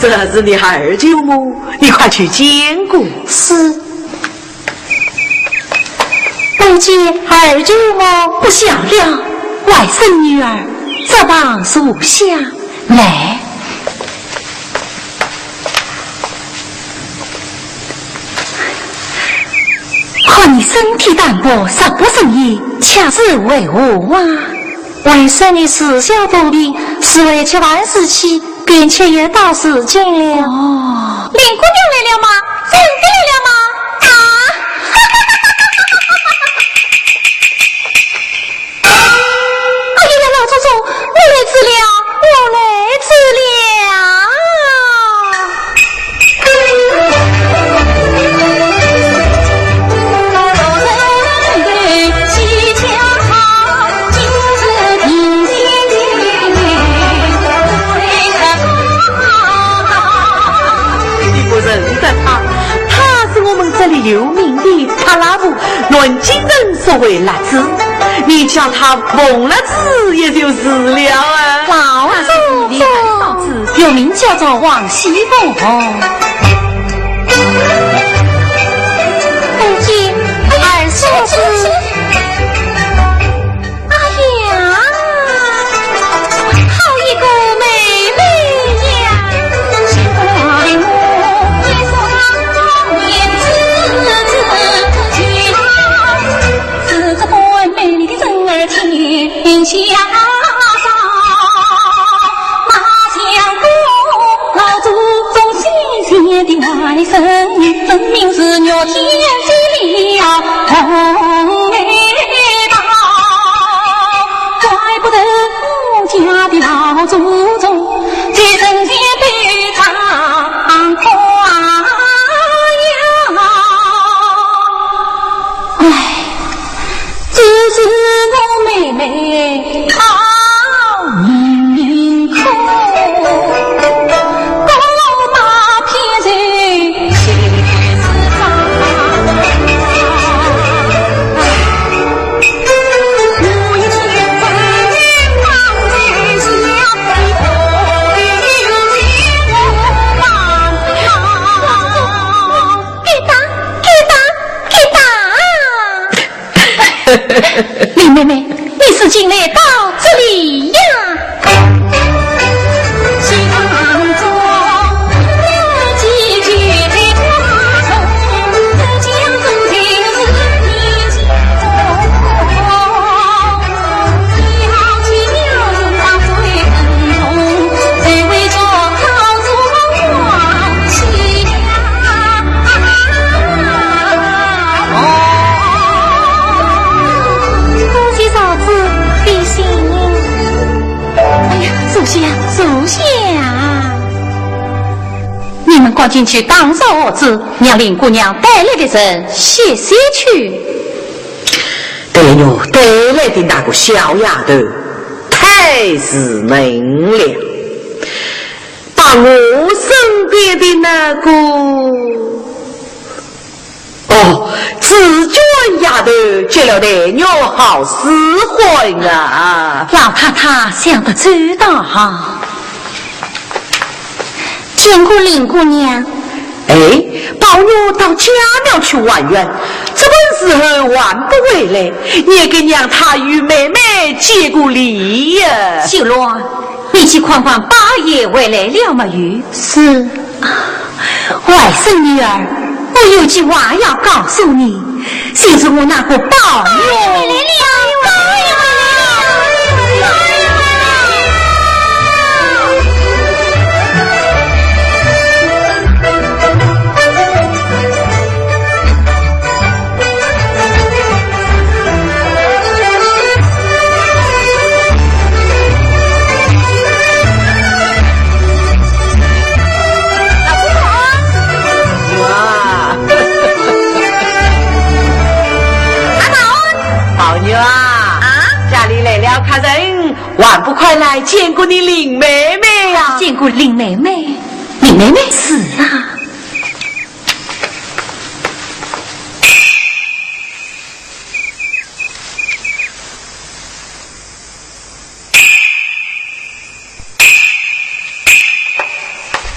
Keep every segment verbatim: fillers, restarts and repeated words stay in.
这是你二舅母，你快去见过。是。拜见二舅母。不小了，外甥女儿，这旁坐下来。看你身体单薄，食不成宴，却是为何啊？外甥女自小多病，是为吃饭时期 便且也到时间了。哦。林姑娘来了吗？真的来了吗？啊！哎呀，老祖宗，我来迟了，我来迟了。 你不认得他，他是我们这里有名的帕拉布，南京人所谓辣子。你叫他蒙辣子也就是了啊。老祖宗。你的嫂子又名叫做王熙凤。拜见二嫂子。 哎呀，好一个妹妹呀！唉，这是我妹妹好命苦， 林妹妹，你是近来到这里呀？ 多谢嫂子提醒。哎呀，坐下，坐下。你们赶紧去打扫屋子，让林姑娘带来的人歇歇去。黛玉带来的那个小丫头，太稚嫩了。 把我身边的那个，哦，紫鹃丫头接了黛玉好使唤啊。老太太想得周到。见过林姑娘。哎，宝玉到家庙去还愿，这般时候还不回来，你也给娘她与妹妹见过礼呀。秀罗， 你去看看宝二爷回来了没有？是。外甥女儿，我有句话要告诉你，就是我那个宝玉。宝二爷回来了，宝二爷回来了。哇！阿宝。宝玉啊，啊？家里来了客人，还不快来见过你林妹妹呀？见过林妹妹？林妹妹？是啊。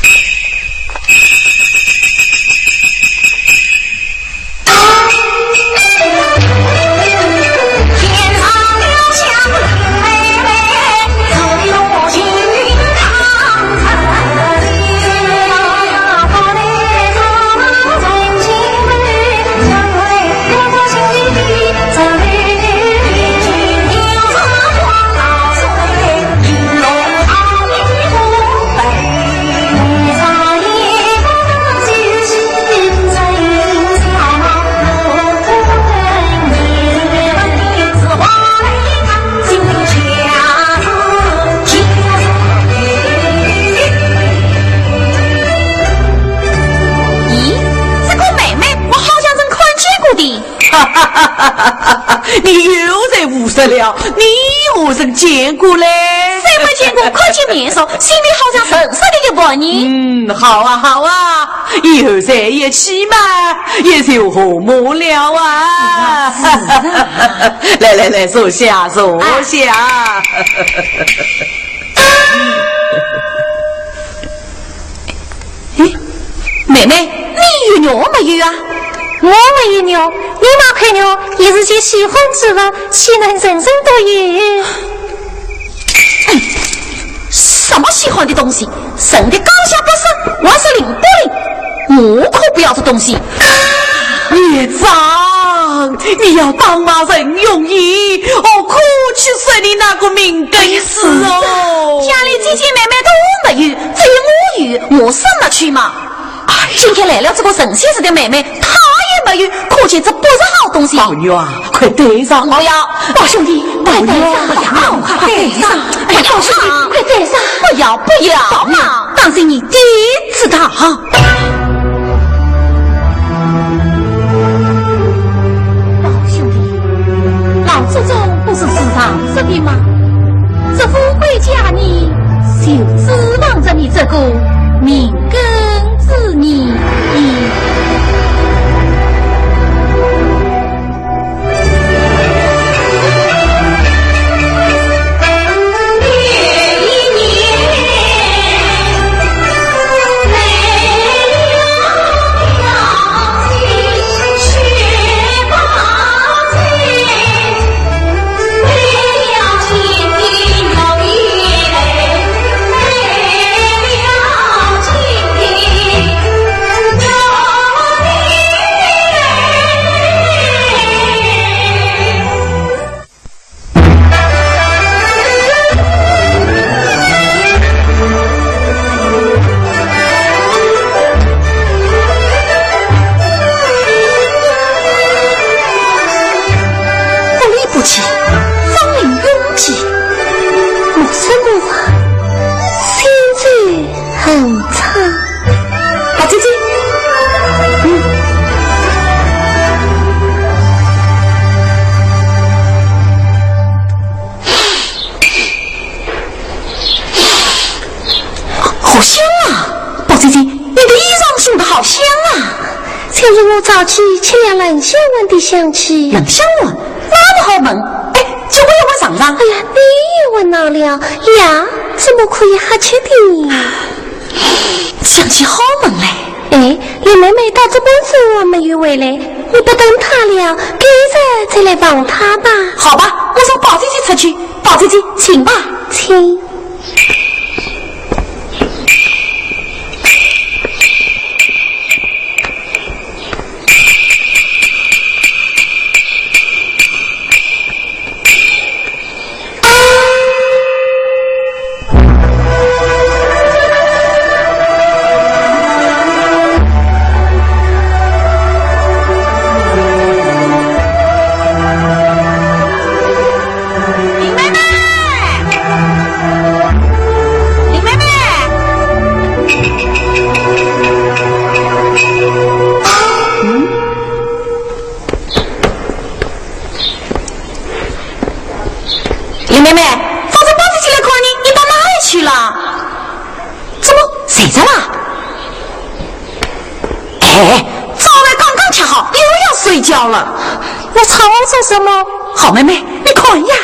林你又在胡说了，你何曾见过嘞？谁没见过？看见面熟，心里好像认识的一般呢。嗯，好啊，好啊，以后在一起嘛，也就和睦了啊。是啊，是啊。来来来，坐下，坐下。哎，妹妹，你有肉没有啊？我没有肉，你那块肉也是件稀罕之物，岂能人人都有？哎，什么稀罕的东西？人的高下不是，还是零不灵。我可不要这东西。孽障，你要当骂人容易，何苦去说你那个敏感事哦？家里姐姐妹妹都没有，只有我有，我生了去嘛。哎，今天来了这个神仙似的妹妹，她也没有，可见这不是好东西。宝玉啊，快带上。不要。宝兄弟，快带上。宝玉啊，快带上。哎呀，宝兄弟，快带上。不要，不要嘛。当心你跌子他哈。宝兄弟，老祖宗不是时常说的吗？这富贵佳人，就指望着你这个命根子呢。不离不弃，芳龄永继，陌生陌生，心中 很差。宝姐姐，嗯。好香啊！宝姐姐，你的衣裳熏得好香啊！就是我早起吃了冷香丸的香气。冷香丸？哪里好闻？哎，借我一闻尝尝。哎呀，你也闻到了呀？怎么可以瞎吃的？ 想起好闻嘞。哎，林妹妹到这半晌还没有回来，你不等她了，赶着再来望她吧。好吧，我送宝姐姐出去。宝姐姐，请吧。请。 林妹妹，林妹妹。嗯？林妹妹，早晨宝姐姐来看你，你到哪里去了？怎么，睡着了？ 哎，早饭刚刚吃好，又要睡觉了。你吵我做什么？好妹妹，你看呀。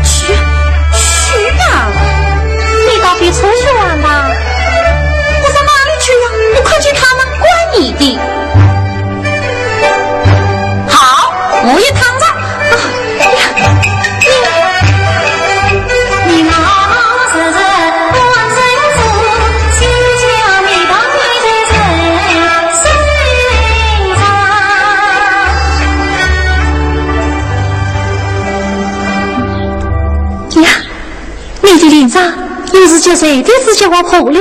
去，去啊！你到别处去玩吧。我上哪里去呀？我看见他们怪你的。好，我也躺着。啊，呀，你，你那 呀，你的脸上又是叫谁的指甲划破了？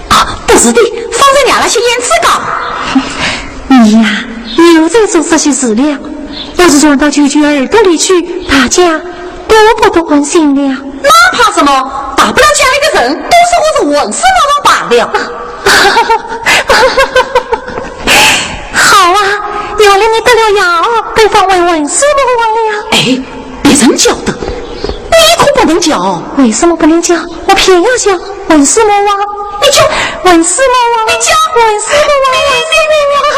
啊，不是的，方才娘那些胭脂膏。你呀，又在做这些事了。要是传到舅舅耳朵里去，大家都不得安心了。那怕什么？大不了家里的人都说我是混世魔王罢了。好啊，原来你得了药，被封为混世魔王了。哎，别人叫的，你可不能叫。为什么不能叫？我偏要叫混世魔王。你叫混世魔王，你叫混世魔王，混世魔王。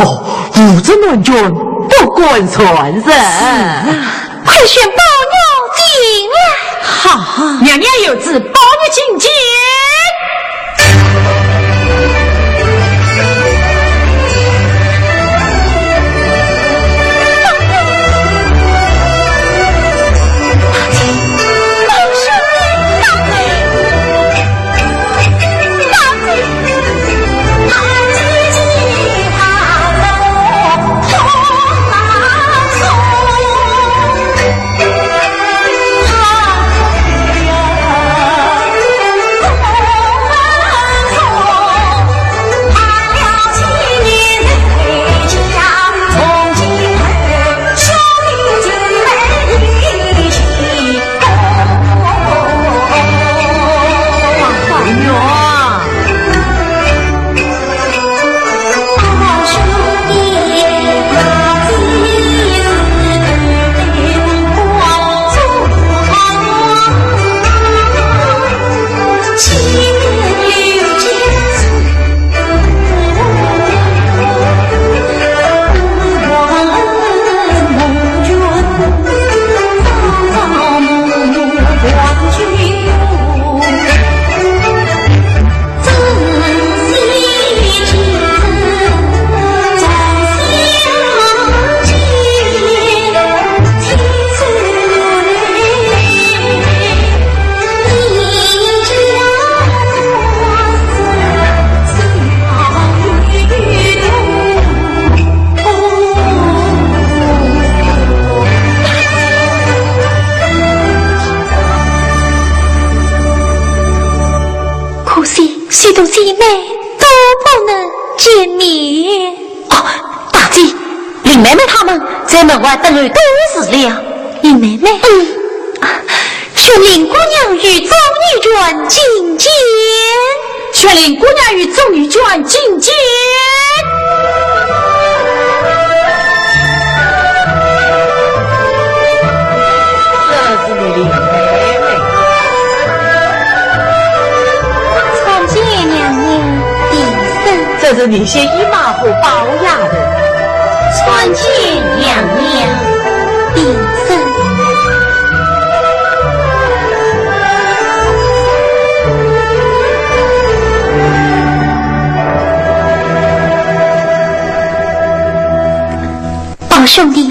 哦，无证乱捐，不敢传人。是啊，快宣宝玉进来。好，娘娘有旨，宝玉觐见。 可惜许多姐妹都不能见面。哦，大姐，林妹妹她们在门外等候多时了。林妹妹？嗯。啊，宣林姑娘与众女眷觐见。宣林姑娘与众女眷觐见。这是你的林妹妹。参见娘娘。 这是你些姨妈和宝丫头。参见娘娘。平身。宝兄弟，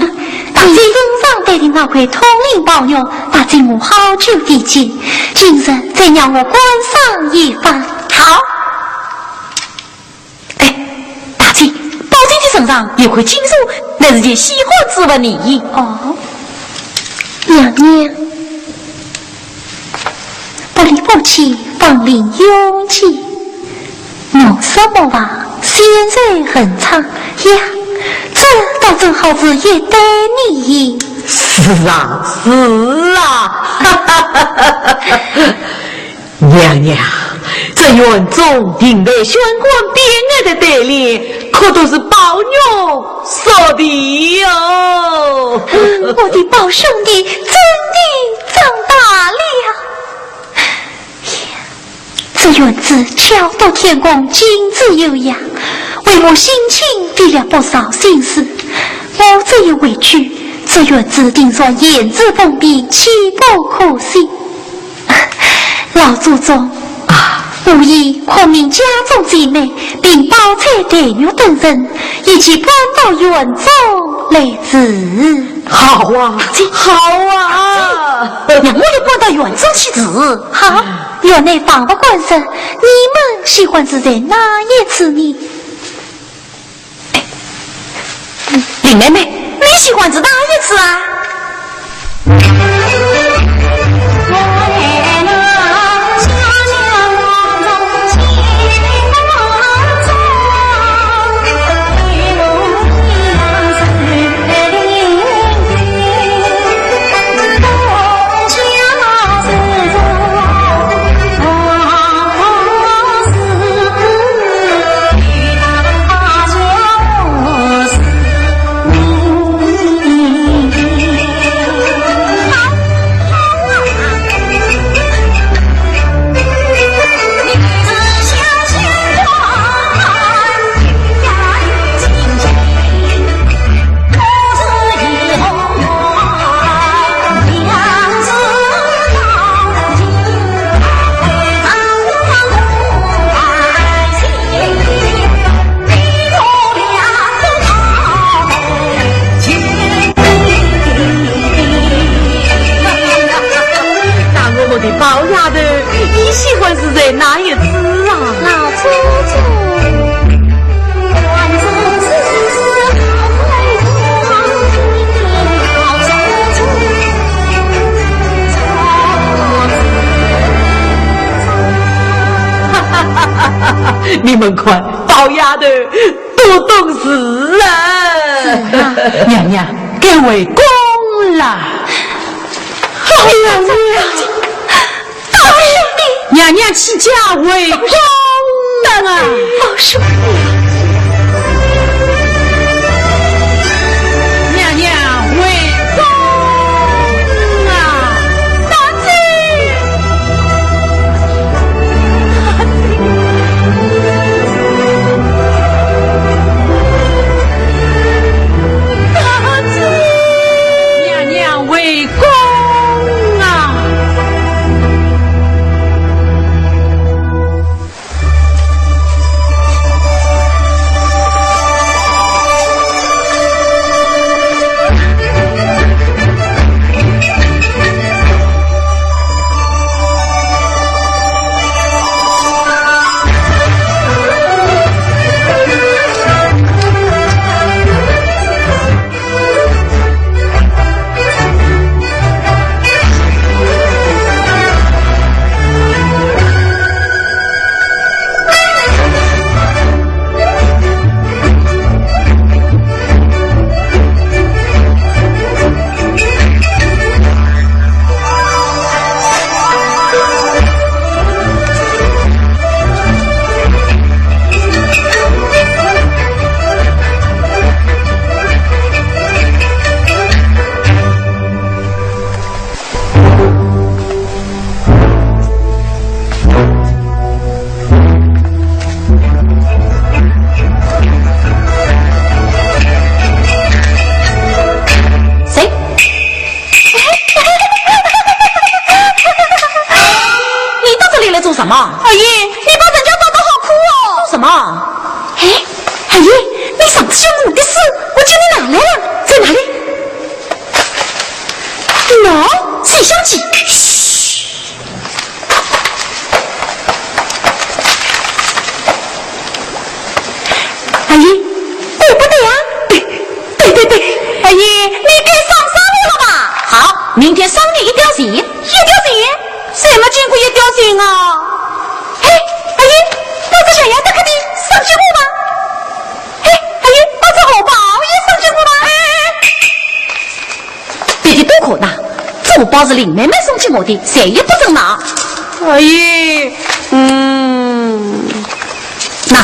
大姐经常对你那块通灵宝玉，大姐我好久未见，今日再让我观赏一番。好。 哎，大姐，宝姐的身上有块金镯，乃是件稀罕之物呢。哦，娘娘，不离不弃，芳龄永继，莫失莫忘，仙寿恒昌呀，这倒正好是一对联。是啊，是啊。 娘娘，这园中亭台轩馆匾额的对联，可都是宝玉所题哟。嗯，我的宝兄弟真的长大了。这园子巧夺天工，精致优雅，为我省亲费了不少心思。我这一回去，这园子定然闲置封闭，岂不可惜？ 老祖宗，啊，我已叩命家中姐妹，并宝钗、黛玉等人，一起搬到园中来住。好啊，好啊。让我也搬到园中去住。好，园内房屋官人，你们喜欢住在哪一处呢？ 林妹妹，你喜欢住哪一处啊？哪一只啊？老祖宗。你们看，宝丫头都懂事了。是啊。娘娘，该回宫了。哎呀，娘娘！ 娘娘起驾回宫啊！娘娘回宫啊！大姐！大姐！娘娘回 宫啊！谁？你到这里来做什么？二爷，你把人家打得好苦哦。做什么？哎，二爷，你上次送我的书，我叫你拿来了，在哪里？喏，水香记。嘘。 二爷，对不对呀？对，对，对，对。二爷，你该赏赏我了吧？好，明天赏你一吊钱。一吊钱？谁没见过一吊钱啊？嘿，二爷，拿只象牙雕刻的赏给我吧。嘿，二爷，拿只荷包也赏给我吧。哎，哎，哎。 别的都可拿，这荷包是林妹妹送给我的，谁也不准拿。哎呀，嗯，拿。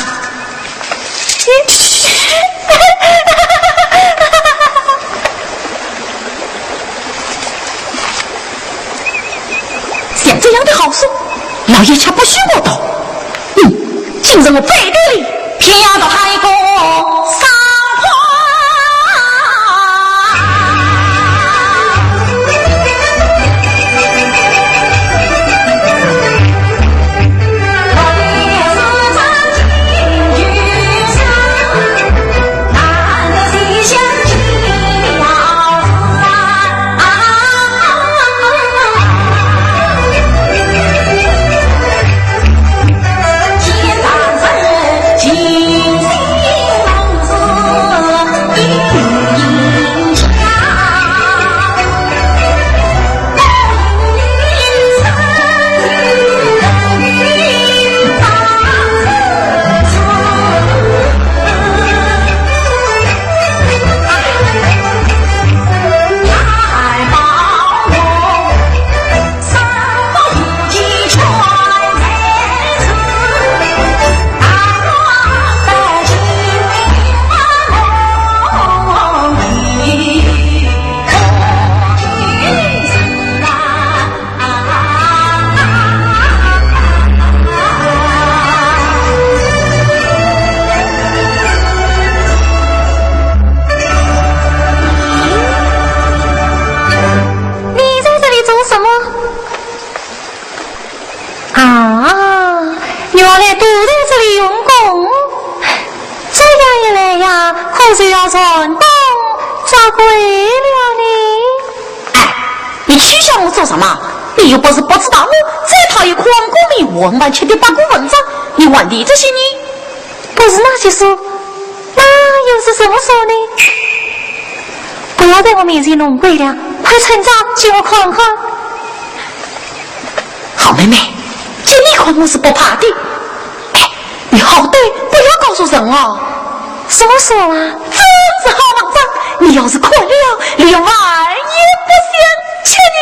像这样的好书，老爷却不许我读。嗯，今日我背地里 偏要读他一个爽快。你在这里做什么？ 啊，原来都在这里用功，这样一来呀，可是要全当折桂了呢。哎，你取笑我做什么？你又不是不知道我最讨厌孔公明文，还欠的八股文章，你还提这些呢？不是那些书，那又是什么书呢？不要在我面前弄鬼了，快称账给我看看。好妹妹，给你看我是不怕的。哎，你好歹不要告诉人哦。什么书啊？真是好文章，你要是看了，连饭也不想吃呢。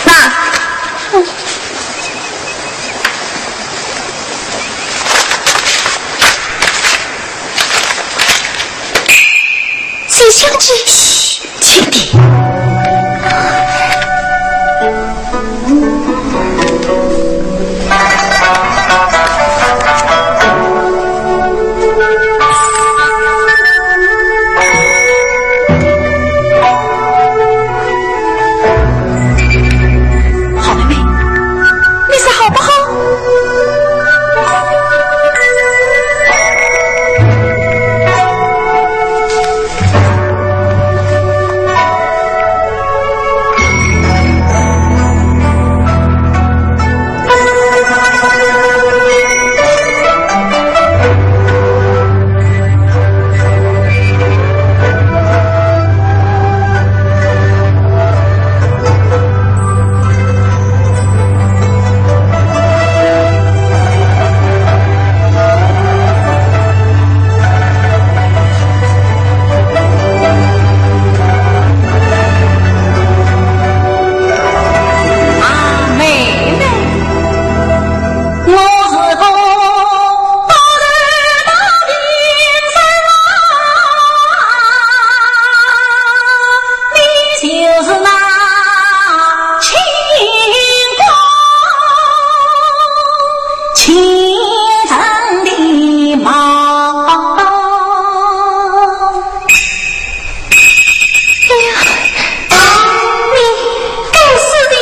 那，嗯。 请相信。嘘，轻点。好妹妹，你说好不好？ 哎呀，你该死的！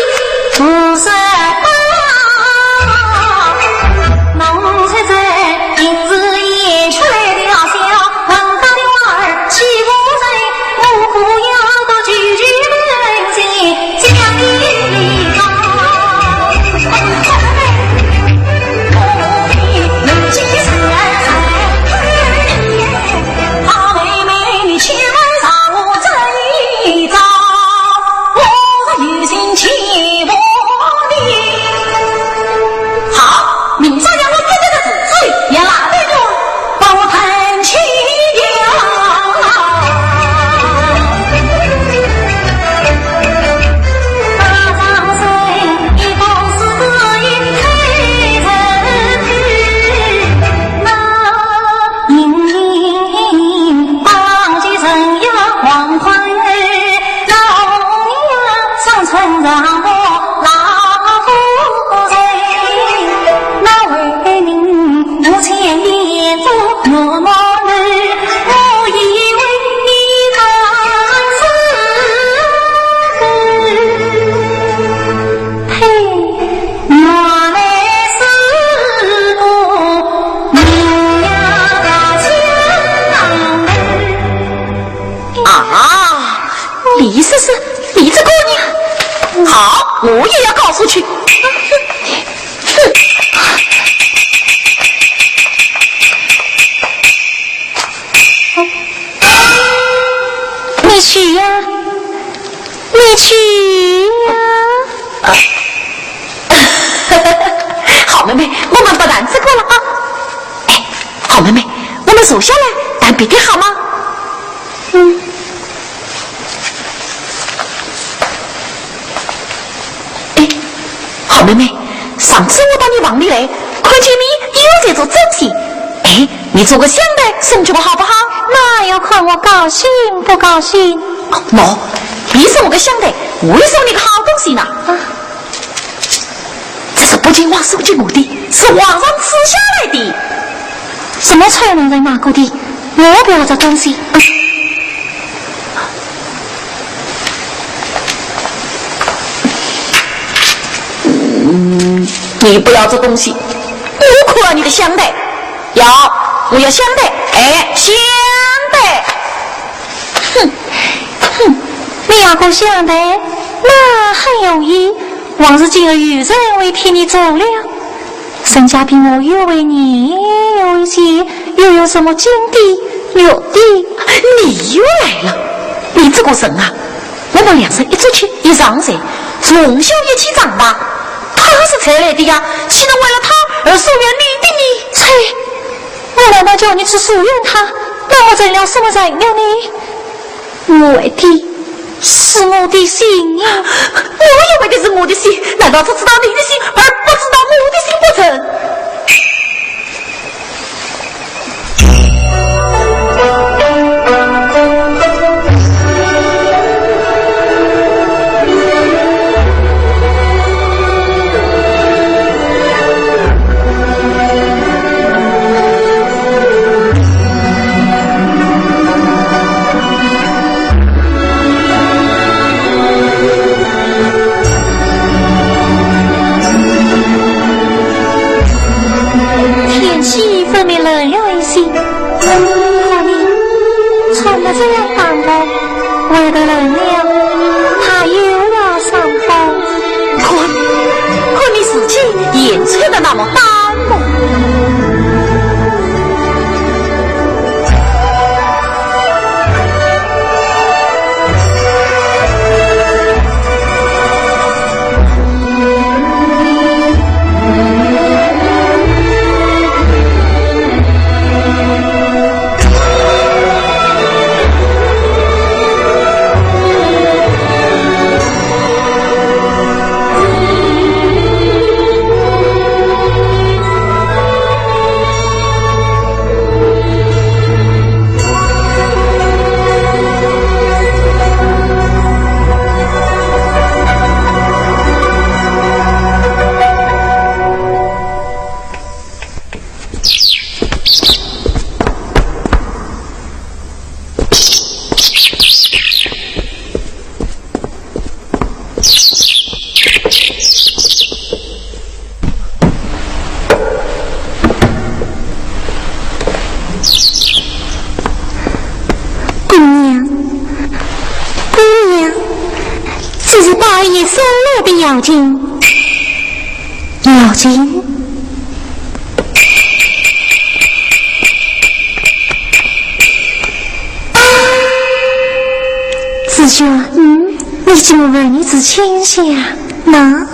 好，明朝让我捉这个死鬼，也拉得动，把我弹起来。啊，李师师，你这个人，好，我也要告诉去。哼，你去呀，你去呀。啊。好妹妹，我们不谈这个了啊。哎，好妹妹，我们坐下来谈别的好吗？ 嗯。哎，好妹妹，上次我到你房里来，看见你又在做针线。哎，哎，你做个香袋送给我好不好？那要看我高兴不高兴。哦，喏，你送我个香袋，我也送你个好东西呢。啊，这是不仅王叔给我的，是皇上赐下来的。什么臭男人骂过的？我不要这东西。嗯，你不要这东西，我可要你的香袋。要，我要香袋，哎，香袋。哼，哼，你要个香袋，那很容易。王叔今日有人会替你做了。 人家比我越会念，越会写，又有什么金的、玉的？你又来了！你这个人啊，我们两人一出去，一上山，从小一起长大，他是才来的呀，岂能为了他而疏远你的呢？切，我难道叫你去疏远他？那我成了什么人了呢？ 我为的是我的心呀。我也为的是我的心，难道只知道你的心，而不知道我的心不成？天气分明冷了一些，可你穿得这样单薄，外头冷了，怕又要伤风。看，看你自己也穿得那么单薄。 姑娘，姑娘，这是宝二爷送来的药金。药金？ 紫鹃，嗯，你怎么问你是亲家呢？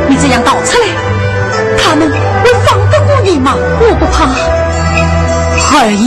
你这样逃出来，他们会放得过你吗？我不怕。二爷。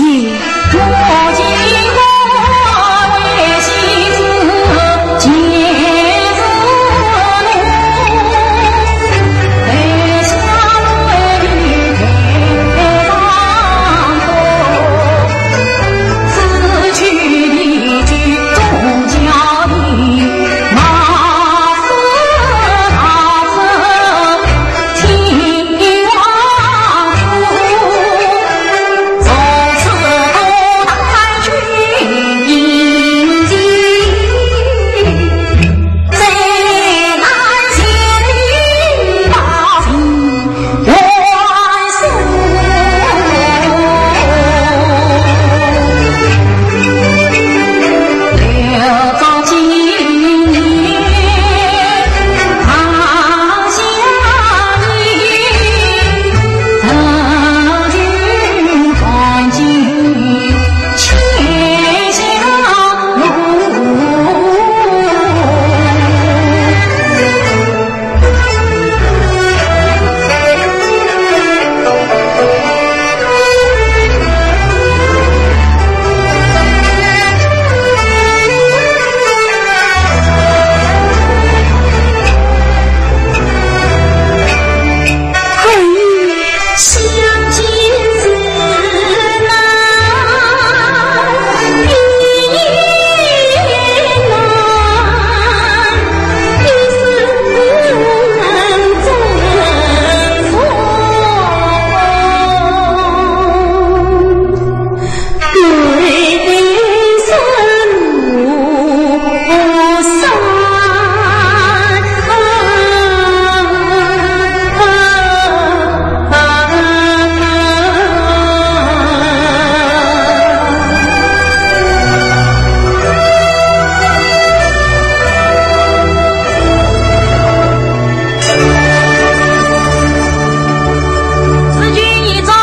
是君一中，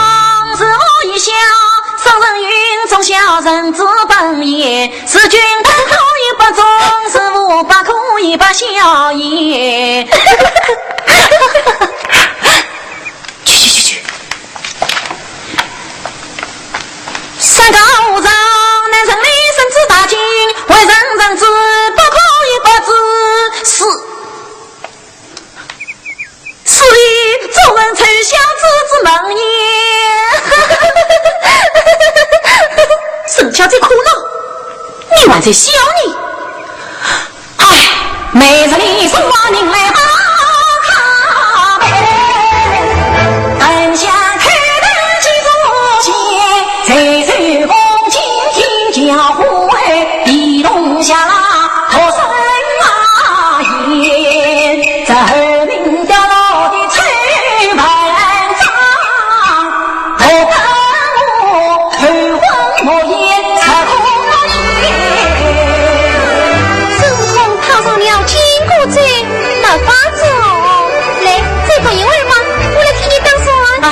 是我一小，圣人云：忠孝仁之本也。是君不可以不忠，是父不可以不孝也。去去去去！山高皇上，乃人类圣旨大禁，为人人子不可以不知。是。 所以众人垂笑子之门也。沈巧姐苦恼，你还在笑呢？唉，每日里说话人来啊，等下开门几多钱，谁谁恭敬听教诲，一同下 孙悟空踏上了金箍咒，没法子哦。来，再过一会儿吧，我来替你打算。唉，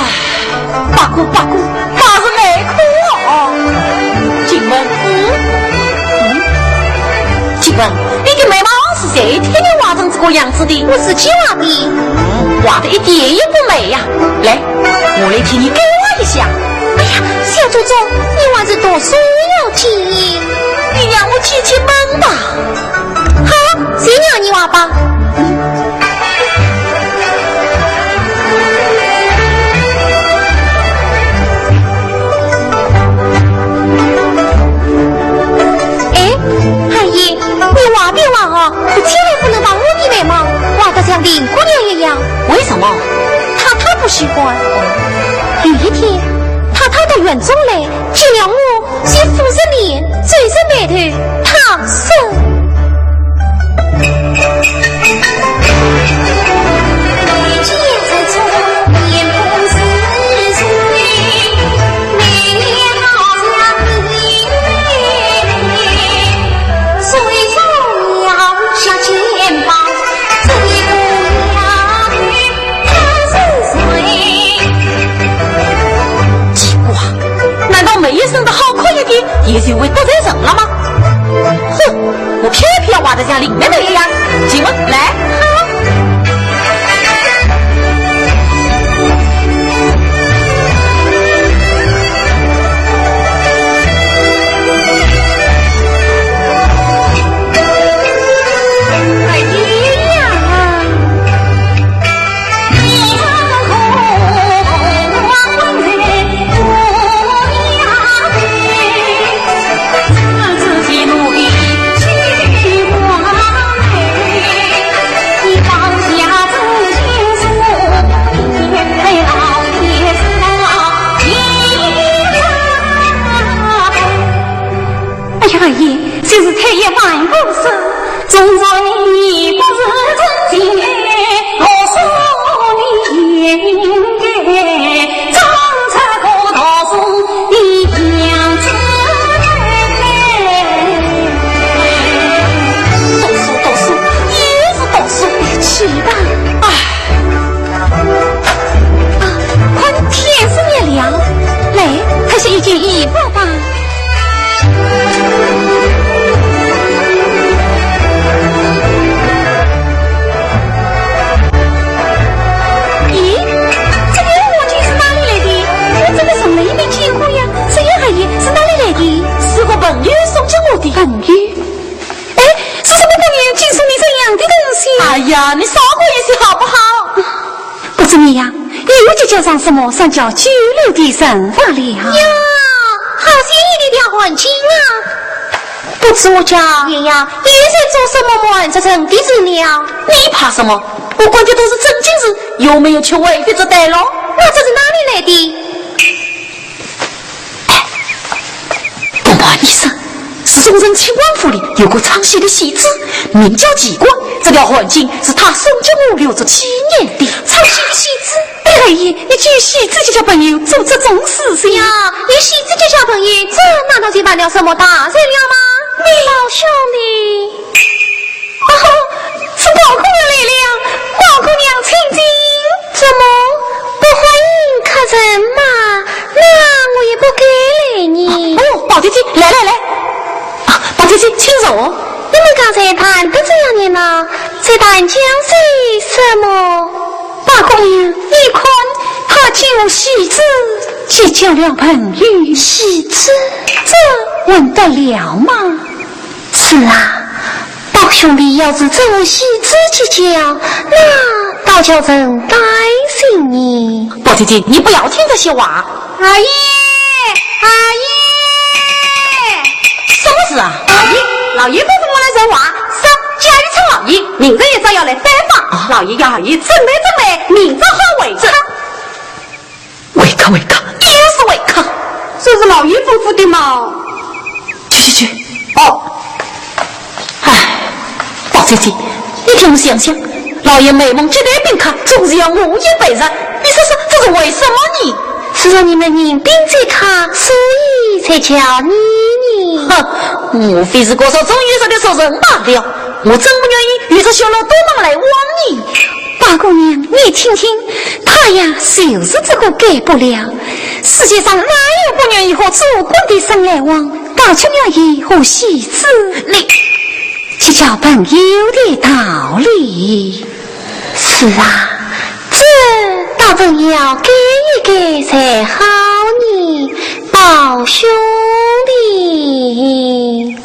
八哥，八哥，那是蛮苦哦。静雯，嗯？嗯？静雯，你的眉毛是谁替你画成这个样子的？我自己画的。嗯，画得一点也不美呀。来，我来替你改画一下。哎呀，小祖宗，你还是读书要紧。你让我解解闷吧。 好，谁让你画吧？哎，二爷，你画便画啊，可千万不能把我的眉毛画得像林姑娘一样。为什么？太太不喜欢。有一天，太太到园中来，见了我， 就抚着脸，皱着眉头，叹息。奇怪，难道眉毛生得好看一点，也就会得罪人了吗？哼，我偏偏要画得像林妹妹一样，请问，来。好。哎呀！哎呀，二爷，这是太爷万过失。 读书，读书，又是读书。去吧。唉。啊，快，天色也亮，来，脱下一件衣服吧。 咦，这条围巾是哪里来的？我怎么从来也没见过呀。这样而已，是哪里来的？是个朋友送给我的。朋友？哎，是什么朋友竟送你这样的东西？哎呀，你少管一些好不好？不知你呀，又结交上什么三教九流的人马了？呀，好鲜艳的一条围巾啊！ 不知我家爷呀，又在做什么瞒着人的事了？你怕什么？我管的都是正经事，又没有去违背这带路。那这是哪里来的？哎，不瞒你说，是从仁亲王府里有个唱戏的戏子，名叫季观，这条围巾是他送给我留作纪念的。唱戏的戏子？ 哎，二爷，你既有戏子结交朋友，做这种事情。呀，有戏子结交朋友，这难道就犯了什么大罪了吗？你老兄弟。哦，是宝姑娘来了，宝姑娘请进。怎么，不欢迎客人吗？那我也不敢来呢。哦，宝姐姐，来来来。啊，宝姐姐，请坐。你们刚才谈得怎样呢？在谈些什么？ 宝姑娘，你看，他既有戏子，结交了朋友。戏子？这还得了吗？是啊，宝兄弟要是真和戏子结交，那倒叫人担心呢。宝姐姐，你不要听这些话。 二爷，二爷！什么事啊？老爷，老爷吩咐我来传话，说叫你请老爷，明日一早要来拜访。啊？老爷要二爷准备准备，明朝好回去。回去，回去，又是回去。这是老爷吩咐的嘛。去，去，去。哦。唉，宝姐姐，你替我想想，老爷美梦接待宾客，总是要我也陪着，你说说这是为什么呢？ 是说你们人品最差，所以才叫你呢。哼，莫非是我所中意说的俗人罢了。我真不愿意与这小老多忙来往呢。宝姑娘，你听听，他呀，就是这个改不了。世界上哪有不愿意和做官的人来往，倒却愿意和戏子？你，结交朋友的道理。 是啊，这倒真要改一改才好呢，宝兄弟。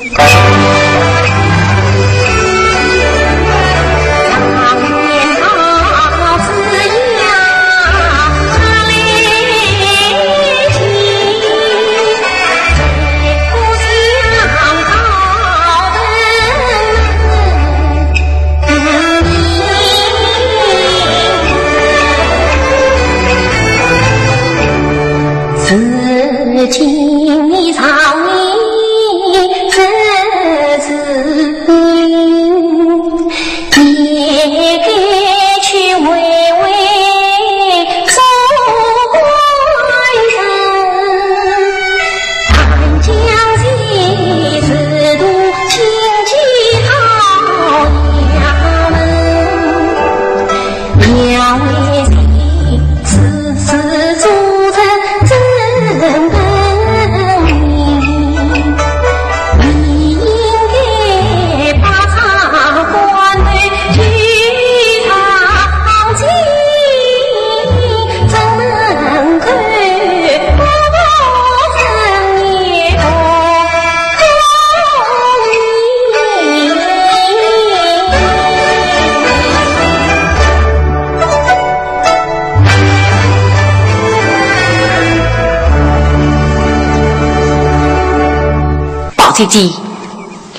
姐姐，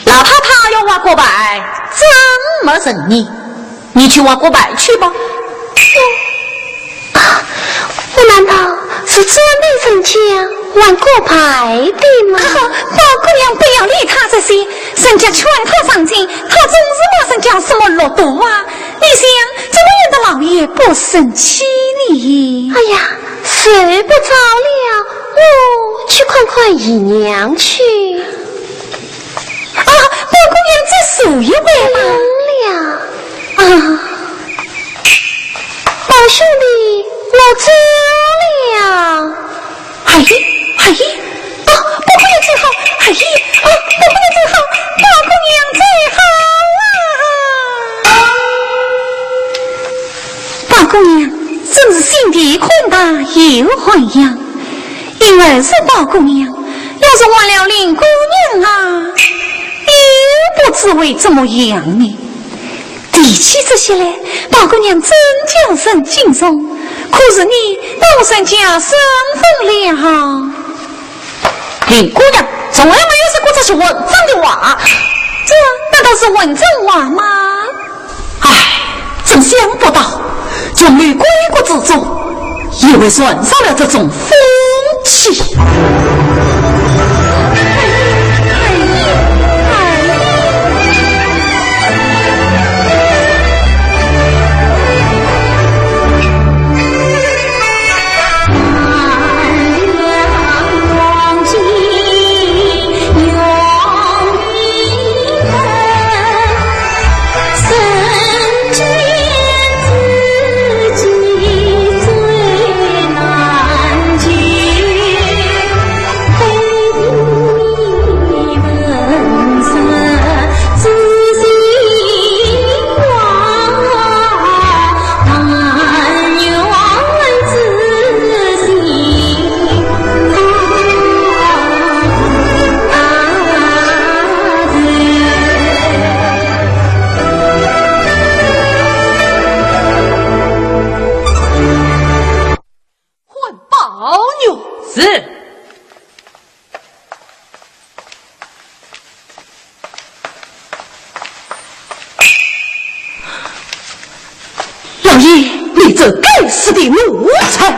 老太太要挖骨牌，真没人呢，你去挖骨牌去吧。啊，我难道是专陪人家玩骨牌的吗？宝姑娘，不要理他这些，人家劝他上进，他总是骂人家什么禄蠹啊！你想，怎么样的老爷不生气呢？哎呀，睡不着了，我去看看姨娘去。 啊，宝姑娘，再坐一会吧。不用了。啊，宝兄弟，我走了。哎，哎，啊，宝姑娘走好，哎，啊，宝姑娘走好，宝姑娘走好啊！宝姑娘真是心地宽大又涵养，因为是宝姑娘，要是换了林姑娘啊， 又不知会怎么样呢。提起这些来，宝姑娘真叫人敬重。可是你倒算加身份了。林姑娘从来没有说过这些混账的话。这难道是混账话吗？ 唉，真想不到，从你闺阁之中，也会传上了这种风气。换宝玉。是。 老爷，你这该死的奴才！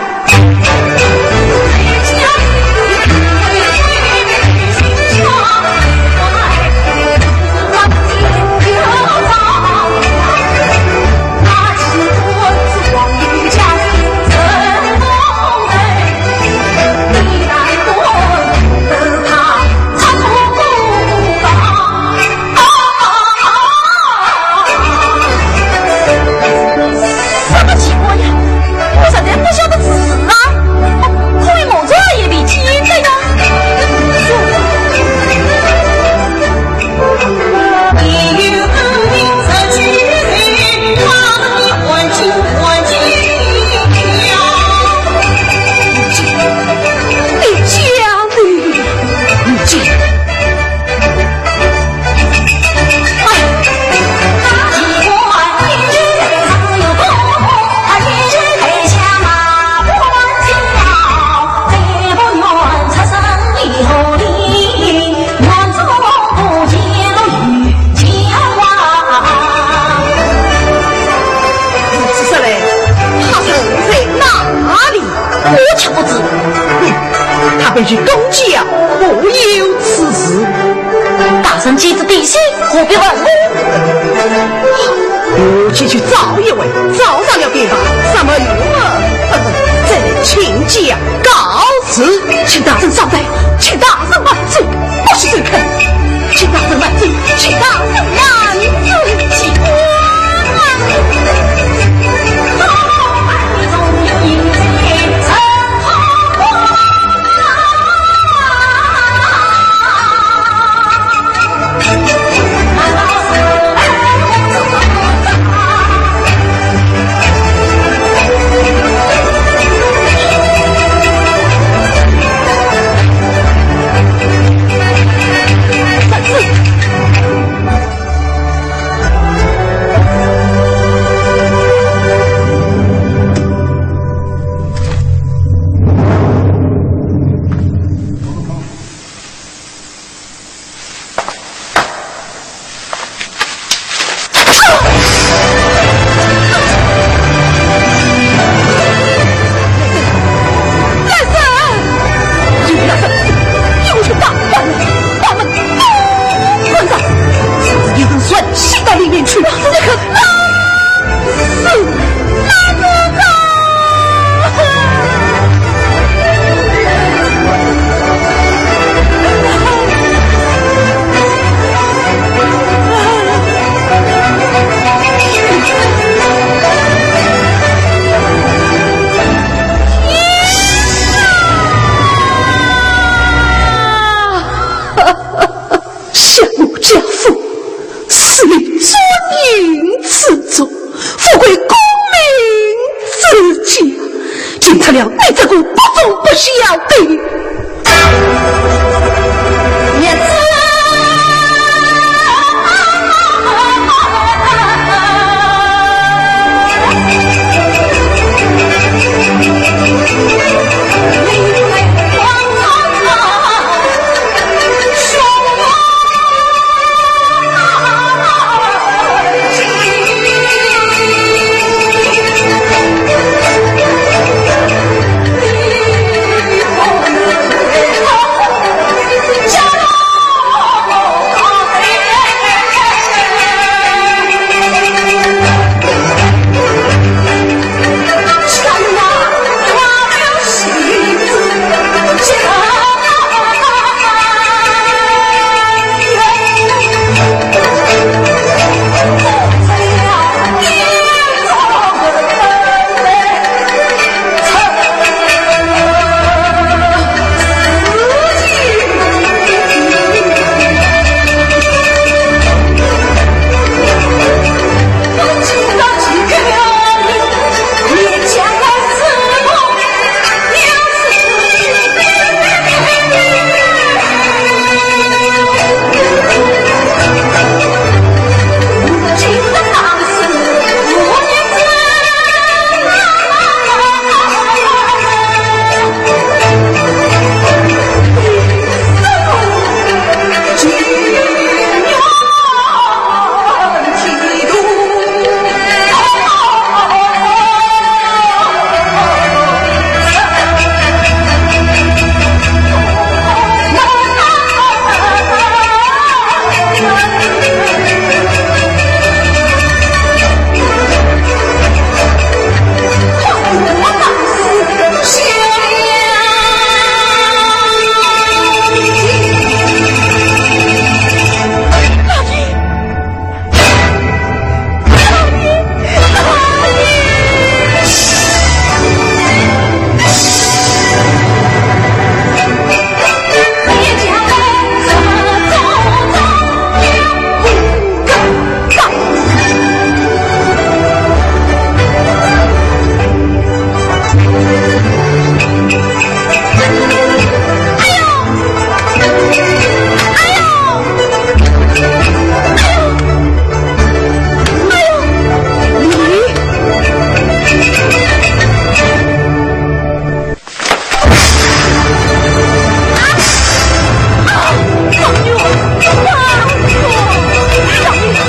什么情况呀？我实在不晓得是啊，可以蒙着也比见的呀。 此人在哪里？我却不知。哼，他本是东郊，何有此事？大人既知底细，何必问我？我且去找一回，找着了便罢，什么用啊？再请教。 告辞。请大人稍待，请大人慢走，不许走开。请大人慢走，请大人慢走。定出了你这个不忠不孝的。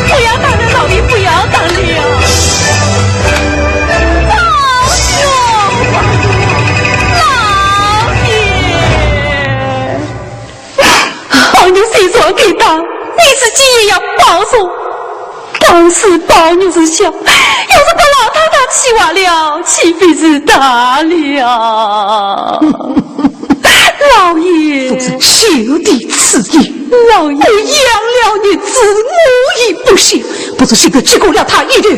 不要打了，老爷，不要打了！宝玉虽然该打，你自己也要保重。 倘使宝玉是小，要是把老太太气坏了，岂非是大了？老爷，不知休提此言。老爷，我养了你子，我也不孝，不知现在结果了他一头祸。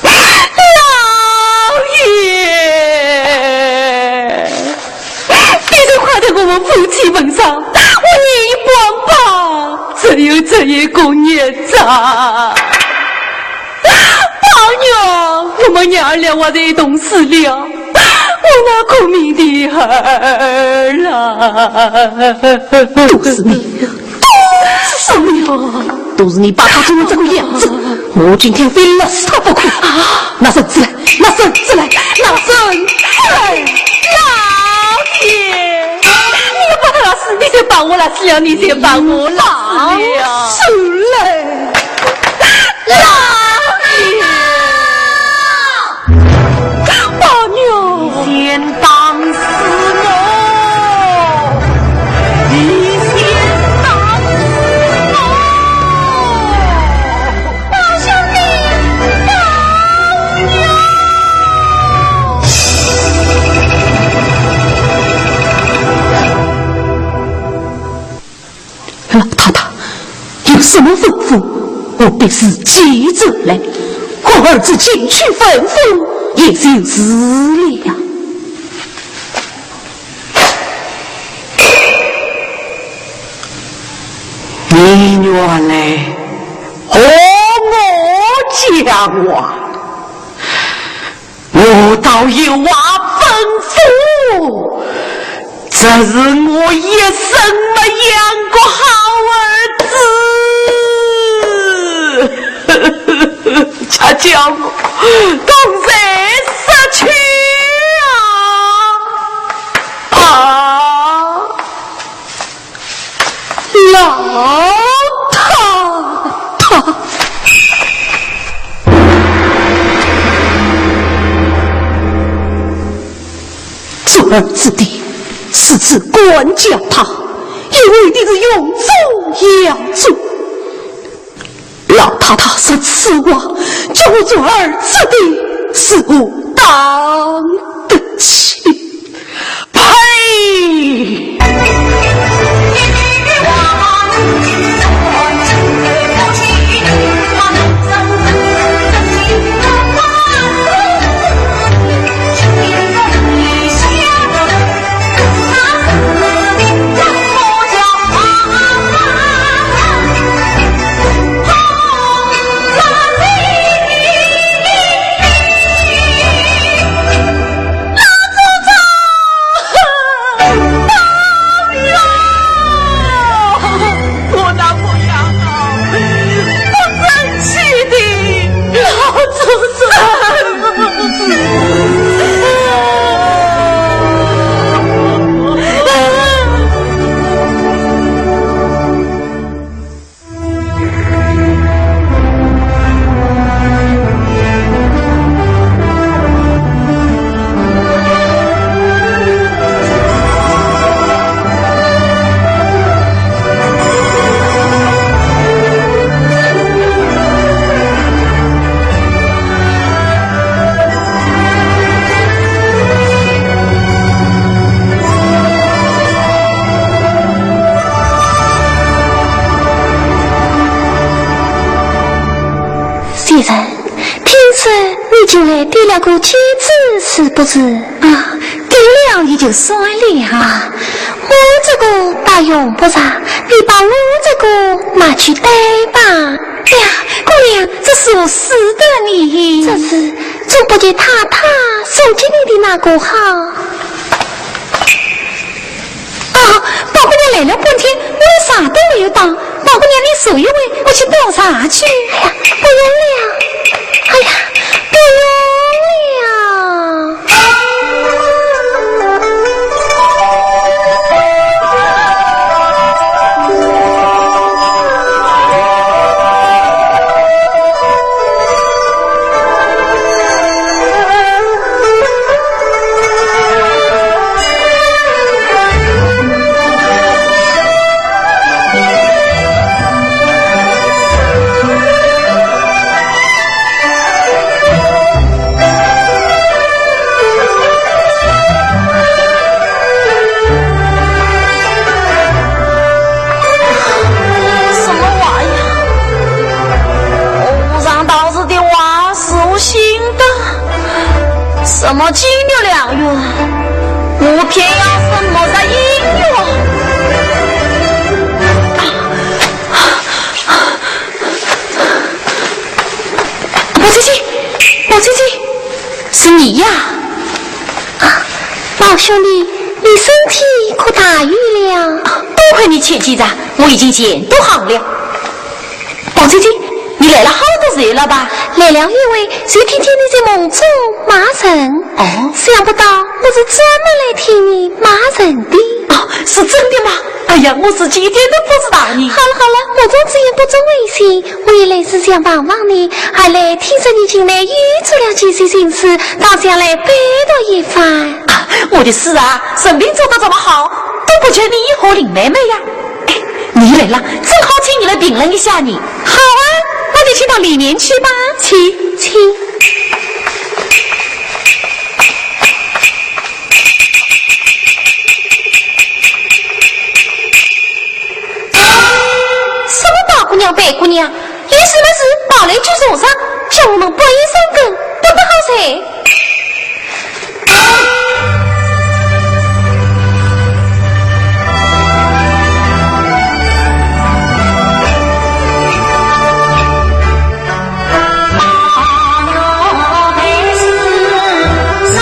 老爷，你就看在我们夫妻份上，我念一光吧，只有这一个孽障。宝玉，我们娘儿俩活在一同死了，我哪可面对儿啦？都是你，都是你。 都是你把他做成这个样子，我今天非勒死他不可。拿绳子来，拿绳子来，拿绳子来！老爷，你要把他勒死，你先把我勒死了，你先把我勒死了。手来！老爷！ 宝玉，你先打死我！你先打死我！宝兄弟，宝玉！ 老太太，有什么吩咐，我必自己做来。我儿子进去吩咐，也就是了。你原来和我讲话。倒有话吩咐，这是我一生没养过好儿子。恰叫我同谁说去啊？啊！ 老太太。做儿子的，是只管教他，因为你是永宗养子。 老太太说此话，叫我做儿子的是何等德气？呸！ 夫人，听说你近来点了个戒指，是不是？啊，点了也就算了。啊，我这个倒用不着，你把我这个拿去戴吧。哎呀，姑娘，这是我使的呢。这是，总不及太太送给你的那个好。 啊，宝姑娘来了半天，我连茶都没有倒。宝姑娘，你坐一会，我去倒茶去。哎呀，不用了。哎呀，不用了。 什么话呀？和尚道士的话是无心的，什么金玉良缘，我偏要什么个姻缘？ 宝姐姐，宝姐姐，是你呀？啊，宝兄弟，你身体可大愈了？啊，多亏你前几日，我已经全都好了。宝姐姐，你来了好多日了吧？来了一回，就听见你在梦中骂人。哦。想不到我是专门来听你骂人的。哦，是真的吗？哎呀，我是一点都不知道呢。好了好了，我总之言不足为先， 我也来是想望望你，还来听说你近来又做了几件新事，倒想来拜读一番。啊，我的事啊，任凭做得怎么好，都不及你和林妹妹呀。哎，你来了，正好请你来评论一下呢。好啊，那就请到里面去吧。请，请。 什么宝姑娘、白姑娘，有什么事跑来就坐上，叫我们不应三更，不得好哉。 哎呀，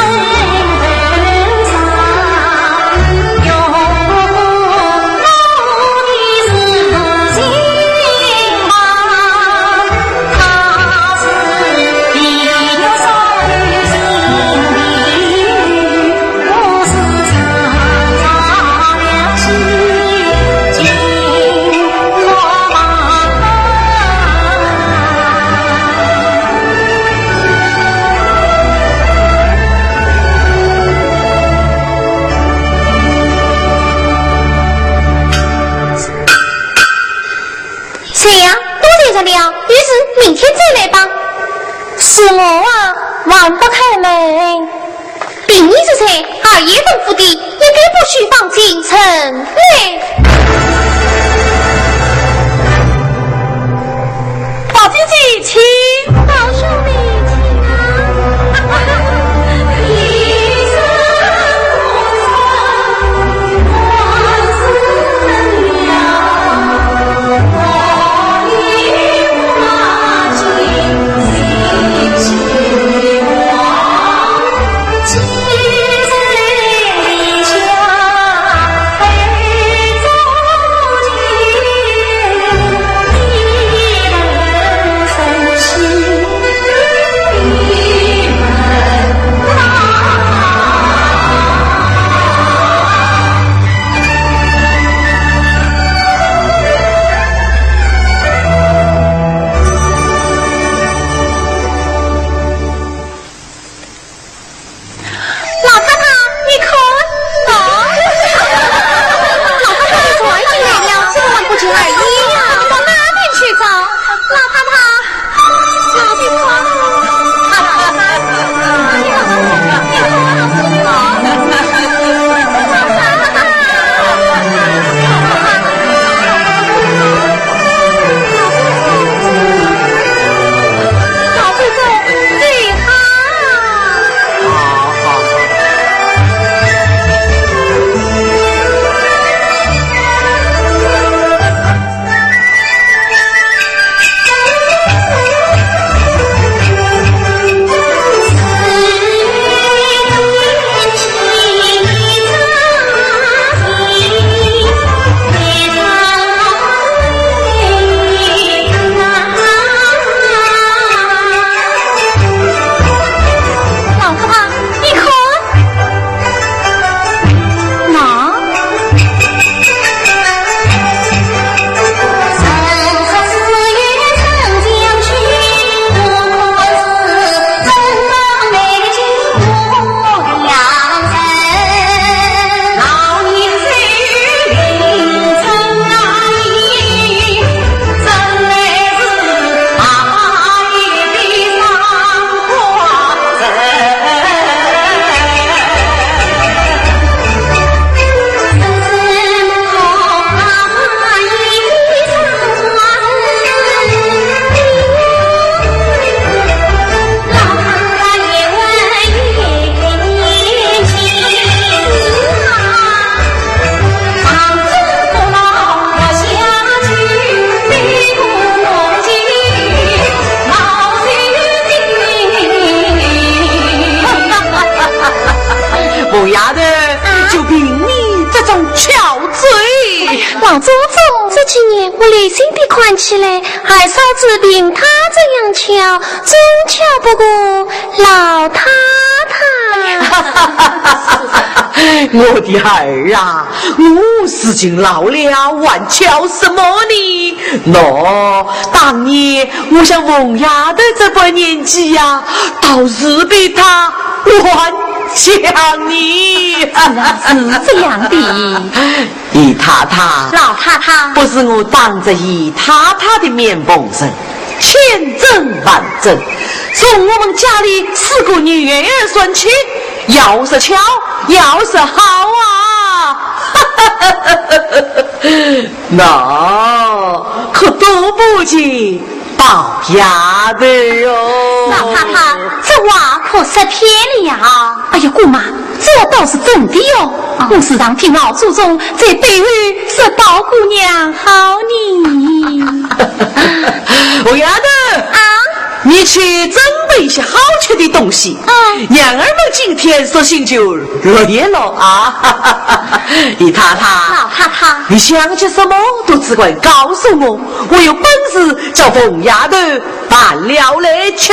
是明天再来吧。是我啊，还不开门。平日之在二爷吩咐的，一概不许放进城来。宝姐姐，请。宝兄弟，请啊。老太太，你看。哦，老太太，你怎么已经来了？怎么还不见二爷呀？往哪里去找？老太太，老太太。老太太，你看。喏。凤丫头，啊？就凭你这种巧嘴。老祖宗，这几年我留心地看起来，二嫂子凭她这样巧，真巧不过老太太。我的儿啊，我如今老了，还巧什么呢？喏，当年我像凤丫头这般年纪呀，倒是比她还巧呢。是啊，是这样的。姨太太，老太太。不是我当着姨太太的面奉承，千真万真。从我们家里四个女儿算起，要说巧，要说好啊。那可多不及宝丫头哟。老太太，这话可说偏了呀。哎呀，姑妈，这倒是真的哟。啊。我时常听老祖宗在背后说宝姑娘好呢。凤丫头。啊？你去准备一些好吃的东西。嗯。娘儿们今天索性就乐一乐啊。姨太太。老太太。你想吃什么都只管告诉我，我有本事叫凤丫头办了来吃。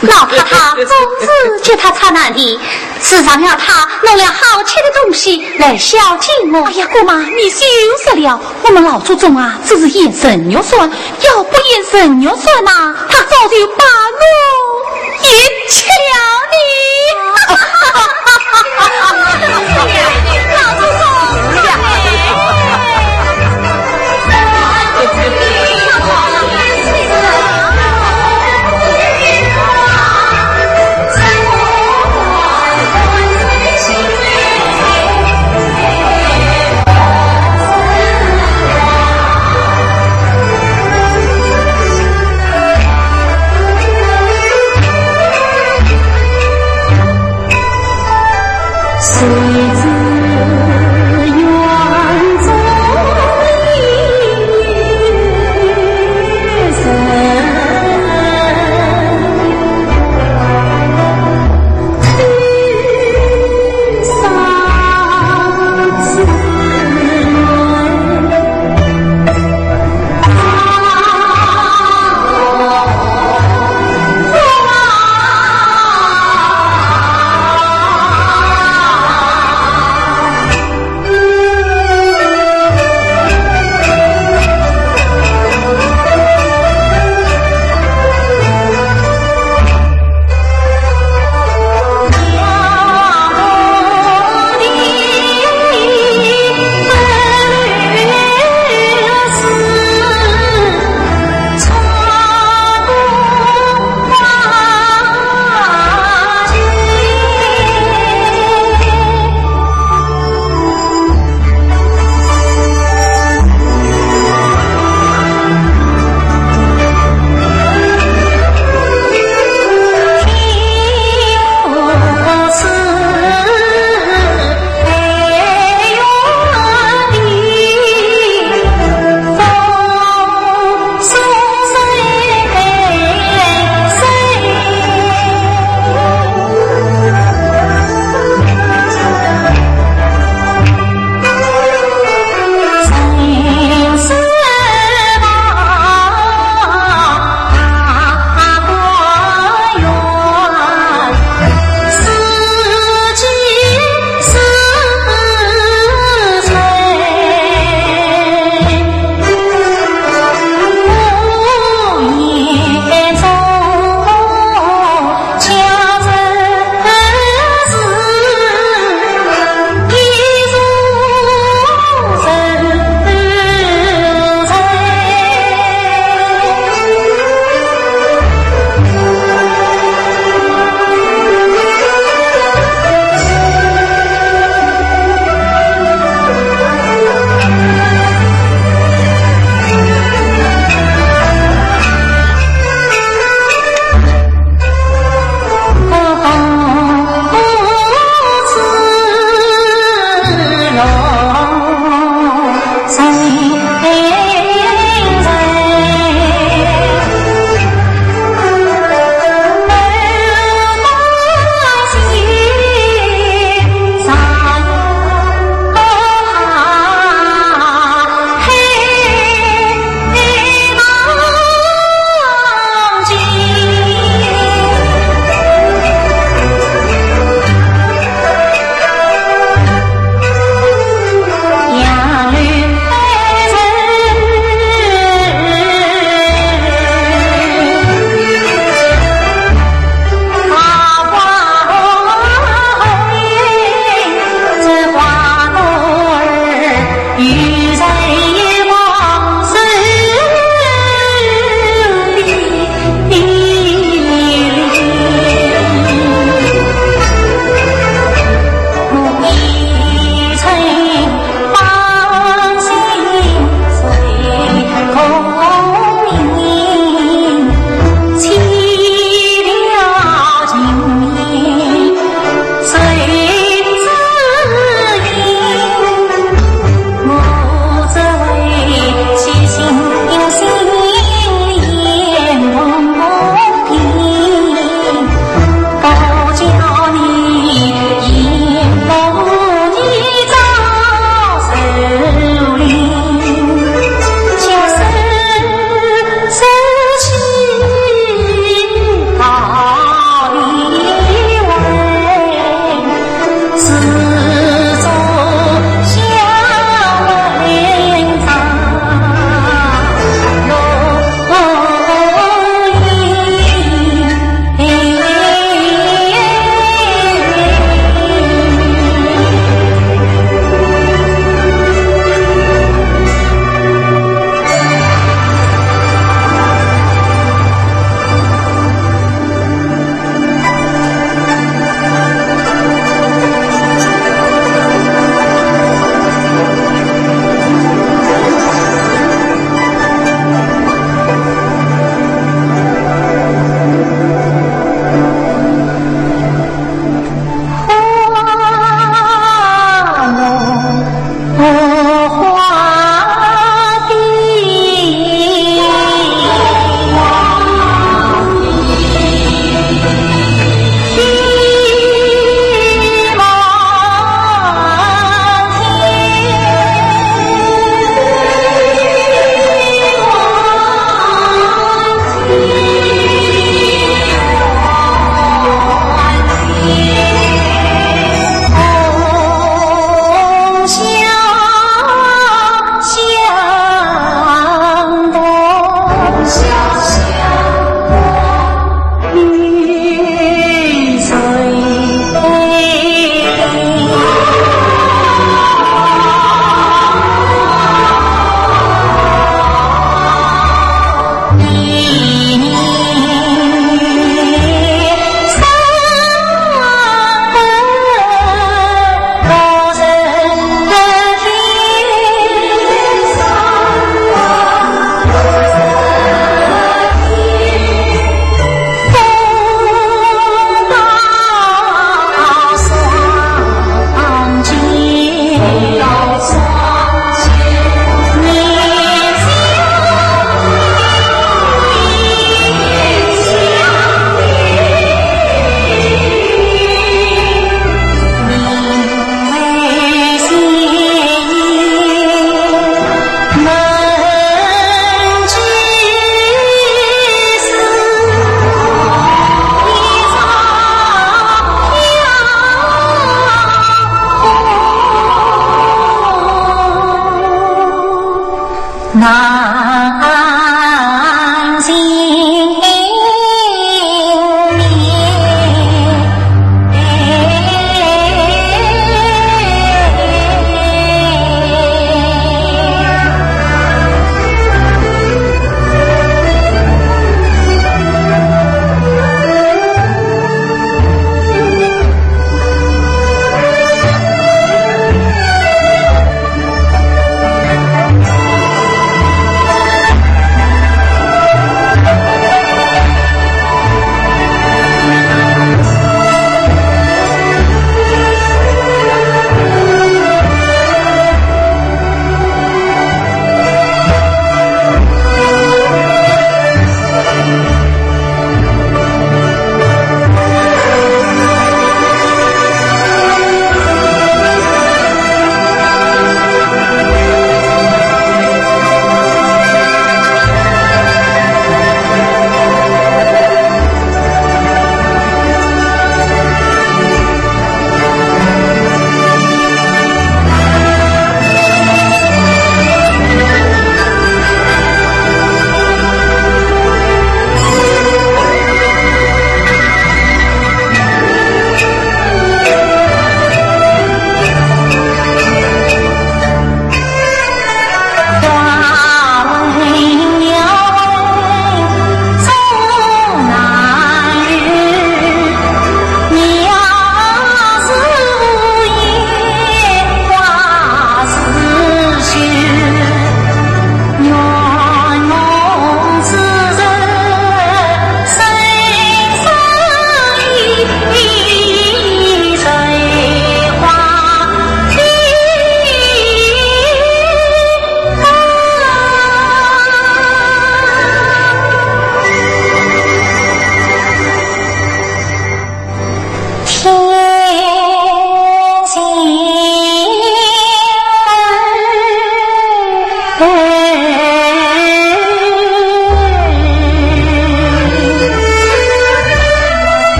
老太太总是给她出难题，自然要她弄了好吃的东西来孝敬我。哎呀，姑妈，你休说了，我们老祖宗啊，只是嫌人肉酸，要不嫌人肉酸呐，他早就把我也吃了呢。老祖宗。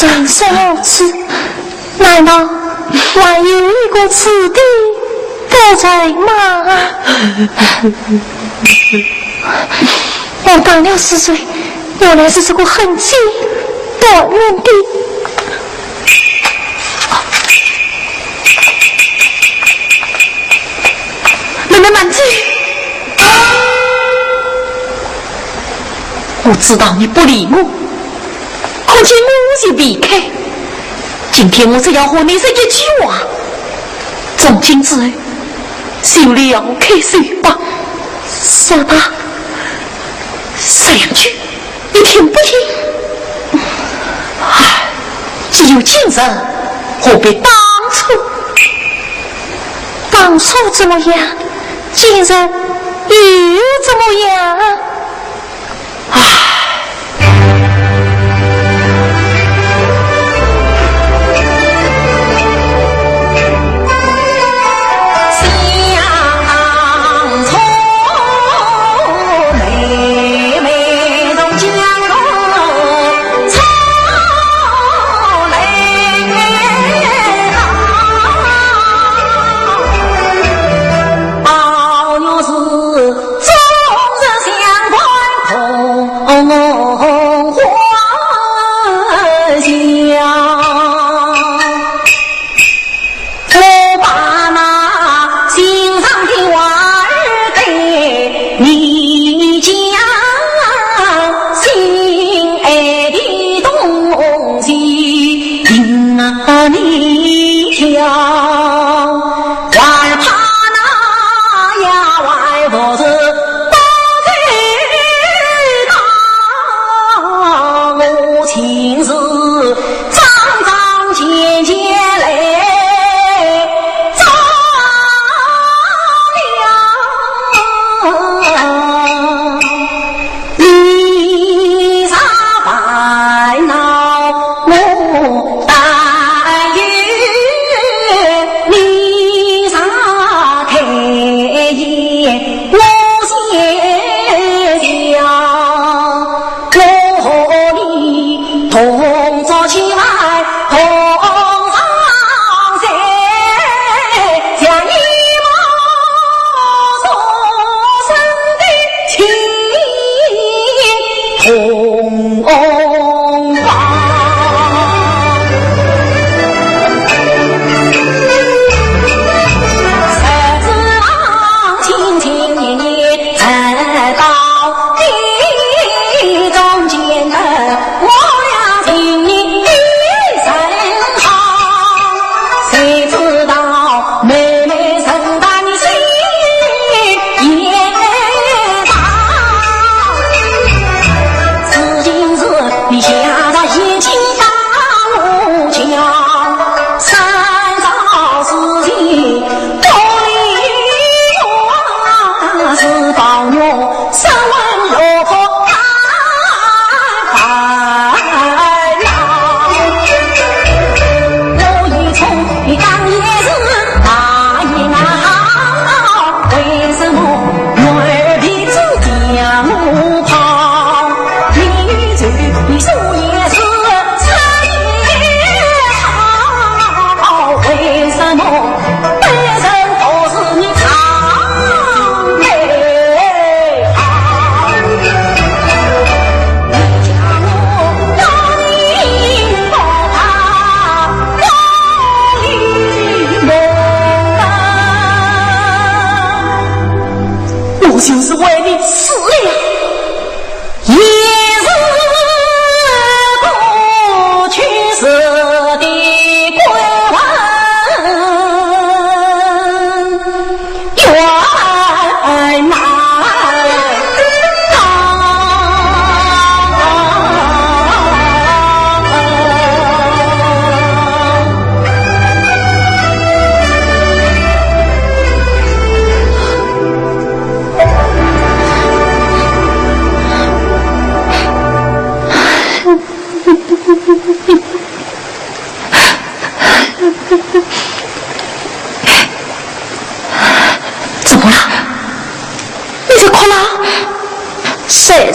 人生如此，难道还有一个子弟不成吗？我打了是谁？原来是这个横奸断案的。 妹妹慢走。我知道你不理我，可见我就离开。今天我只要和你说一句话，从今之后，就离开手吧。说吧。说两句。 你听不听？唉，既有今日，何必当初？当初怎么样？今日又怎么样？唉。我把那心上的话儿对你讲，心爱的东西听你讲，还怕那丫鬟不是不知道，我情是 桩桩件件来张扬，你啥烦恼我担忧，你啥开心 我先讲，我和你同桌吃饭，同床睡，像一母同生的亲同房。 我就是为你死了。 也是不屈时的官员，原来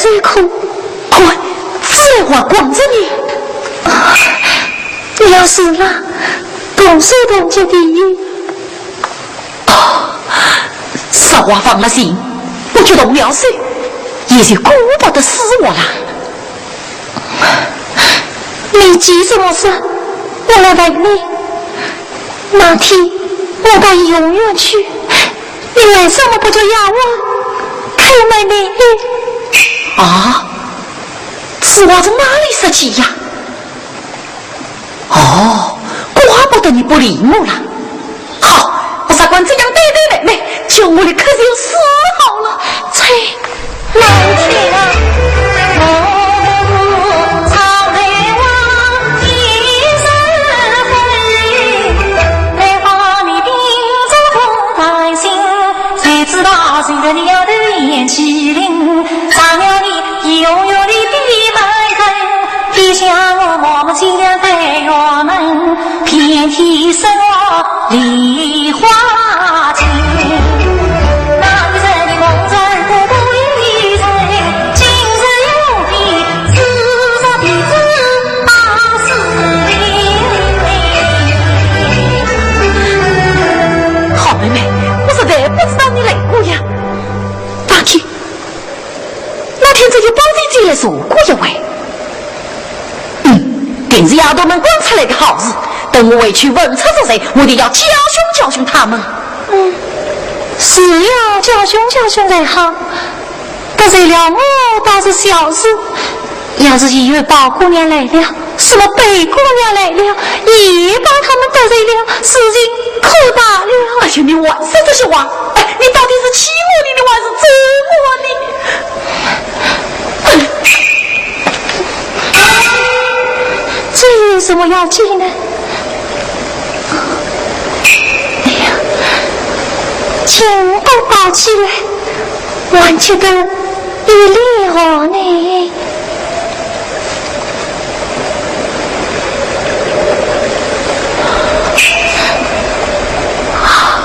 最苦，快，紫兰花光着呢。啊，你要死了，动手动脚的。哦，实话放了心，我就动了手，也就顾不得死活了。你急什么事？我来陪你。那天我到怡红院去，你为什么不叫丫鬟开门呢？啊，此话从哪里说起呀？哦，怪不得你不理我了。好，我只管这样对待妹妹，叫我立刻就死好了。啐！ 好妹妹，我实在不知道你来过呀。放心，那天只有宝姐姐来坐过一回。 嗯，定是丫头们干出来的好事。等我回去问出是谁，我定要教训教训她们。嗯，是要教训教训才好。得罪了我倒是小事，要是以后宝姑娘来了，什么贝姑娘来了，也把她们得罪了，事情可大了。哎呀，你还说这些话？哎，你到底是气我呢，你还是咒我呢？ 这有什么要紧呢？哎呀，情不报起来，还觉得有理由呢。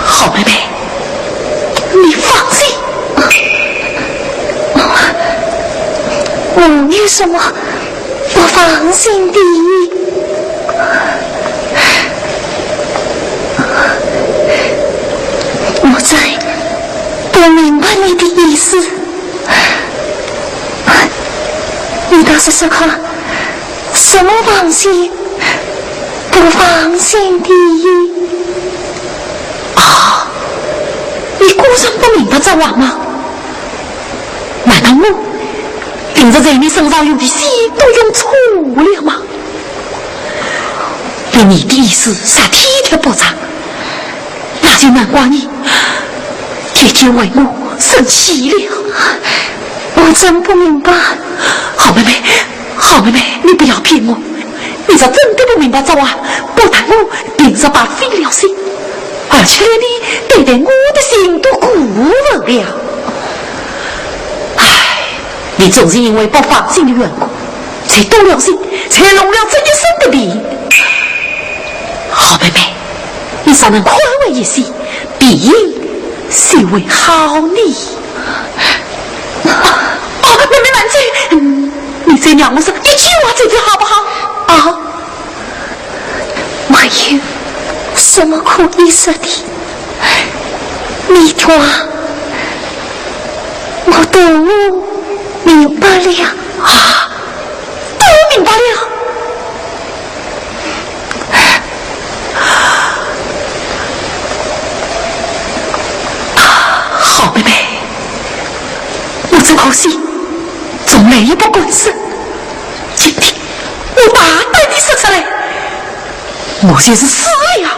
好妹妹， 你放心。我有什么不放心的？我真不明白你的意思。你倒是说看，什么放心不放心的？ 啊，你果然不明白这话吗？难道我平日在你身上用的心都用错了吗？连你的意思啥体都不着，那就难怪你姐姐为我生气了。我真不明白。好妹妹，好妹妹，你不要骗我。 你若真的不明白这话，不但我平日白费了心，而且连你对待我的心都辜负了。唉，你总是因为不放心的缘故，才动了心，才弄了这一身的病。好妹妹，你若能宽慰一些，病就会好呢。啊，妹妹慢走，嗯，你再让我说一句话，这次好不好？啊？ 没有什么可以说的，你的话我都明白了。啊，都明白了。啊，好妹妹，我这口气从来也不敢说，今天 我大胆地说出来，我就是死了，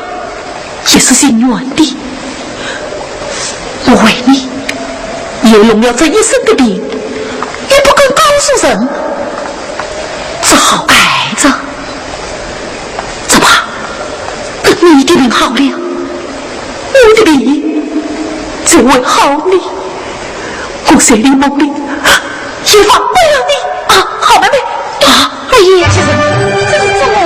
也是心软的。我为你也弄了这一身的病，也不敢告诉人，只好挨着。怎么，等你的病好了， 我的病就会好呢，我在你梦里也忘不了你啊，好妹妹啊，哎呀，这是，这是怎么了？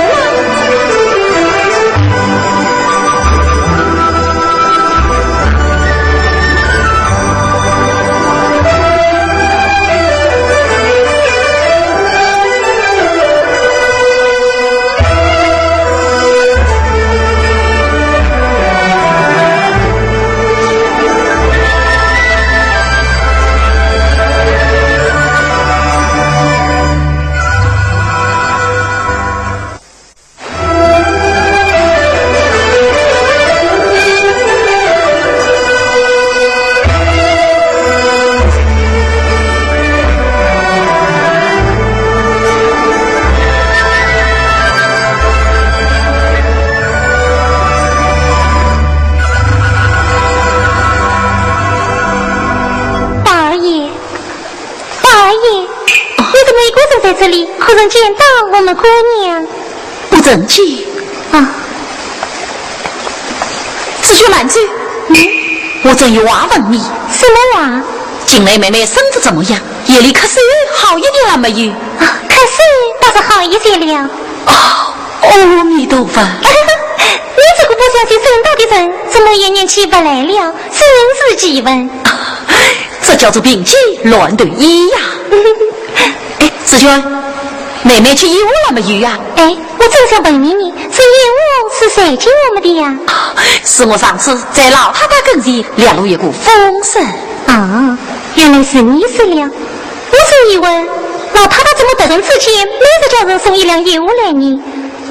一个人在这里，可曾见到我们姑娘？不曾见。啊。紫鹃慢走。嗯？我正有话问你。什么话？近来妹妹身子怎么样？夜里咳嗽好一点了没有？啊，咳嗽倒是好一些了。哦，阿弥陀佛。你这个不相信神道的人，怎么也念起不来了？真是奇闻。这叫做病急乱投医呀。哎，紫鹃，妹妹吃药了没有呀？哎，我正想问你呢，这药是谁给我们的呀？是我上次在老太太跟前了了一个风声。啊，原来是你说了。我是以为老太太怎么突然之间每日叫人送一两药来呢？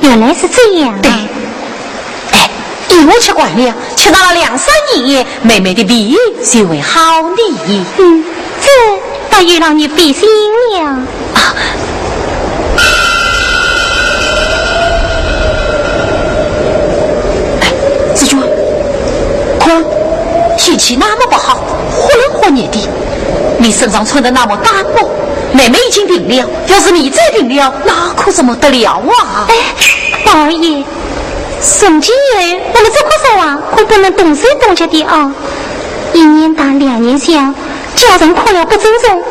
原来是这样啊。对。哎，药吃惯了，吃上了两三年，妹妹的病就会好的。嗯，这倒有劳你费心了。啊。哎，紫鹃，看，天气那么不好，忽冷忽热的，你身上穿的那么单薄，妹妹已经病了，要是你再病了，那可怎么得了啊？哎，宝二爷，从今以后，我们这棵树啊，可不能动手动脚的啊。一年大，两年小，家人看了不尊重，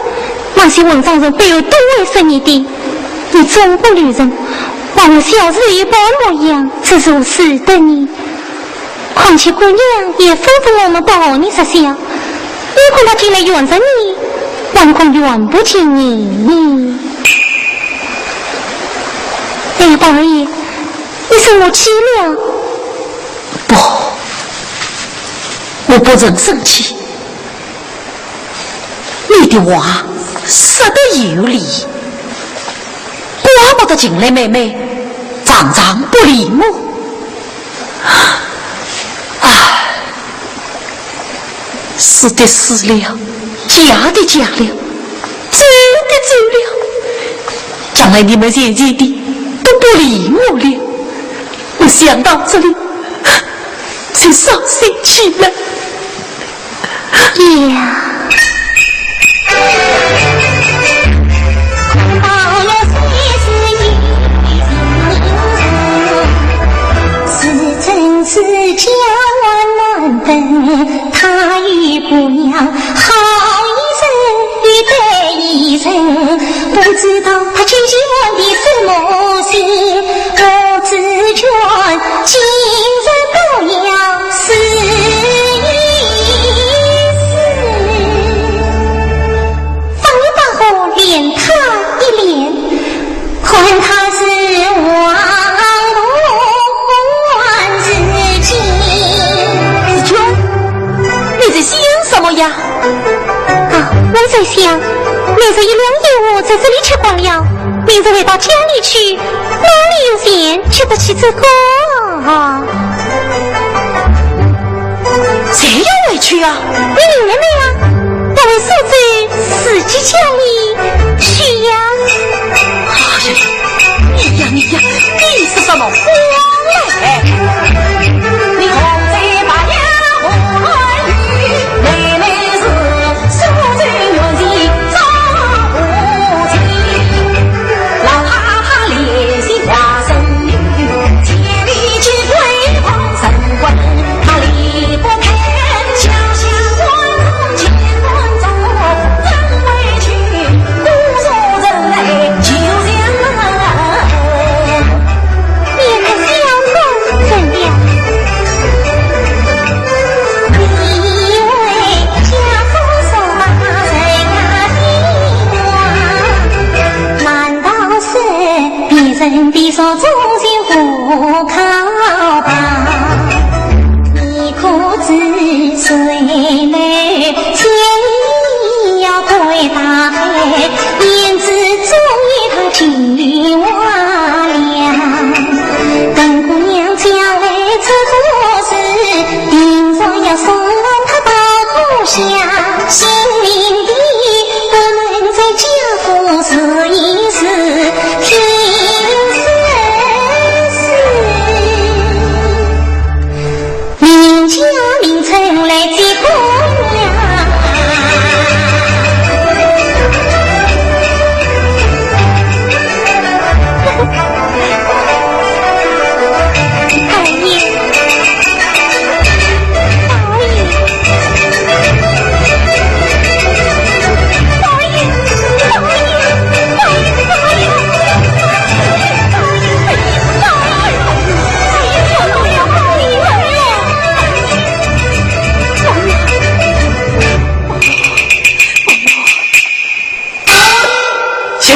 那些混账人背后都会说你的。你忠厚良人，忘了小时候一般模样，这如何使得呢？况且姑娘也吩咐我们不和你说笑，你看她近来怨着你，还恐怨不尽你呢。哎，宝二爷，你生我气了？不，我不曾生气。你的话说得有理，怪不得近来妹妹常常不理我。唉，是的是了，嫁的嫁了，走的走了，将来你们渐渐的都不理我了。我想到这里，就伤心起来。呀。放一把火，潋他一潋，看他是亡不还之。紫鹃，你在想什么呀？啊，我在想，妹子一两药我在这里吃光了，妹子回到家里去，哪里有钱吃得起这个啊？ 谁要回去啊？你明白没有？要回苏州自己家里去呀。哎呀，你呀，你呀，你说什么话嘞？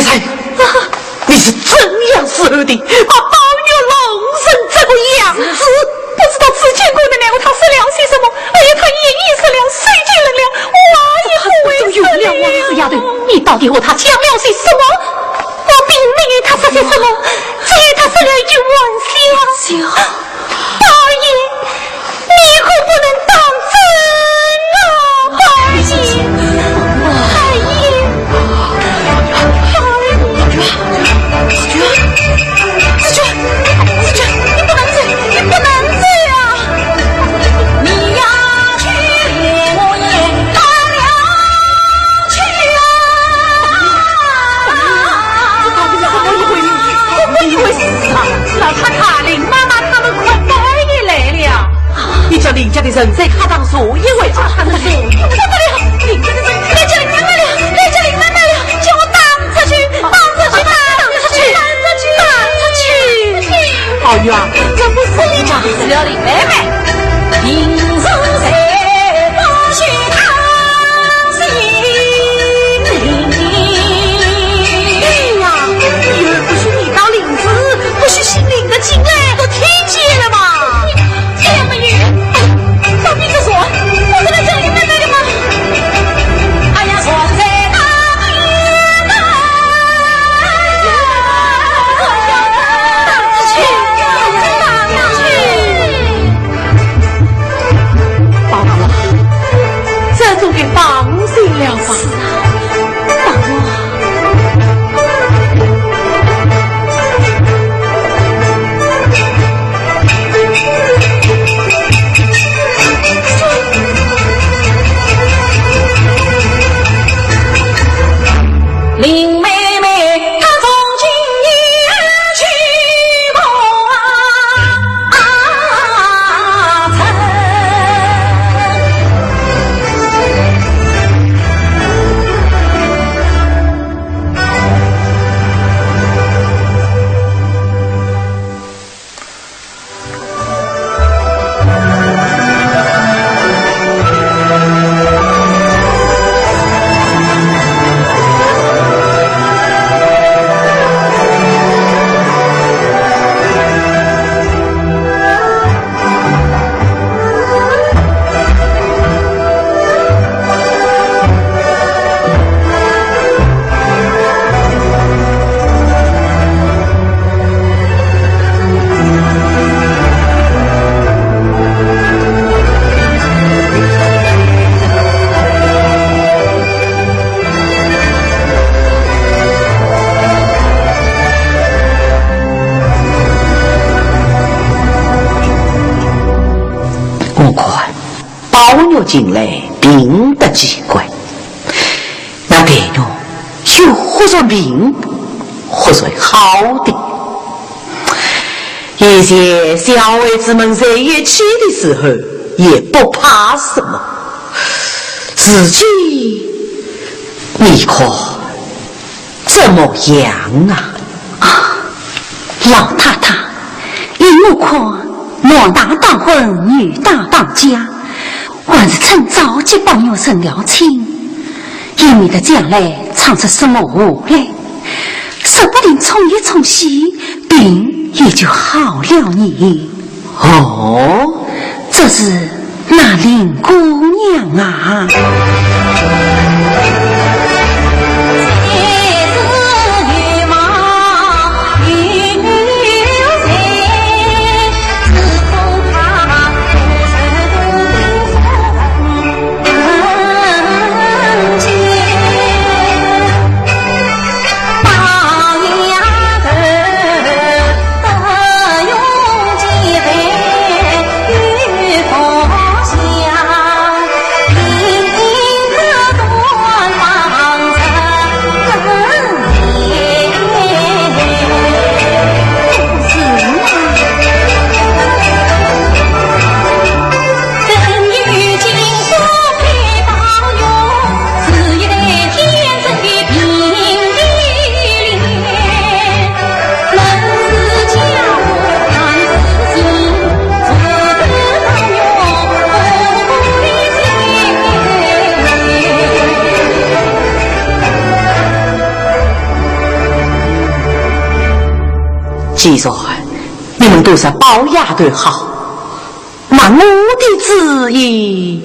哎，你是怎样伺候的，把宝玉弄成这个样子？不知道紫鹃姑娘奈何他说了些什么，哎呀，他一一说了，手就冷了，话也不会说了。哎呀，这个有了，王氏丫头，你到底和他讲了些什么？我并没有他说些什么，只有他说了一句“还乡”。宝玉，你可不能当真啊，宝玉！宝玉！宝玉！紫鹃，紫鹃，紫鹃，你不能走，你不能走啊！你要去，我也跟了去啊！这到底是怎么一回事？怎么一回事啊？老太太、林妈妈他们快带你来了。你叫林家的人在客堂坐一会啊。不得了，林家的人来叫林妈妈了，来叫林妈妈了，叫我打出去，打出去，打出去，打出去，打出去。宝玉啊，这不是你家，是了林妹妹。平时在高兴他心里。哎呀，以后不许你到林子，不许姓林的进来，都听见了吗？哎呀，没有，哎，宝玉这说，我是来叫林妹妹的吗？哎呀，说在那里呢。打出去，打出去。 宝玉，这总该放心了吧？是啊，宝玉啊。林妹妹，她从今以后娶我啊，啊，成。我看宝玉近来病得奇怪，那黛玉就忽然病，忽然好的。以前小孩子们在一起的时候也不怕什么，如今你看 怎么样啊？啊，老太太，依我看，男大当婚，女大当嫁，还是趁早给宝玉成了亲，以免得将来闯出什么祸来，说不定冲一冲喜，病也就好了呢。 哦，这是那林姑娘啊。既然你们都说宝丫头好，那我的主意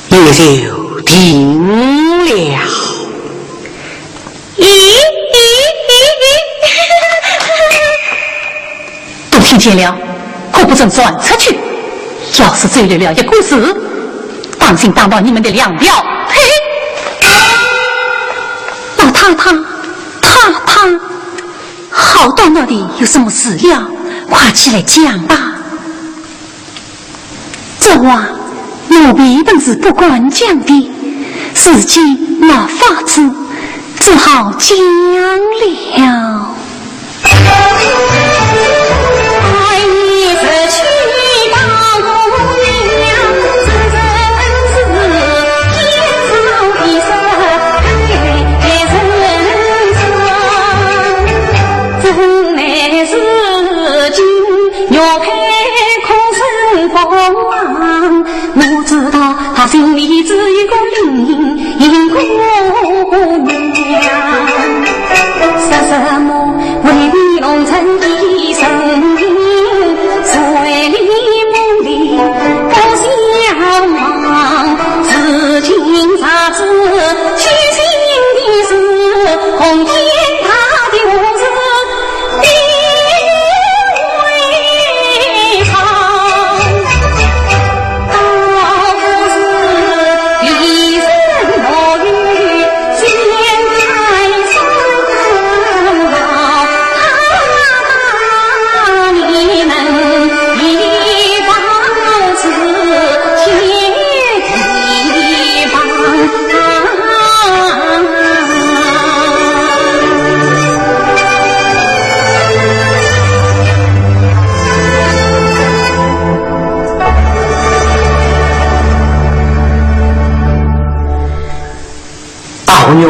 也就定了。咦？都听见了，可不准传出去。要是走漏了一个字，当心打爆你们的粮票。嘿！老太太，太太，好端端的有什么事了？快起来讲吧。这话奴婢本是不敢讲的，如今没法子，只好讲了。 宝玉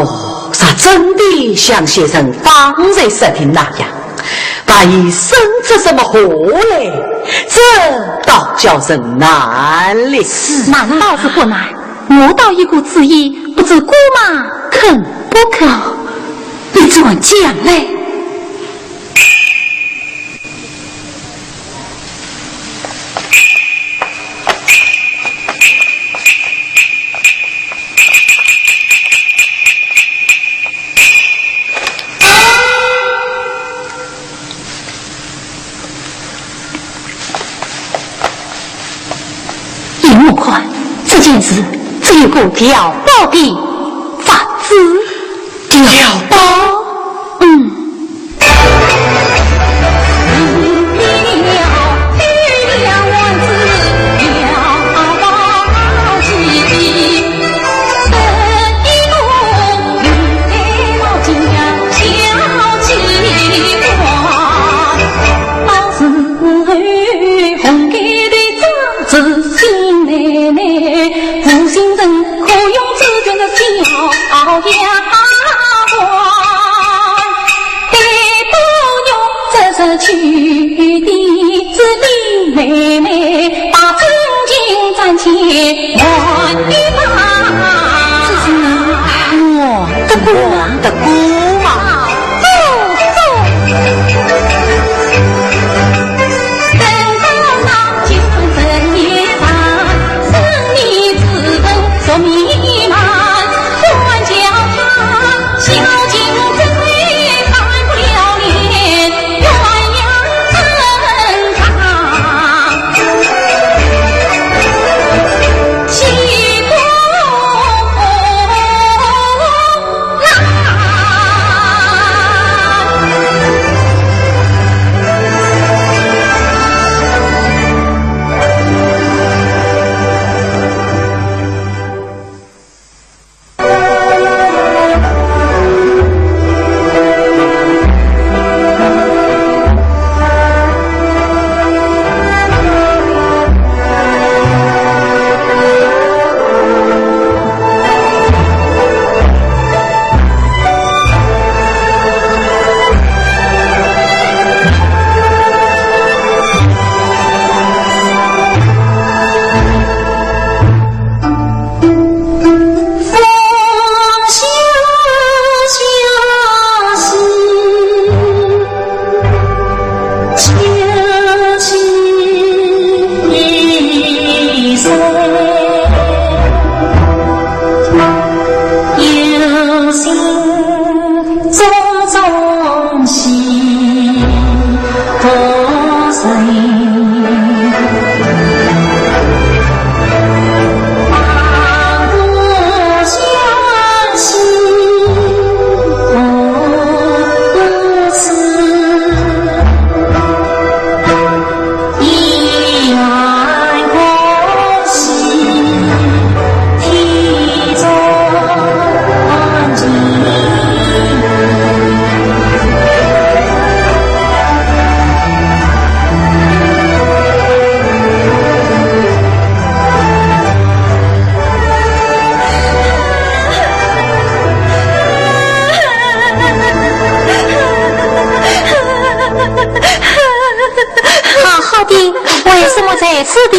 是真的像先生方才说的那样，他已生出什么祸来，这倒叫人难了。是，难倒是不难，我倒有个主意，不知姑妈肯不肯？你怎么讲呢？ 依我看，这件事只有个调包的法子。调包？嗯。我的姑妈，我的姑妈。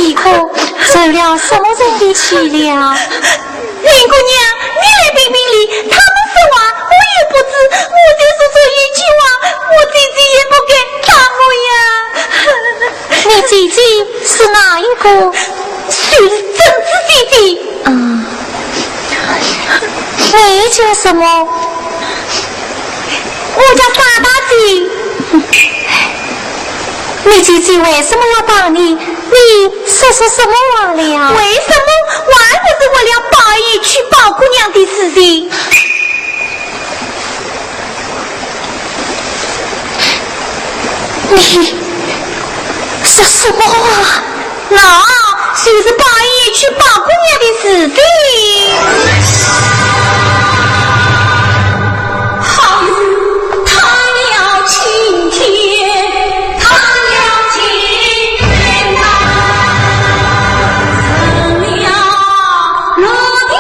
一个受了什么人的气了？林姑娘，你来评评理，他们说话我又不知，我就说说一句话，我姐姐也不敢打我呀。你姐姐是哪一个？就是珍珠姐姐。啊，你叫什么？我叫傻大姐。你姐姐为什么要打你？你说出什么话了？为什么？还不是为了宝玉娶宝姑娘的事情。你说什么话？喏，就是宝玉娶宝姑娘的事情。好日他要青天，他要青天呐，成了落地。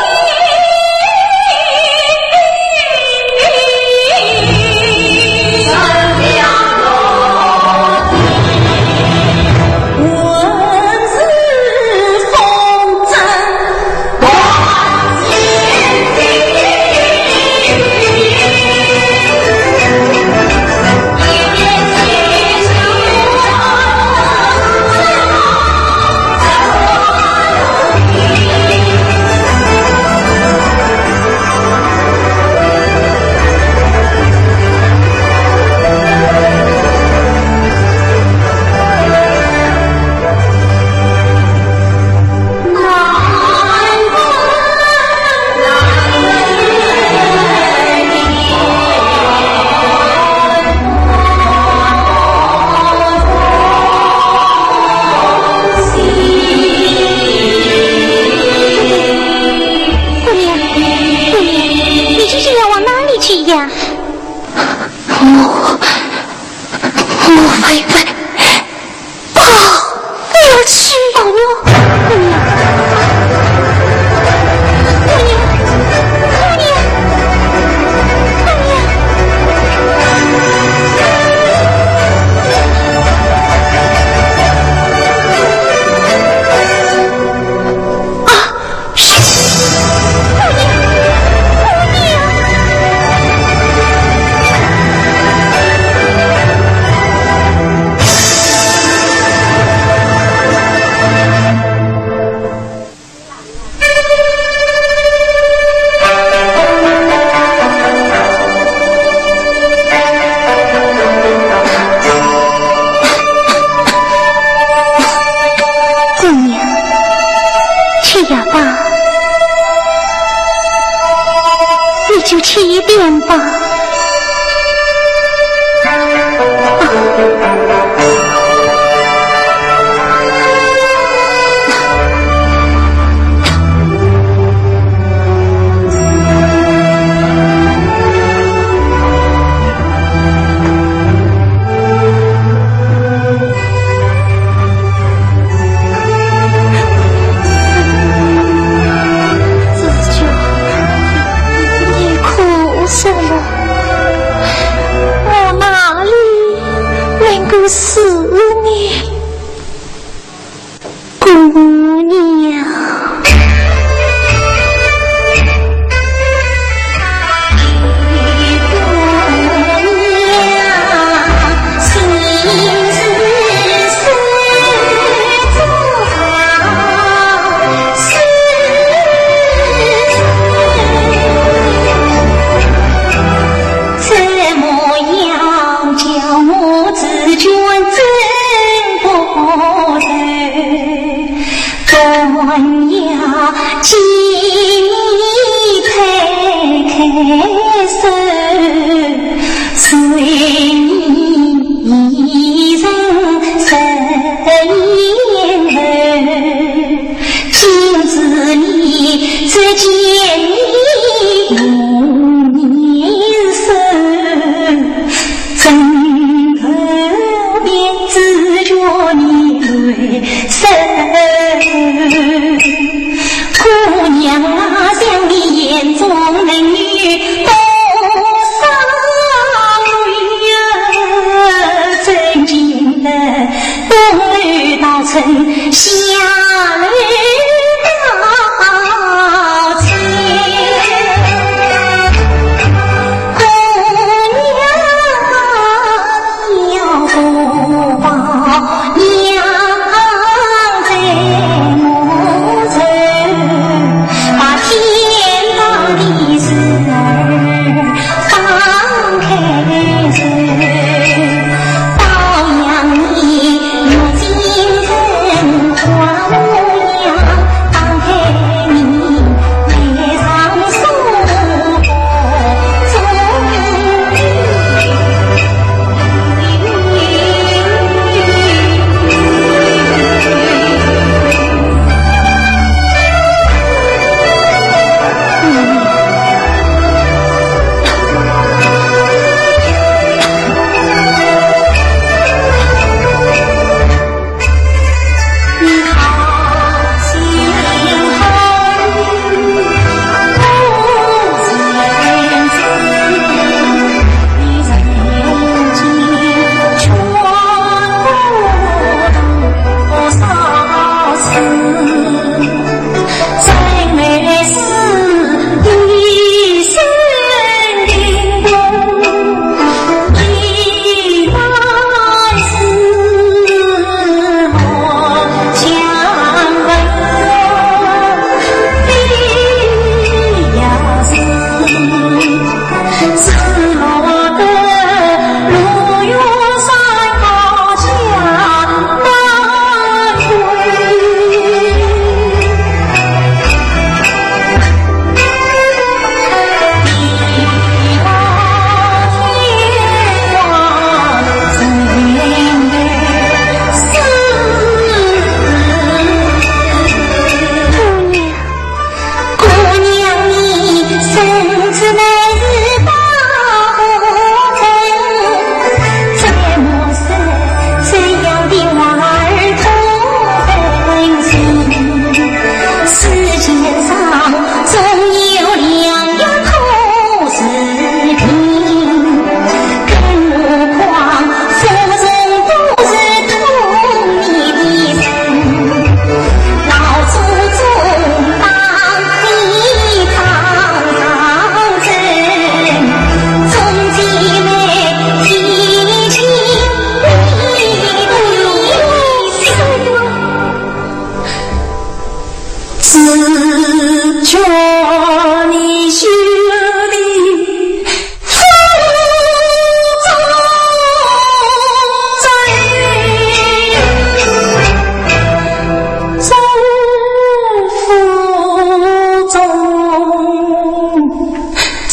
姑娘，姑娘，你究竟要往哪里去呀？我，我飞奔，宝玉去。宝玉，姑娘，姑娘，姑娘，姑娘。啊！ 姑娘，吃药吧，你就吃一点吧。啊。 紫鹃，你哭什么？我哪里能够死呢？ 姑娘。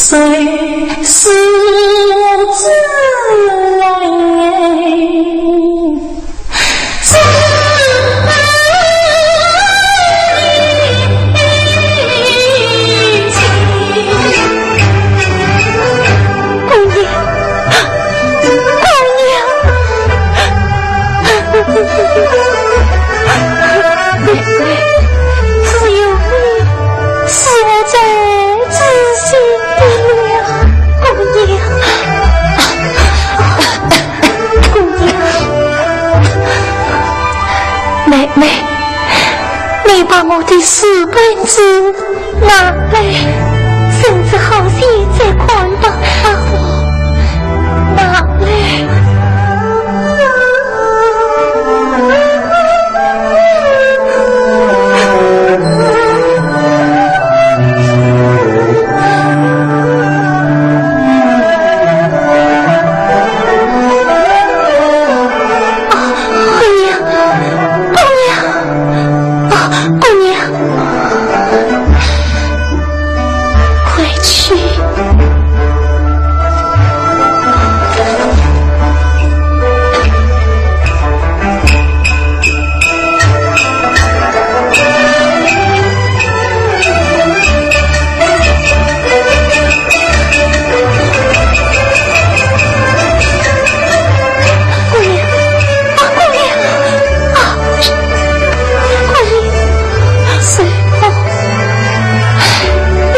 姑娘，姑娘，只有你是我最知心的了，姑娘。 姑娘，妹妹，你把我的书本子拿来。孙子好些，再看吧。把我拿来。 姑娘，姑娘，啊，姑娘，快去。姑娘，啊，姑娘，啊，姑娘，是我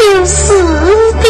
有事的。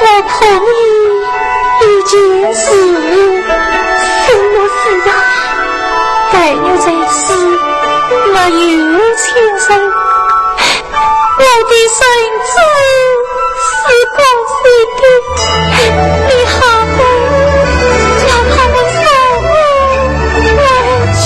我看你已经是什么事啊？待我在此没有亲人，我的身子是不死的，你还不叫他们送我回去？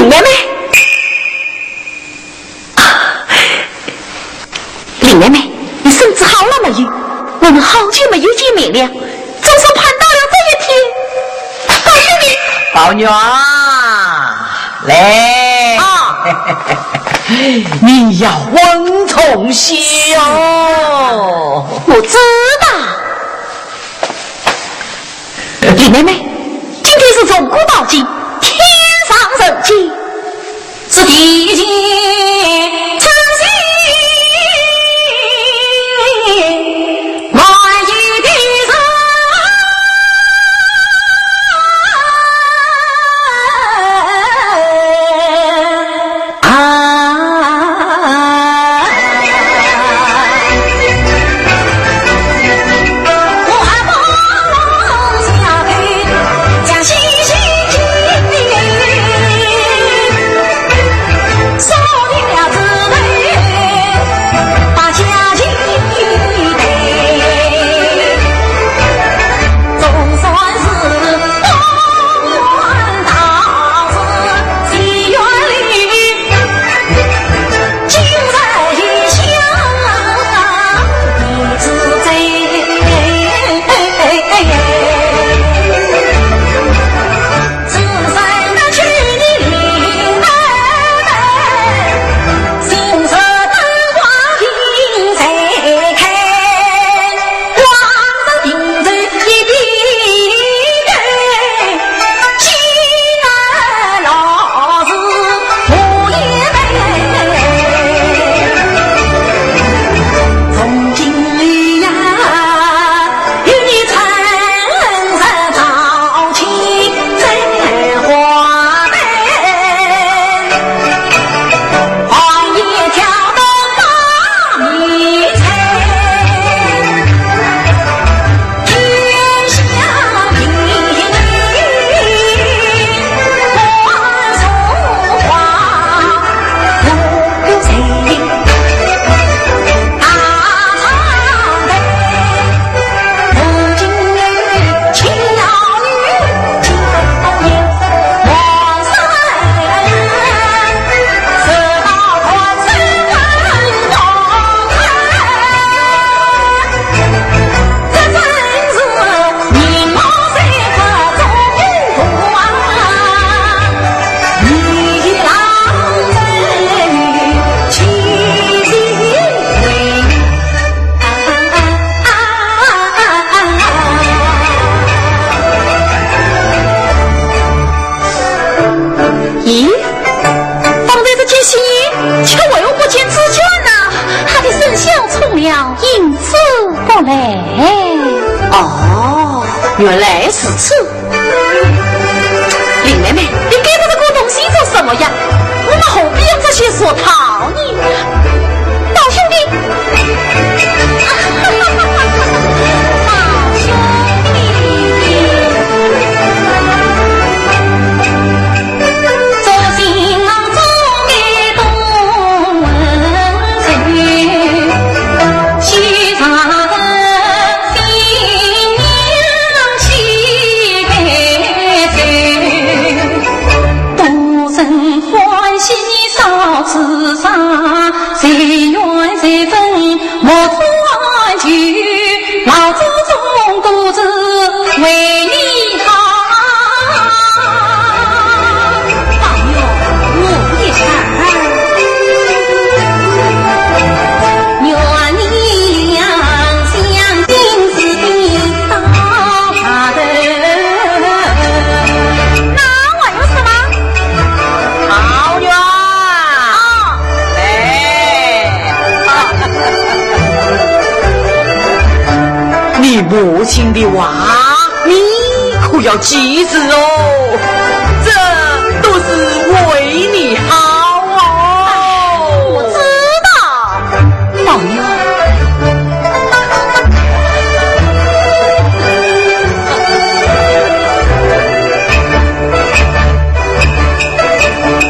妹妹，啊，林妹妹，你身子好了没有？我们好久没有见面了，总算盼到了这一天。宝兄弟。宝玉啊，来。啊。你要稳重些哦。我知道。 林妹妹，今天是重鼓包金，天上人间，是地界春心满意的人。啊。 咦，方才这件新衣却为何不见紫鹃呢？她的身消重了，因此不来。哦，原来如此。林妹妹，你带着这个东西做什么呀？我们何必用这些俗套呢？宝兄弟，宝兄弟。 那还有什么？宝玉啊！啊。哎。你母亲的话，你可要记住哦。这都是为你好哦。我知道。 宝玉。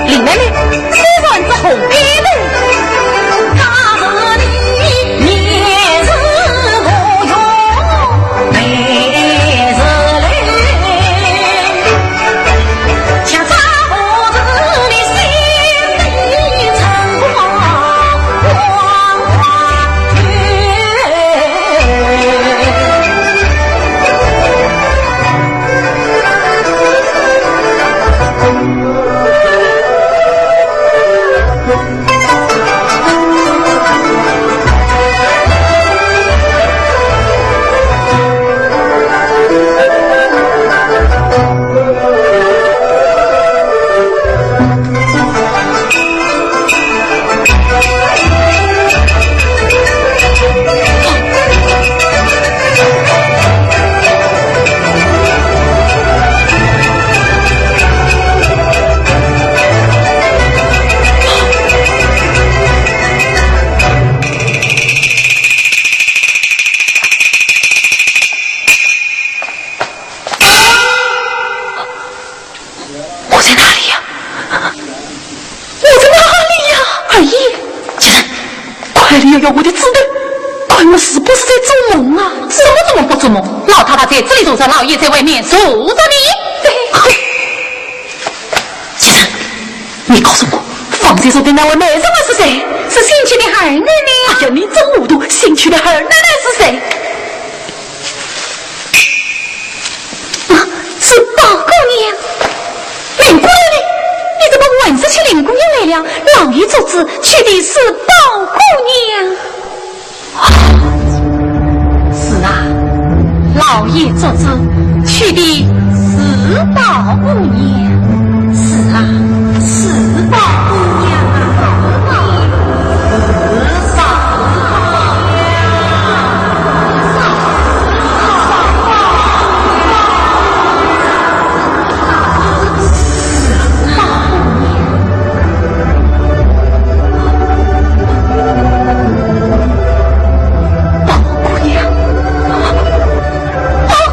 林妹妹，此番这红被头。摇摇我的指头，看我是不是在做梦啊？什么做梦不做梦？老太太在这里坐着，老爷在外面坐着呢。对。先生，你告诉我，方才说的那位美人儿是谁？是新娶的二奶奶。哎呀，你真糊涂，新娶的二奶奶是谁？ 啊，是宝姑娘。林姑娘呢？你怎么还是去林姑娘来了？老爷做主娶的是宝姑娘。啊，是啊，老爷做主娶的是宝姑娘。是啊，是宝姑娘啊。 宝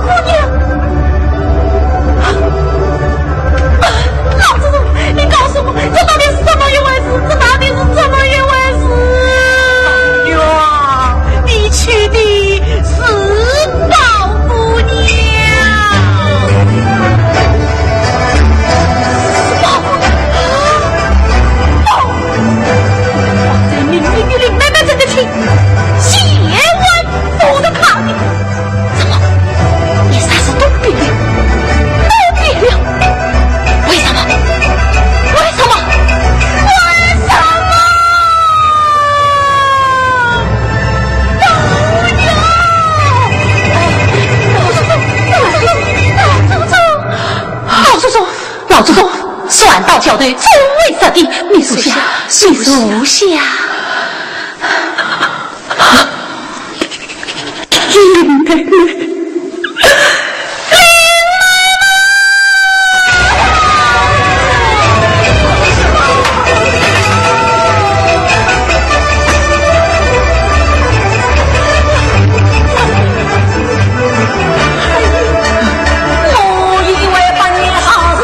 姑娘，老祖宗，你告诉我，这到底是怎么一回事？这到底是怎么一回事？女儿，你娶的是宝姑娘。宝姑娘，宝姑娘，在明明与林妹妹争的亲，千万不得她的。 怎么？你啥事都变了，都变了？为什么？为什么？为什么？老祖宗，老祖宗，老祖宗，老祖宗，老祖宗，船到桥头终为实地，你坐下，你坐下。 林妹妹，林妹妹！我以为本好事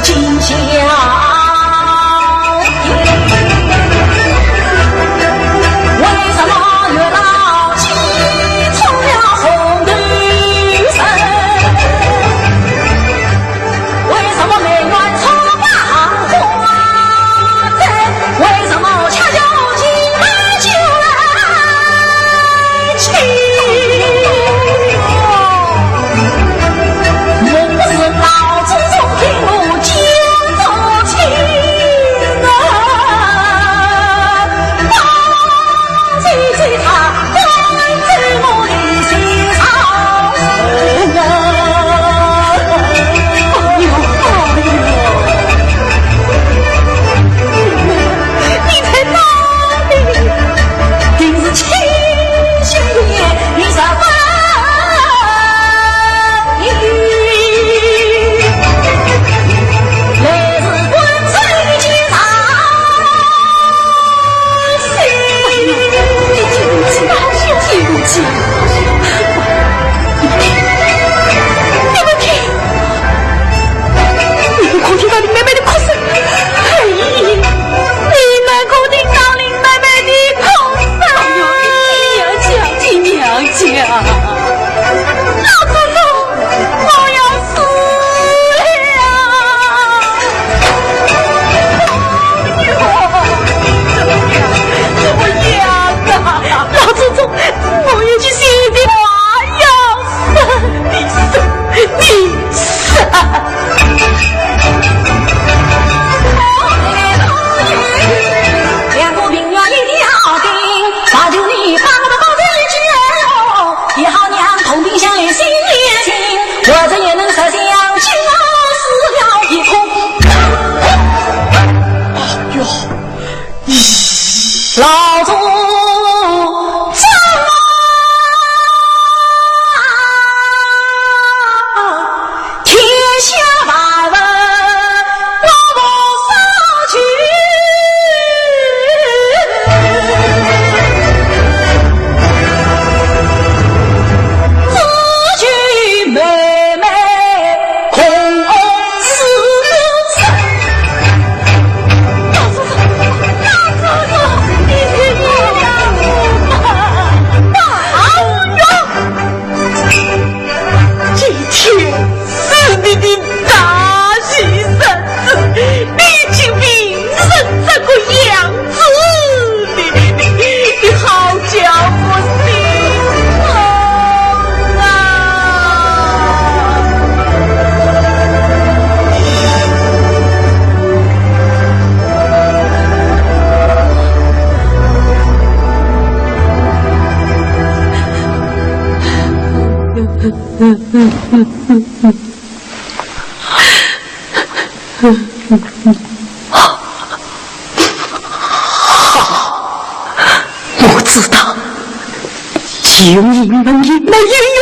今宵。 为什么月老牵错了红头好，我知道，救你们也没有用。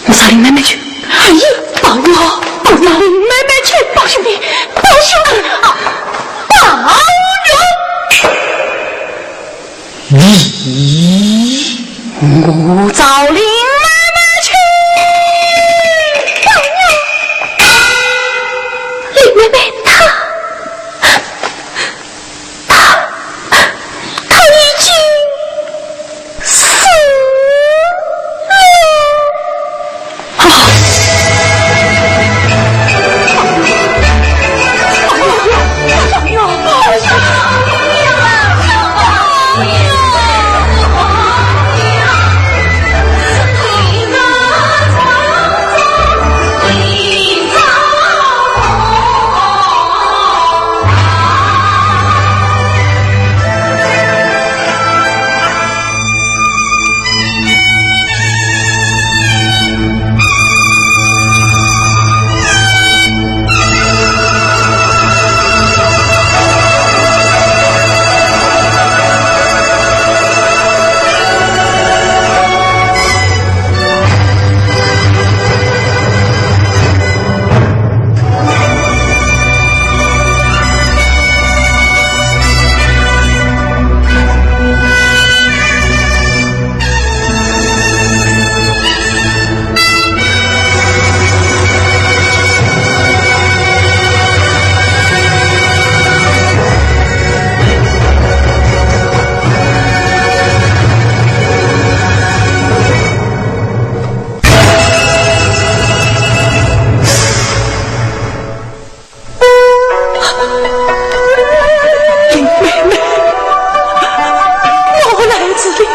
我找林妹妹去。哎呀，宝玉，我找林妹妹去。宝兄弟，宝兄弟啊，宝玉。 咦，我找林妹妹去。宝玉，林妹妹她，她，她已经死了。林妹妹，我来迟了。我来迟了。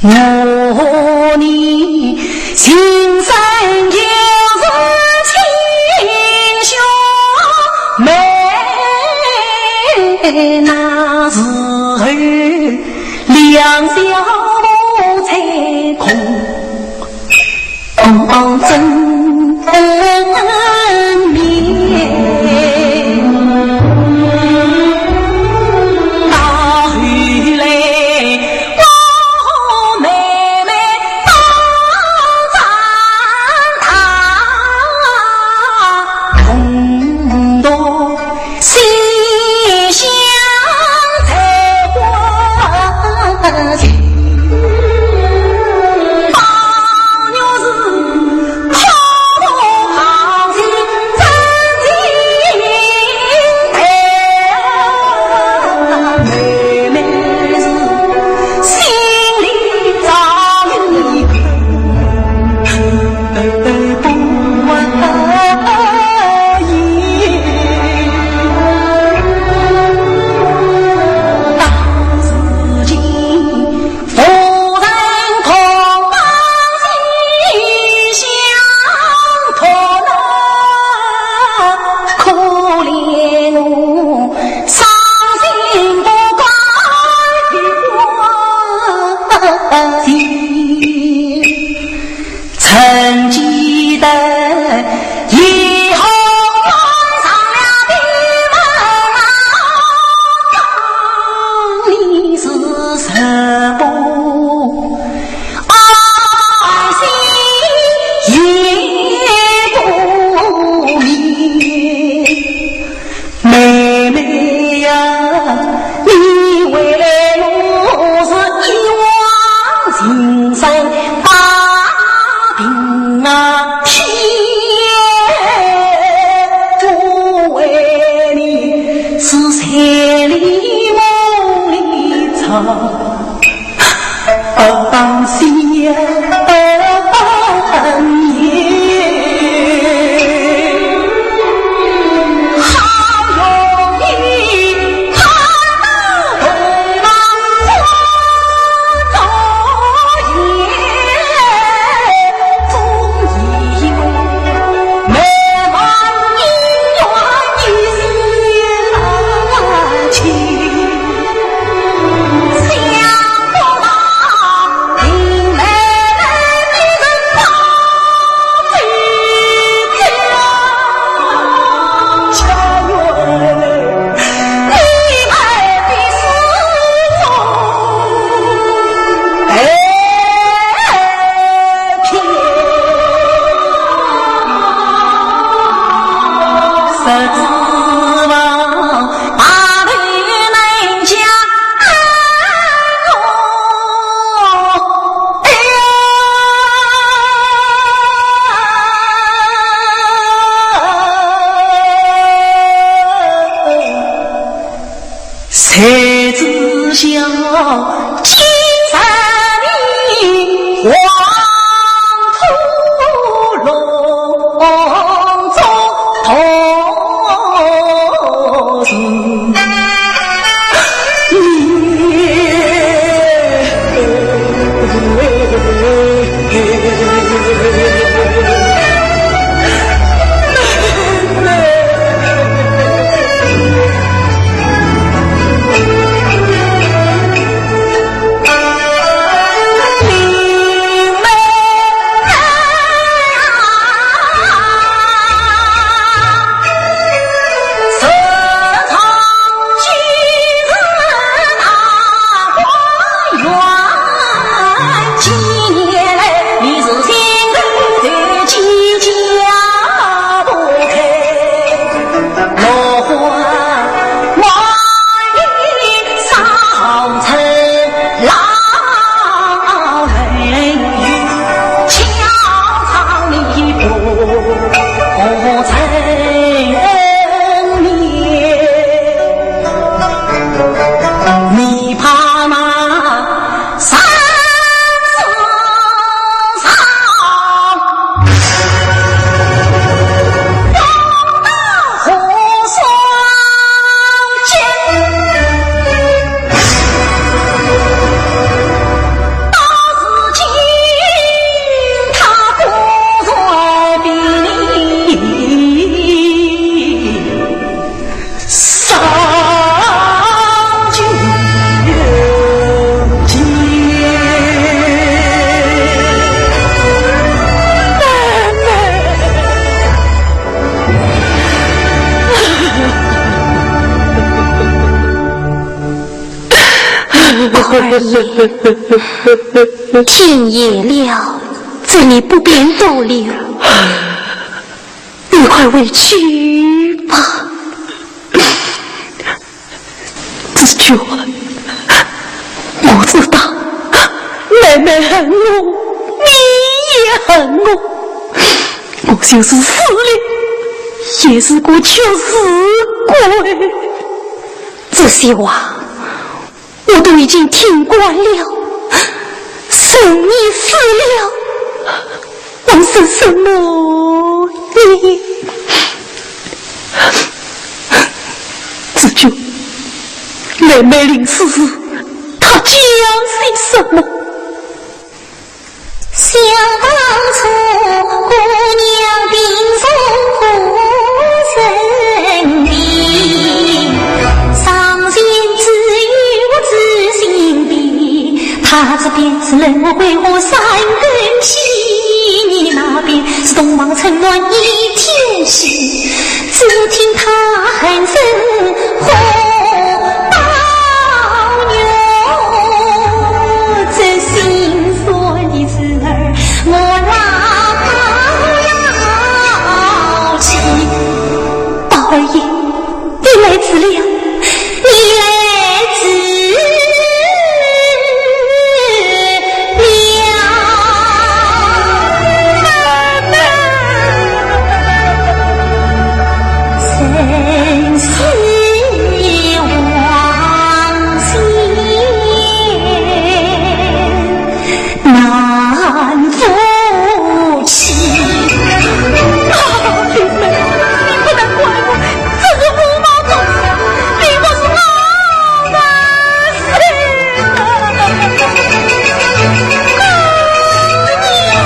我的情深就是亲兄妹，那时候两小无猜空。 红红争面。到后来，我妹妹当长大，共同 西厢采花情，方玉是好行情真情配，妹妹是心里早有你。 曾记得以后望上了闭门啊，当年是什么爱心也不明。 妹妹呀，你为我是一往情深，把病啊添，我为你是千里梦里长。宝二爷，天夜了，这里不便多留，你快回去吧。 紫鹃，我知道妹妹恨我，你也恨我，我就是死了，也是个屈死鬼。这些话我都已经听惯了，人已死了， 还说什么呢？紫鹃，妹妹临死时，她讲些什么？想当初，姑娘病重不曾病，伤心只有我自心病。 他这边是冷漠桂花三更起，你那边是东望春暖一天晴。只听他喊声火宝玉，这心酸的事儿我哪好要去？宝二爷， 你来迟了，你来迟了。难夫妻。啊，林妹，你不能怪我，这是父母不是，你不是我们谁啊？啊，你啊。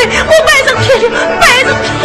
我拜人天，拜人天！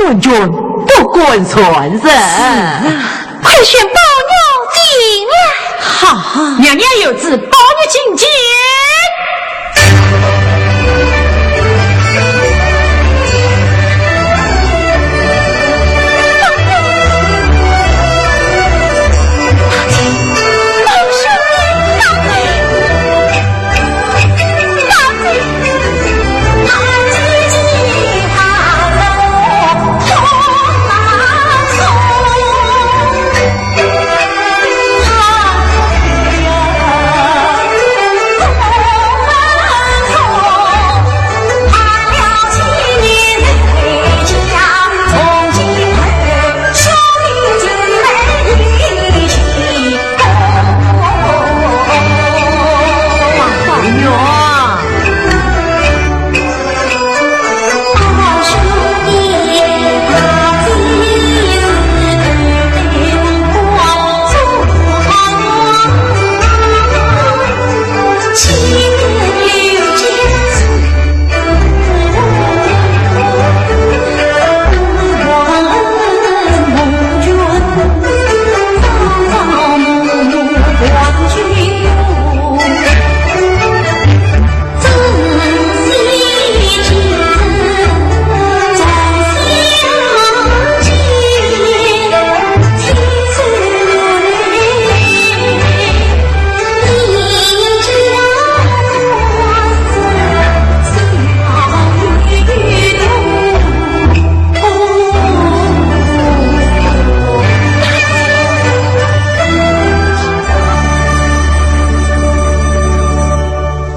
官军不敢传人。是啊，快宣宝玉进来。好，娘娘有旨，宝玉觐见。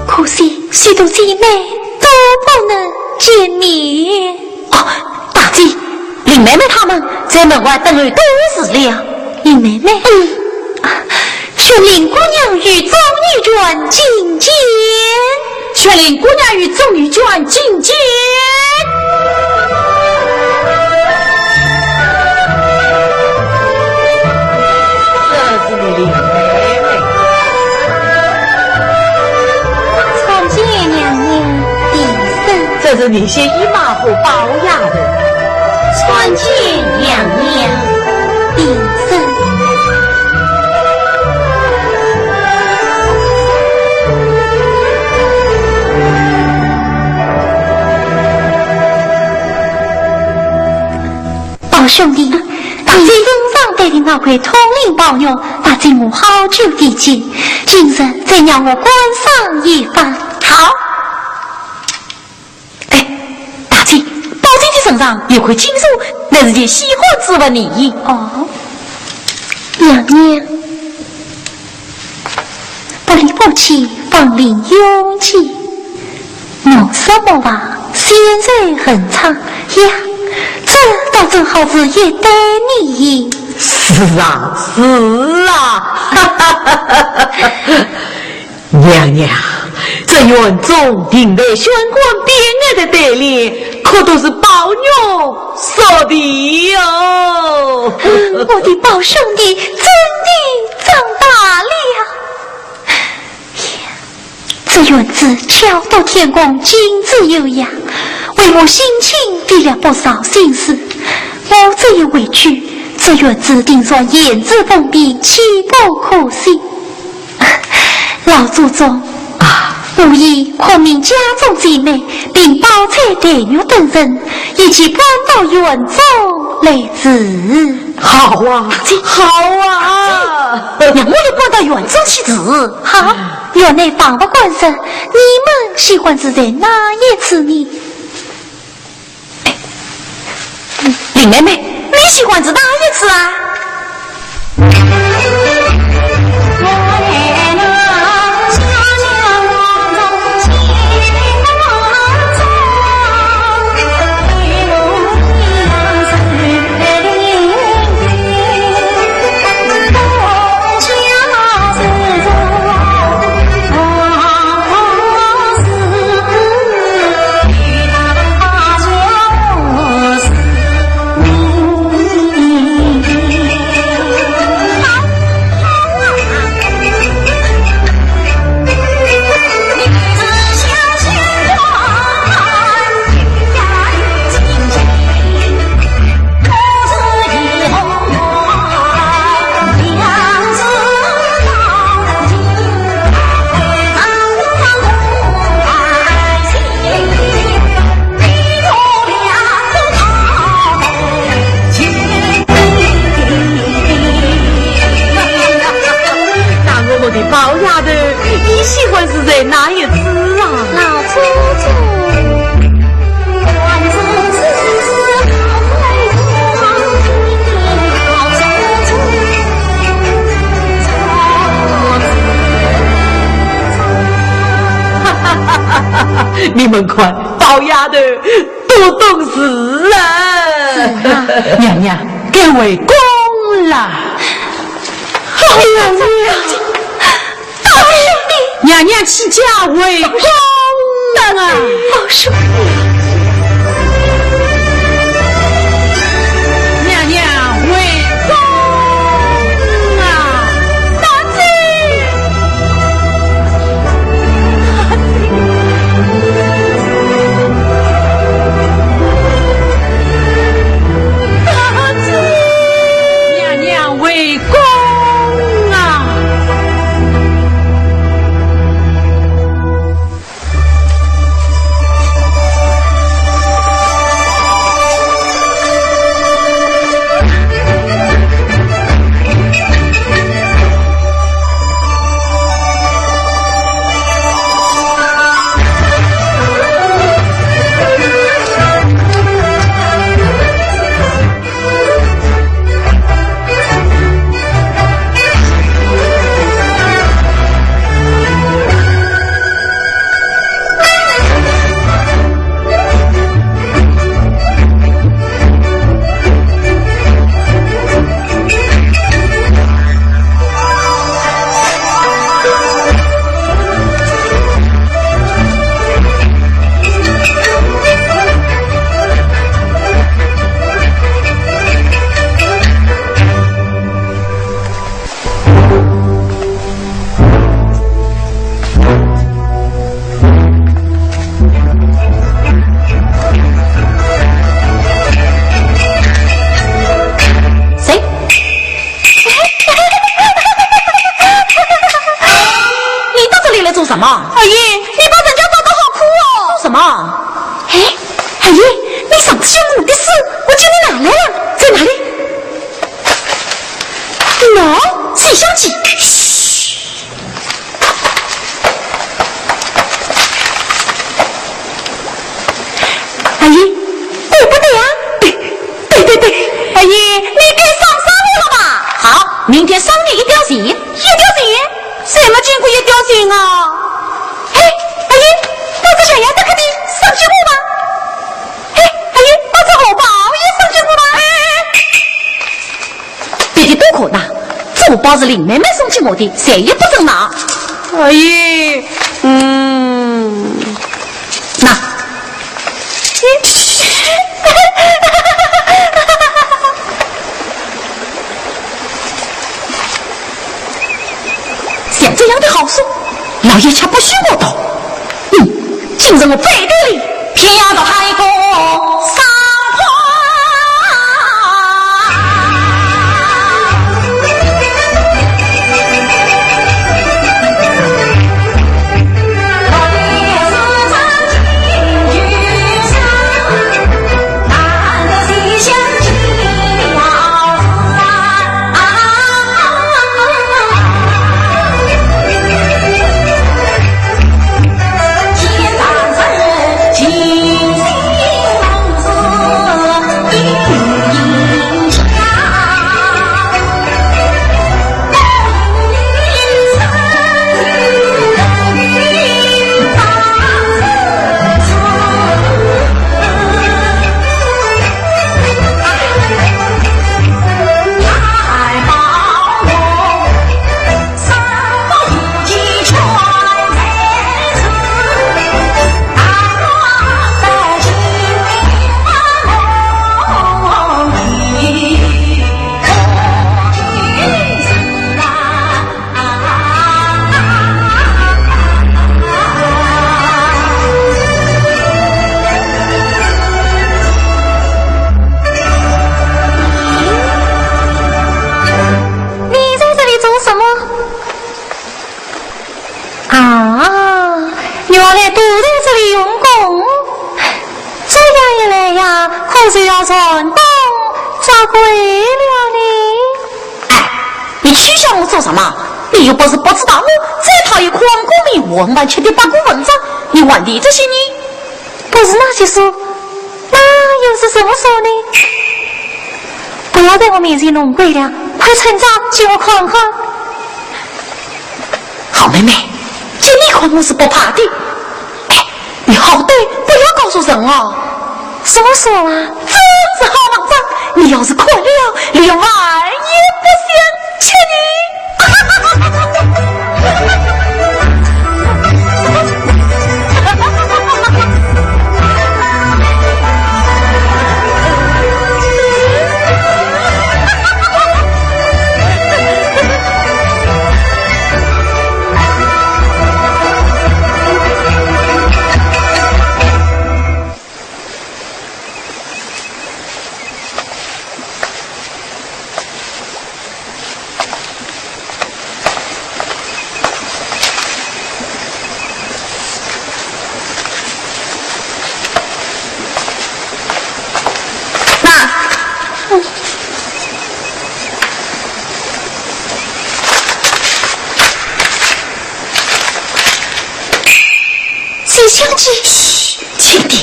可惜许多姐妹都不能见面。哦，大姐，林妹妹她们在门外等候多时了。林妹妹？嗯。啊，宣林姑娘与众女眷觐见。宣林姑娘与众女眷觐见。这是你林妹妹。参见娘娘。 这是你些姨妈和宝丫头。参见娘娘。平身。宝兄弟，大姐身上戴的那块通灵宝玉，大姐我好久的见，今日再让我观赏一番。好。 哎，大姐，宝姐的身上有块金镯，乃是件稀罕之物呢。哦，娘娘，不离不弃，芳龄永继。莫说莫忘，仙寿恒昌呀，这倒正好是一对呢。是啊，是啊。 娘娘，这园中亭台轩馆、匾额的对联，可都是宝玉所题哟。嗯，我的宝兄弟真的长大了。这园子巧夺天工，精致优雅，为我省亲费了不少心思。我这一回去，这园子定然闲置封闭，岂不可惜？ 老祖宗，啊，我已叩命家中姐妹，并宝钗、黛玉等人，一起搬到园中来住。好啊，好啊。让我也搬到园中去住。好，园内房屋官人，你们喜欢住在哪一处呢？ 林妹妹，你喜欢住哪一处啊？丫头，你喜欢是在哪一支啊？老祖宗。你们看，宝丫头 不懂事啊。是啊。娘娘，该回宫啦。哎呀，娘娘，大兄弟，娘娘起驾回宫啊。好兄弟。娘娘回宫啊。大姐。 娘娘回宫啊！谁？你到这里来做什么？二爷，你把人家打得好苦哦。做什么？哎，二爷，你上次送我的书，我叫你拿来了，在哪里？喏，《西厢记》。嘘。 二爷，对不对啊？对，对，对，对。二爷，你该赏赐我了吧？好，明天赏你一条线。一条线？谁没见过一条线啊？嘿，二爷，把这象牙雕刻的赏给我吧。嘿，二爷，把这荷包也赏给我吧。哎，哎，哎。 别的都可拿，这荷包是林妹妹送给我的，谁也不准拿。哎呀，嗯，拿。像这样的好书，老爷却不许我读。嗯，今日我背地里 偏要读他一个赏赐。你在这里做什么？啊，原来都在这里用功。这样一来呀，可是要寒冬作怪了呢。哎，你取笑我做什么？你又不是不知道我最讨厌孔公明王八吃的八股文章，你还提这些呢？不是那些书，那又是什么书呢？不要在我面前弄鬼了，快称账给我看看。好妹妹，给你看我是不怕的。哎，你好歹不要告诉人哦。什么书啊？真是好文章，你要是看了，连饭也不想吃呢。那，西厢记。嘘，轻点。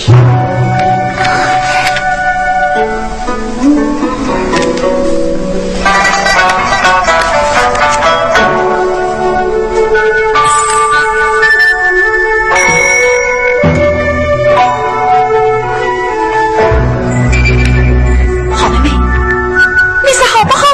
好妹妹，你说好不好？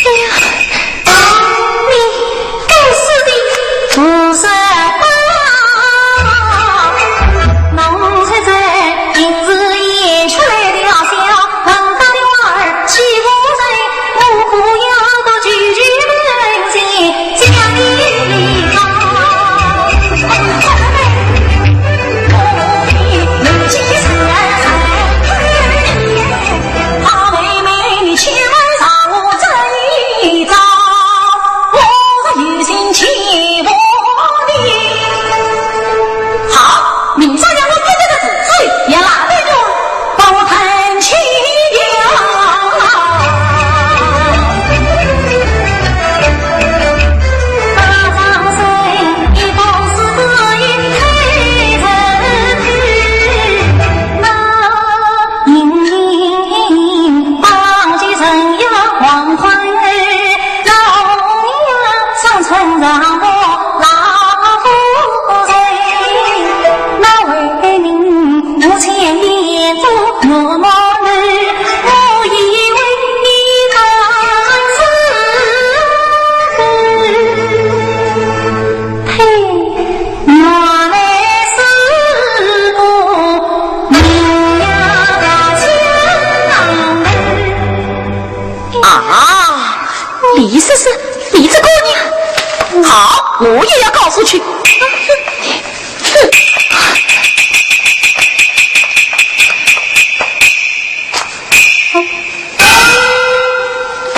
哎呀，你该死的！好，明朝让我捉这个死鬼，也拉得动，把我弹起来。 啊，李师师，你这个人，好，我也要告诉去。哼，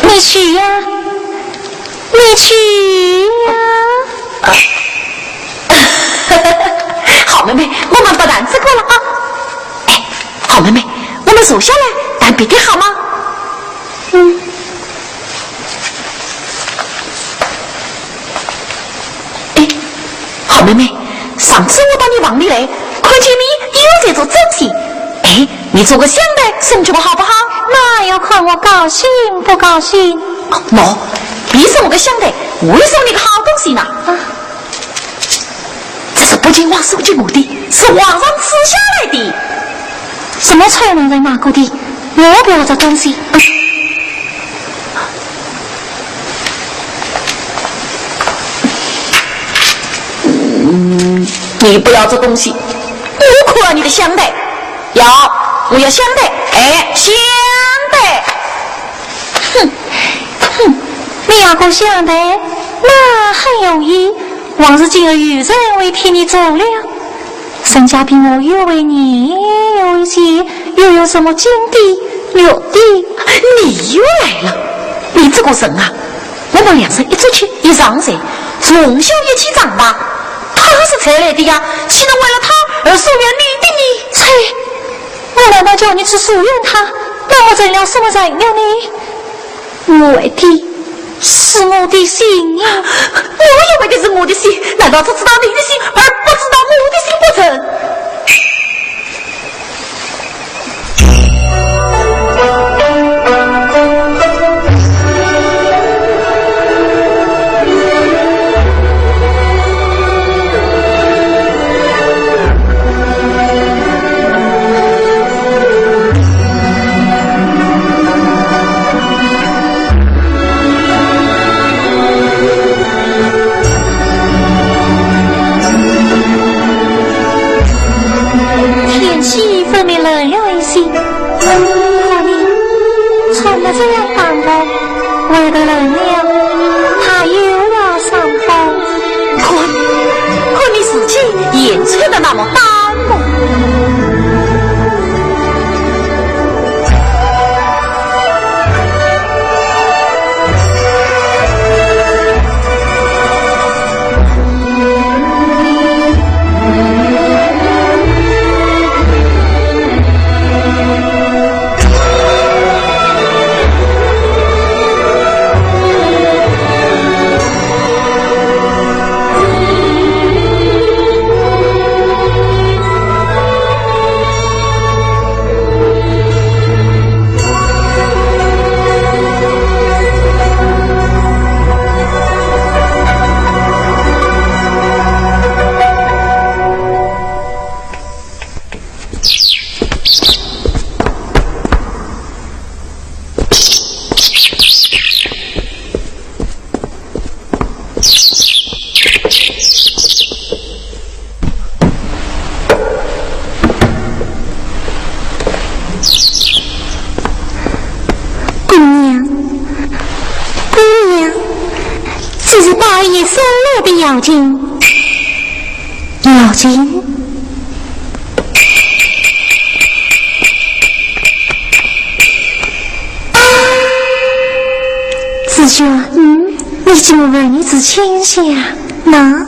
你去呀，你去呀。 好妹妹，我们不谈这个了啊。哎，好妹妹，我们坐下来谈别的好吗？嗯。哎，好妹妹，上次我到你房里来，看见你又在做针线。哎，你做个香袋送给我好不好？那要看我高兴不高兴。哦，喏，你送我个香袋，我也送你个好东西呢。啊。这是北静王送给我的，是皇上赐下来的。什么吹牛人马过的？我不要这东西。嗯，你不要这东西，我可要你的香袋。 要，我要香袋，哎，香袋。哼，哼，你要个香袋，那很容易。王氏今日有人会替你做了，人家比我又会念又会写，又有什么金的、玉的。你又来了，你这个人啊，我们两人一出去，一上山，从小一起长大，他是才来的呀，岂能为了他而疏远你的呢？切！ 我难道叫你去疏远他？那我成了什么人了呢？我为的是我的心呀。我也为的是我的心，难道只知道你的心，而不知道我的心不成？ 天气分明冷了一些，可你穿得这样单薄，为得冷了，怕又要伤风。看，看你自己也穿得那么单薄。 姑娘，姑娘，这是宝爷送来的药金。药金？紫鹃，嗯，你怎么问你是亲家呢？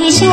是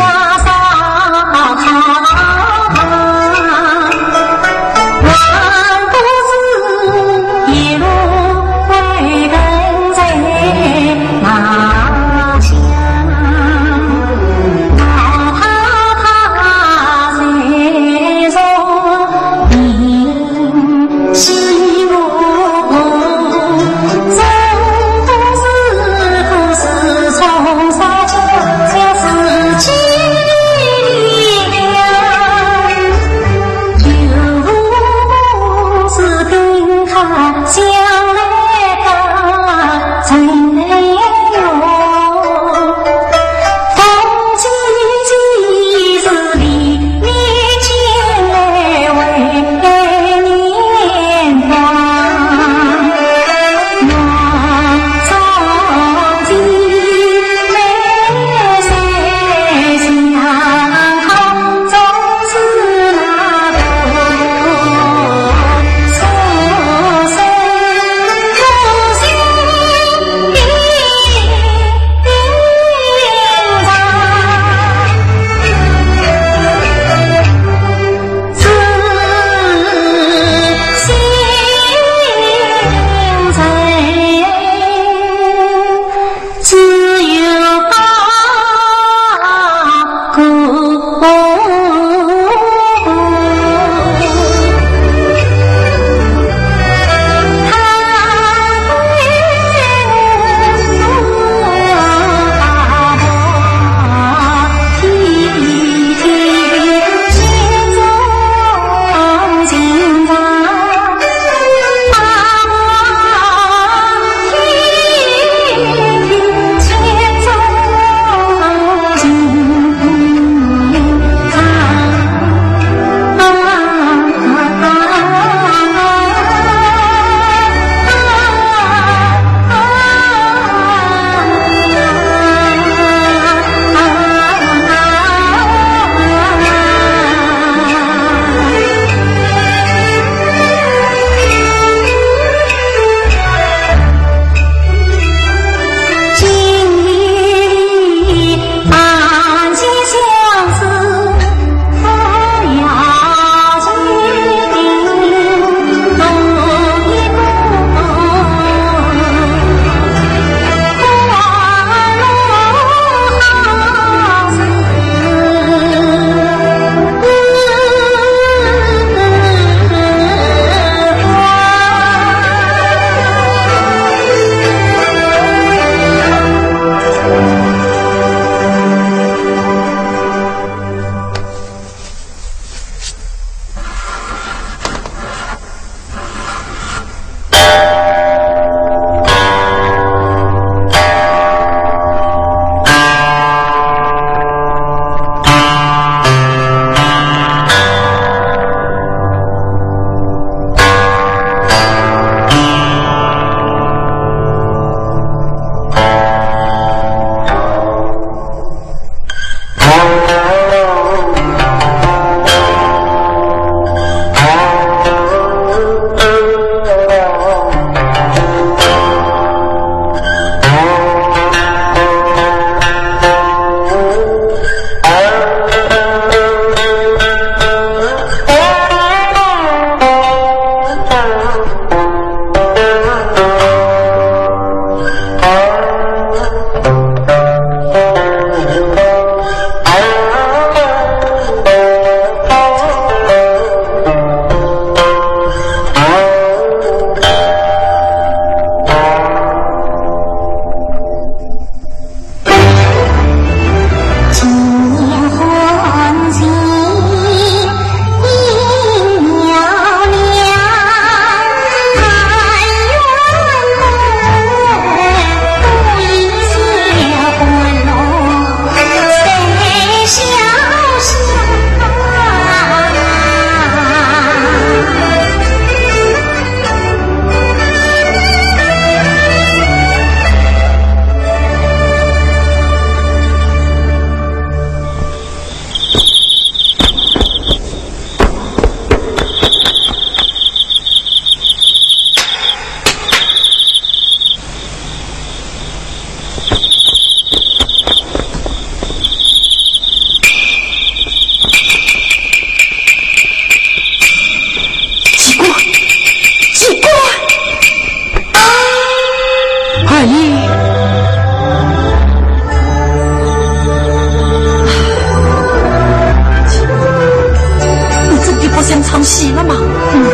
死了吗？嗯。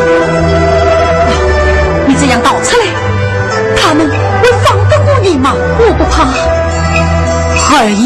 你这样逃出来，他们会放得过你吗？我不怕。二爷。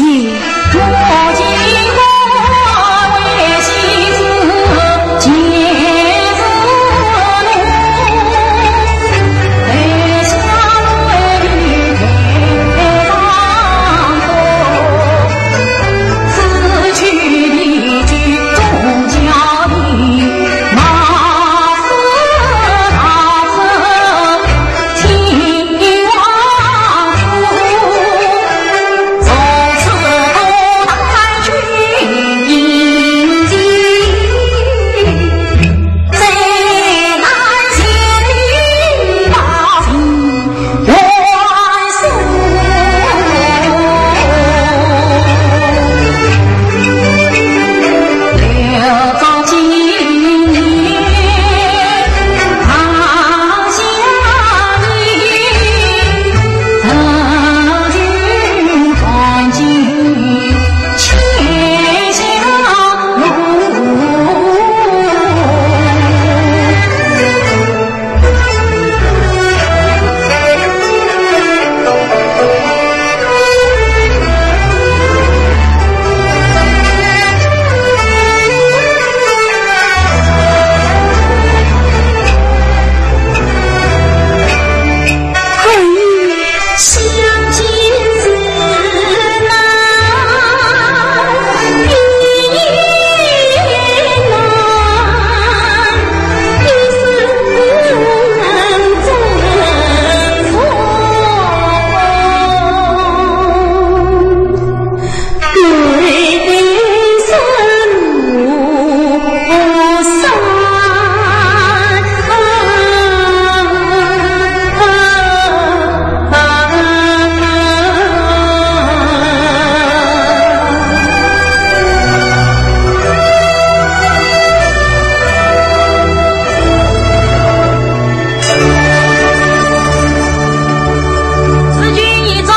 是君一中，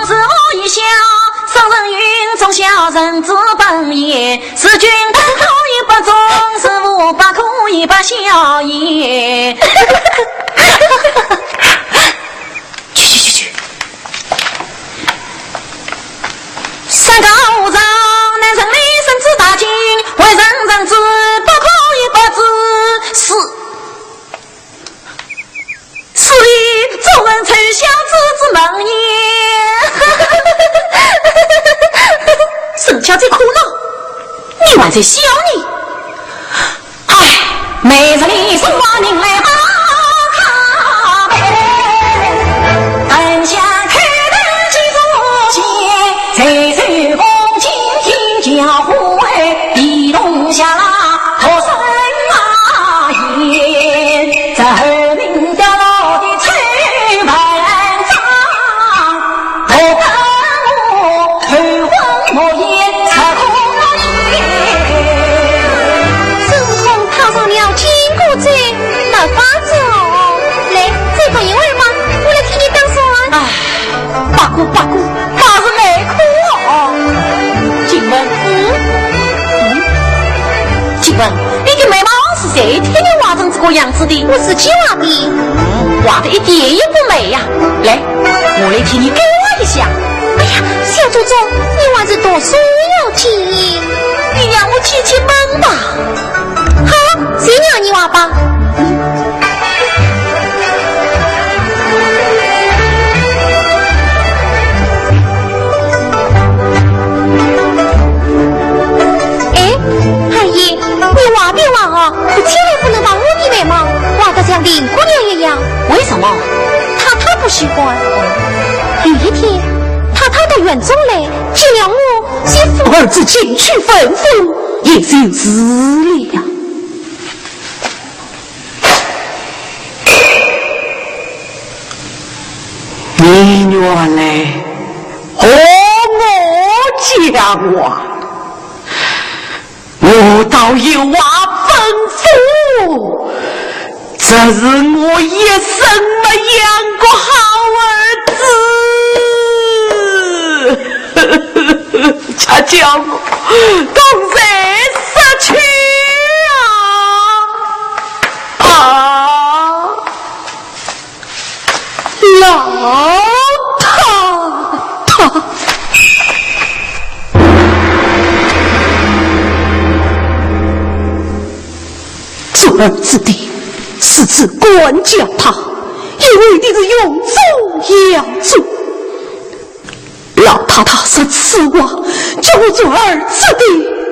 是我一小，圣人云：忠孝仁之本也。是君不可以不忠，是父不可以不孝也。去去去去！三纲五常，乃人类生之大经，为人人之不可以不知。是。 是以众人垂象之之门也。沈巧姐苦恼，你还在笑呢？唉，每日里说话人来把他背，等下开头几座间，才手捧金听教诲，一同下。 孙悟空踏上了金箍咒，没法子哦。来，再做一回吧，我来替你打算。唉，八哥，八哥，那是蛮苦哦。静雯，嗯？嗯？静雯，你的眉毛是谁替你画成这个样子的？我自己画的。嗯，画得一点也不美呀。来，我来替你改画一下。哎呀，小祖宗，你还是读书要紧。你让我解解闷吧。 好，谁让你画吧？哎，二爷，你画别画啊，你千万不能把我的眉毛画得像林姑娘一样。为什么？太太不喜欢。有一天，太太到园中来，见了我， 儿子进去吩咐，也就是了。你原来和我讲话，我倒有话吩咐。 这是我一生没养过好儿子，恰叫我同罪杀去啊！儿子的，是只管教他，因为你是永宗养子。老太太说此话，叫我做儿子的，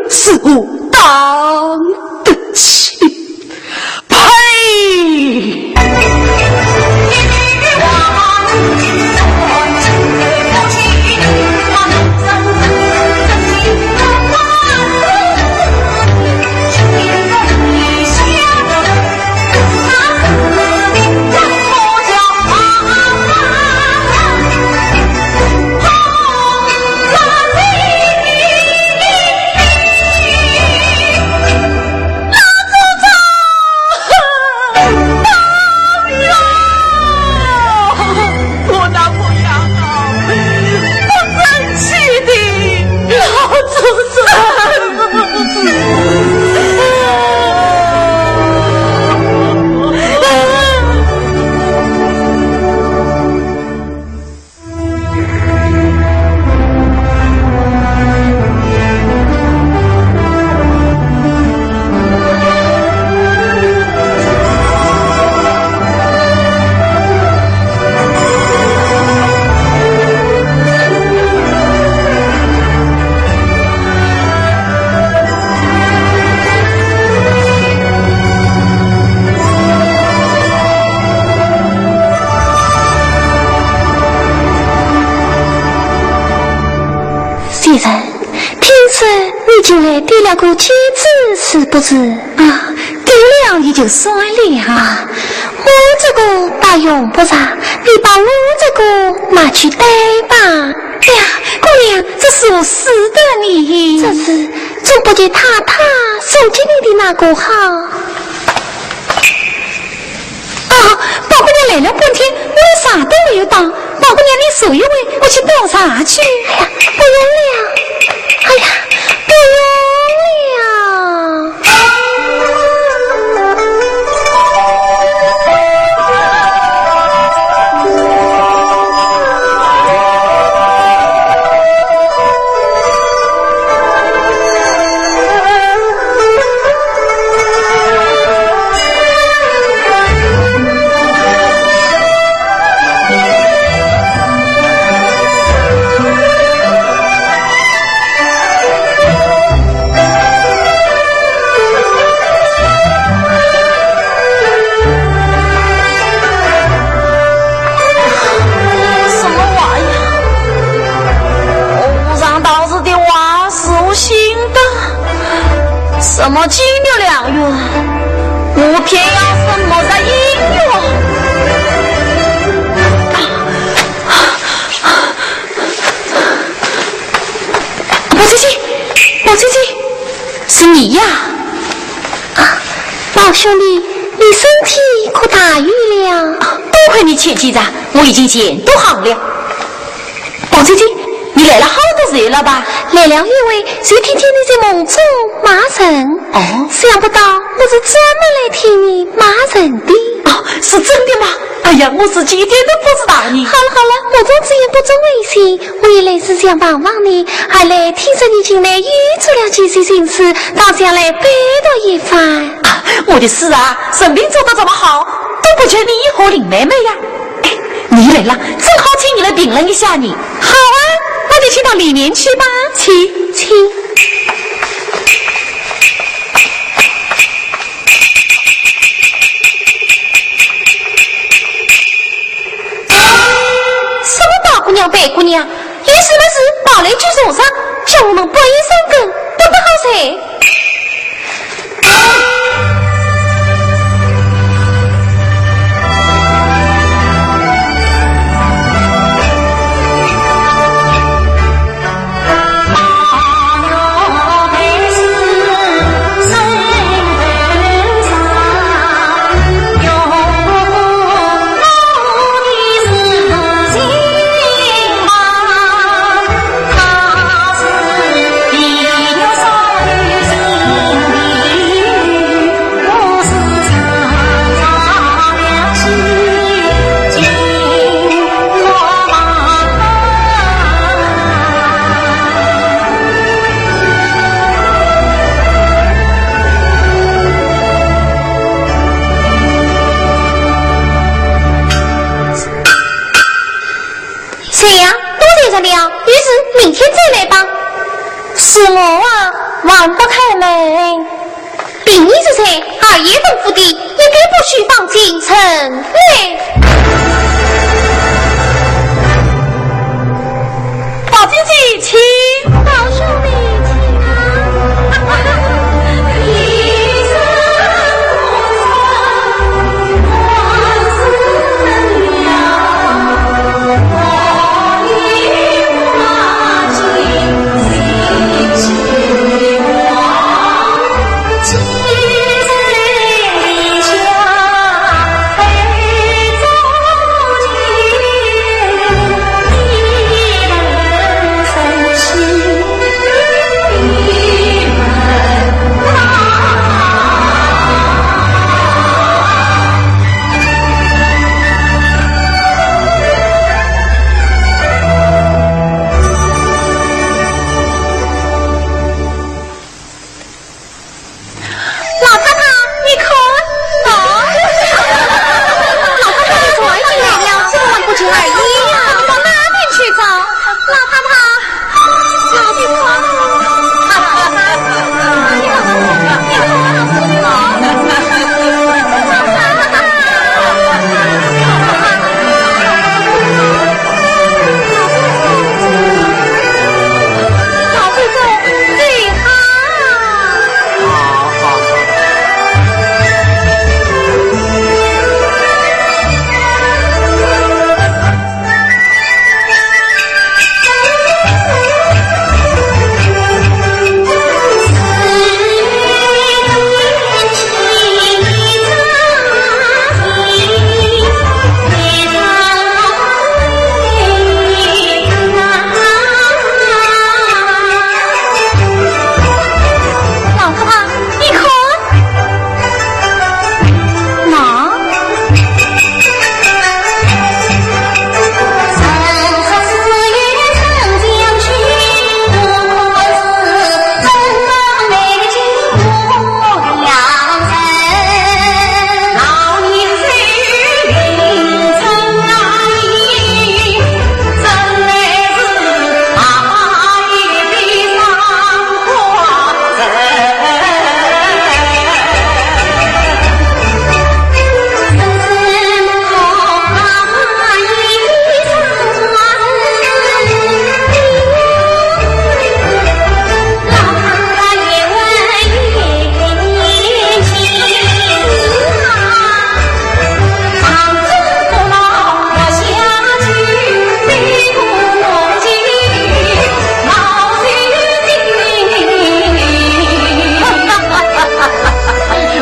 是何当得起？呸！我那不要啊，我生气的，老祖宗。先生，听说你近来点了个戒指，是不是？啊，点了也就算了啊。我这个倒用不着，你把我这个拿去戴吧。哎呀，姑娘，这是我使的呢。这是总不及太太送给你的那个好。 啊，宝姑娘来了半天，我连茶都没有倒。宝姑娘，你坐一会，我去倒茶去。哎呀，不用了。哎呀，不用了。 什么玩意儿？和尚道士的话是无心的，什么金玉良缘，我偏要什么着姻缘？啊！ 宝姐姐，宝姐姐，是你呀？啊，宝兄弟，你身体可大愈了？多亏你前几日，我已经全都好了。宝姐姐，你来了好多时候了吧？来了一回，就听见你在梦中骂人。哦。想不到我是专门来替你骂人的。哦，是真的吗？哎呀，我是一点都不知道呢。好了好了，我总之言不足为行， 我也来是想望望你，还来听说你近来又做了几件新事，倒想来拜读一番。啊，我的事啊，任凭做得怎么好，都不及你和林妹妹呀。哎，你来了，正好请你来评论一下呢。好啊，那就请到里面去吧。请，请。 什么宝姑娘、白姑娘，有什么事跑来就坐上，叫我们不应生根，不得好哉。于是明天再来吧。是我啊，还不开门。 并你这才二爷吩咐的，一概不许放进城来。宝姐姐，请。宝兄弟，请啊。老太太，你看，喏。老太太，你怎么进来了？怎么还不见二爷呀？到哪里去找？老太太，老太太。老祖宗，你好。 老太太，你看。喏。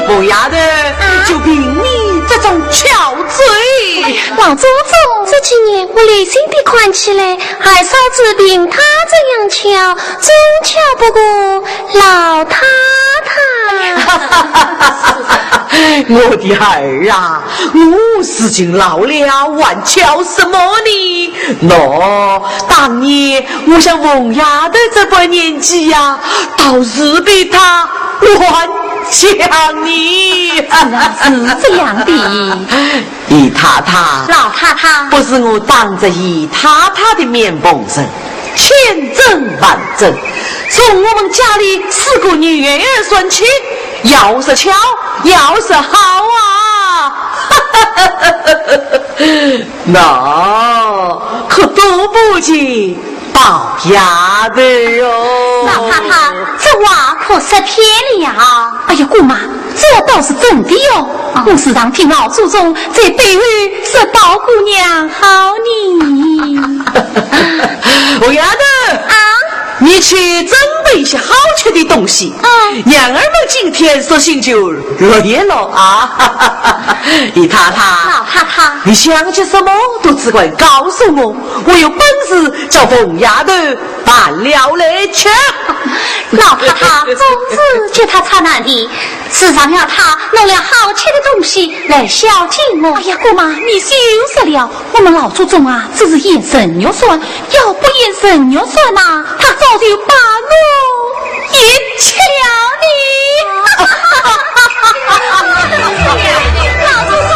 凤丫头，啊？就凭你这种巧嘴。老祖宗，这几年我留心地看起来，二嫂子凭她这样巧，真巧不过老太太。我的儿啊，我如今老了，还巧什么呢？喏，当年我像凤丫头这般年纪呀，倒是比她还巧呢。是啊，是这样的。姨太太，老太太。不是我当着姨太太的面奉承，千真万真。从我们家里四个女儿算起，要说巧，要说好啊。 那可多不及宝丫头哟。老太太，这话可说偏了呀。哎呀，姑妈，这倒是真的哟。哦。我时常听老祖宗在背后说宝姑娘好呢。凤丫头。啊？ 你去准备一些好吃的东西。嗯。娘儿们今天索性就乐一乐啊。姨太太，老太太。你想吃什么都只管告诉我，我有本事叫凤丫头办了来吃。老太太总是给她出难题， 自然要她弄了好吃的东西来孝敬我。哎呀，姑妈，你休说了，我们老祖宗啊，只是嫌人肉酸，要不嫌人肉酸呐，他早就把我一吃了呢。老祖宗，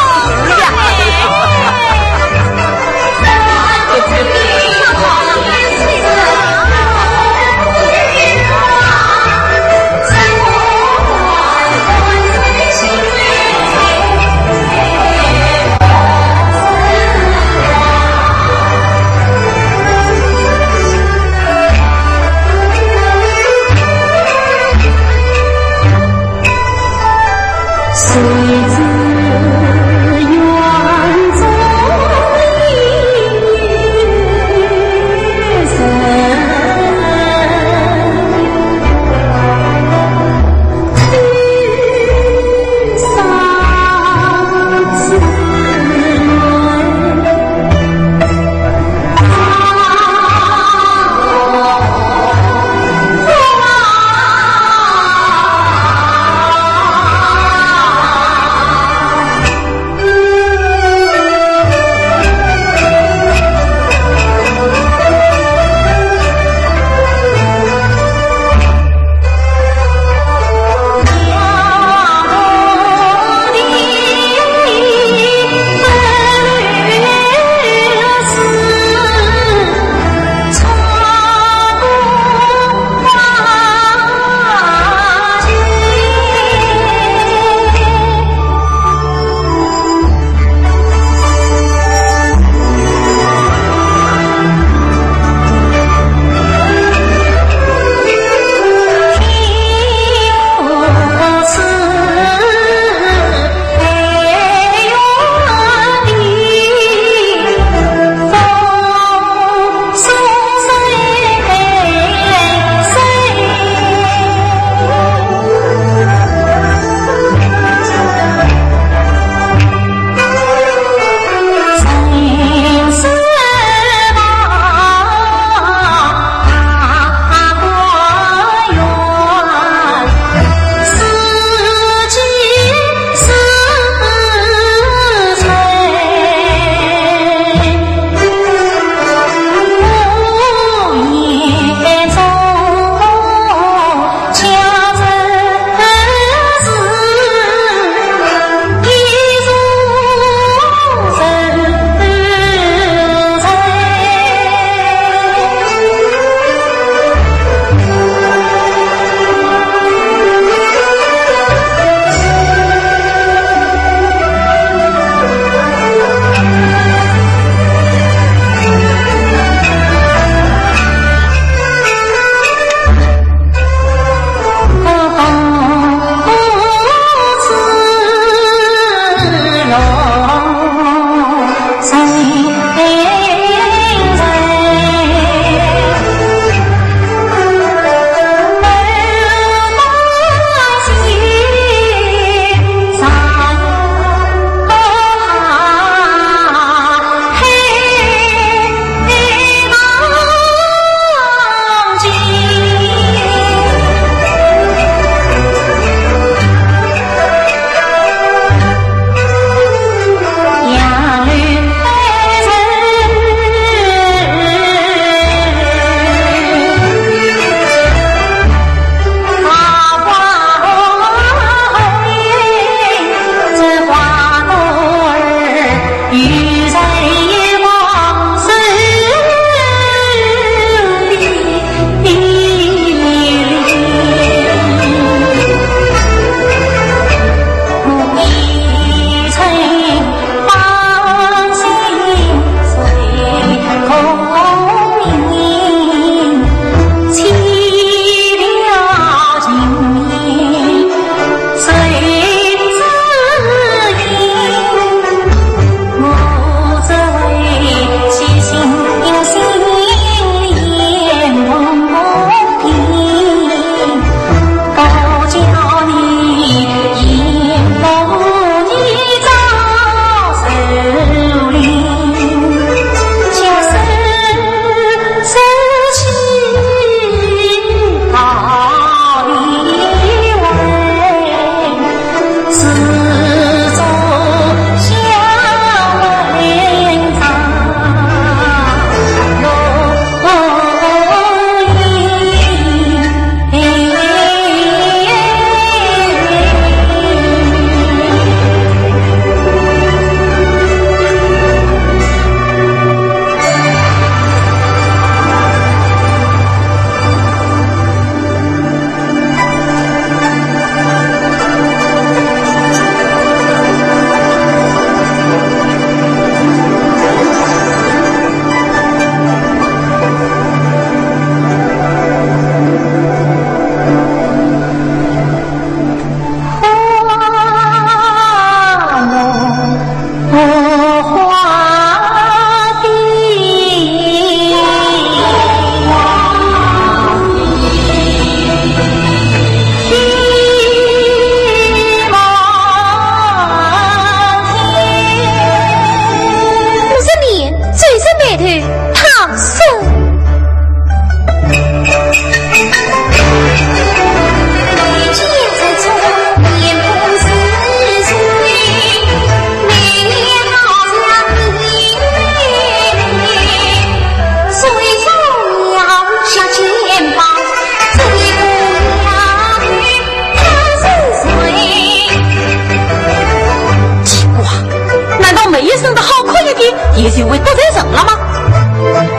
也就会得罪人了吗？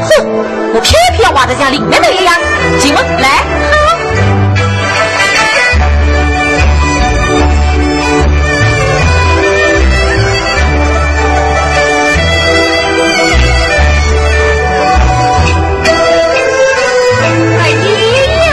哼，我偏偏要坏得像林妹妹一样。进门来。哎呀！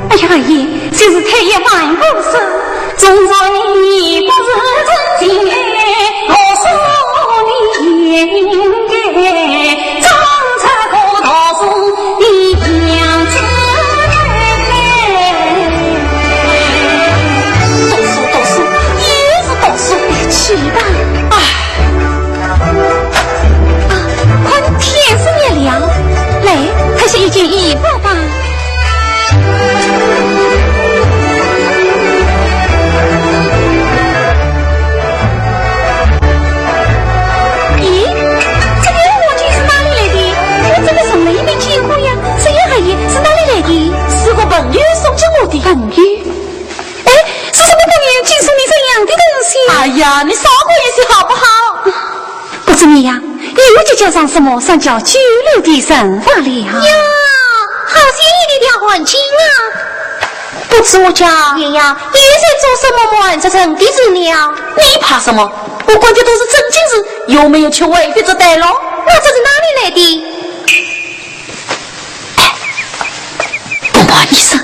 哎呀，二爷，这是太爷万不是。 读书，读书，又是读书，去吧。唉。 啊，快，天色也亮了，来，脱下一件衣服吧。咦，这条围巾是哪里来的？我怎么从来也没见过呀？这样，二爷，是哪里来的？是个朋友送给我的。朋友？哎，是什么朋友竟送你这样的东西？哎呀，你少管一些好不好？ 不是你呀，又结交上什么三教九流的人马了？呀，好鲜艳的条围巾啊！不知我家爷呀，又在做什么瞒着人的事了？你怕什么？我管的都是正经事，又没有去违背这带路。那这是哪里来的？ 不瞒你说，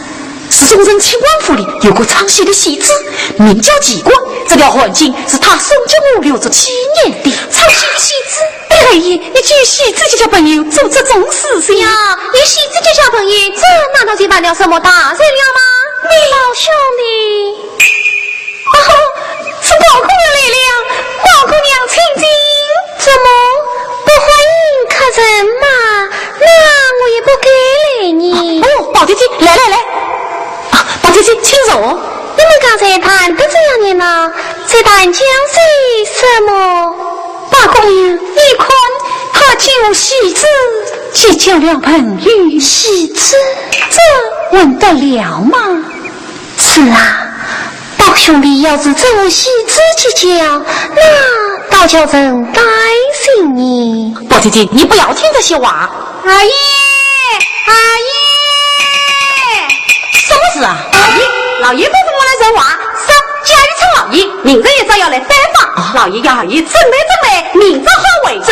是忠臣亲王府里有个唱戏的戏子，名叫季官。这条围巾是他送给我留作纪念的。唱戏的戏子？哎，二爷，你既有戏子结交朋友，做这种事情。呀，有戏子结交朋友，这难道就犯了什么大罪了吗？你老兄弟。 哦，是宝姑娘来了，宝姑娘请进。怎么，不欢迎客人吗？那我也不敢来呢。哦，宝姐姐，来来来。啊，宝姐姐，请坐。你们刚才谈得怎样呢？在谈些什么？宝姑娘，你看，他竟和戏子结交了朋友。戏子？这还得了吗？ 是啊，宝兄弟要是真和戏子结交，那倒叫人担心呢。宝姐姐，你不要听这些话。二爷，二爷，什么事啊？二爷，老爷不是我来人话，说叫你称老爷，明日一早要来拜访。啊？老爷要二爷准备准备，明朝好回去。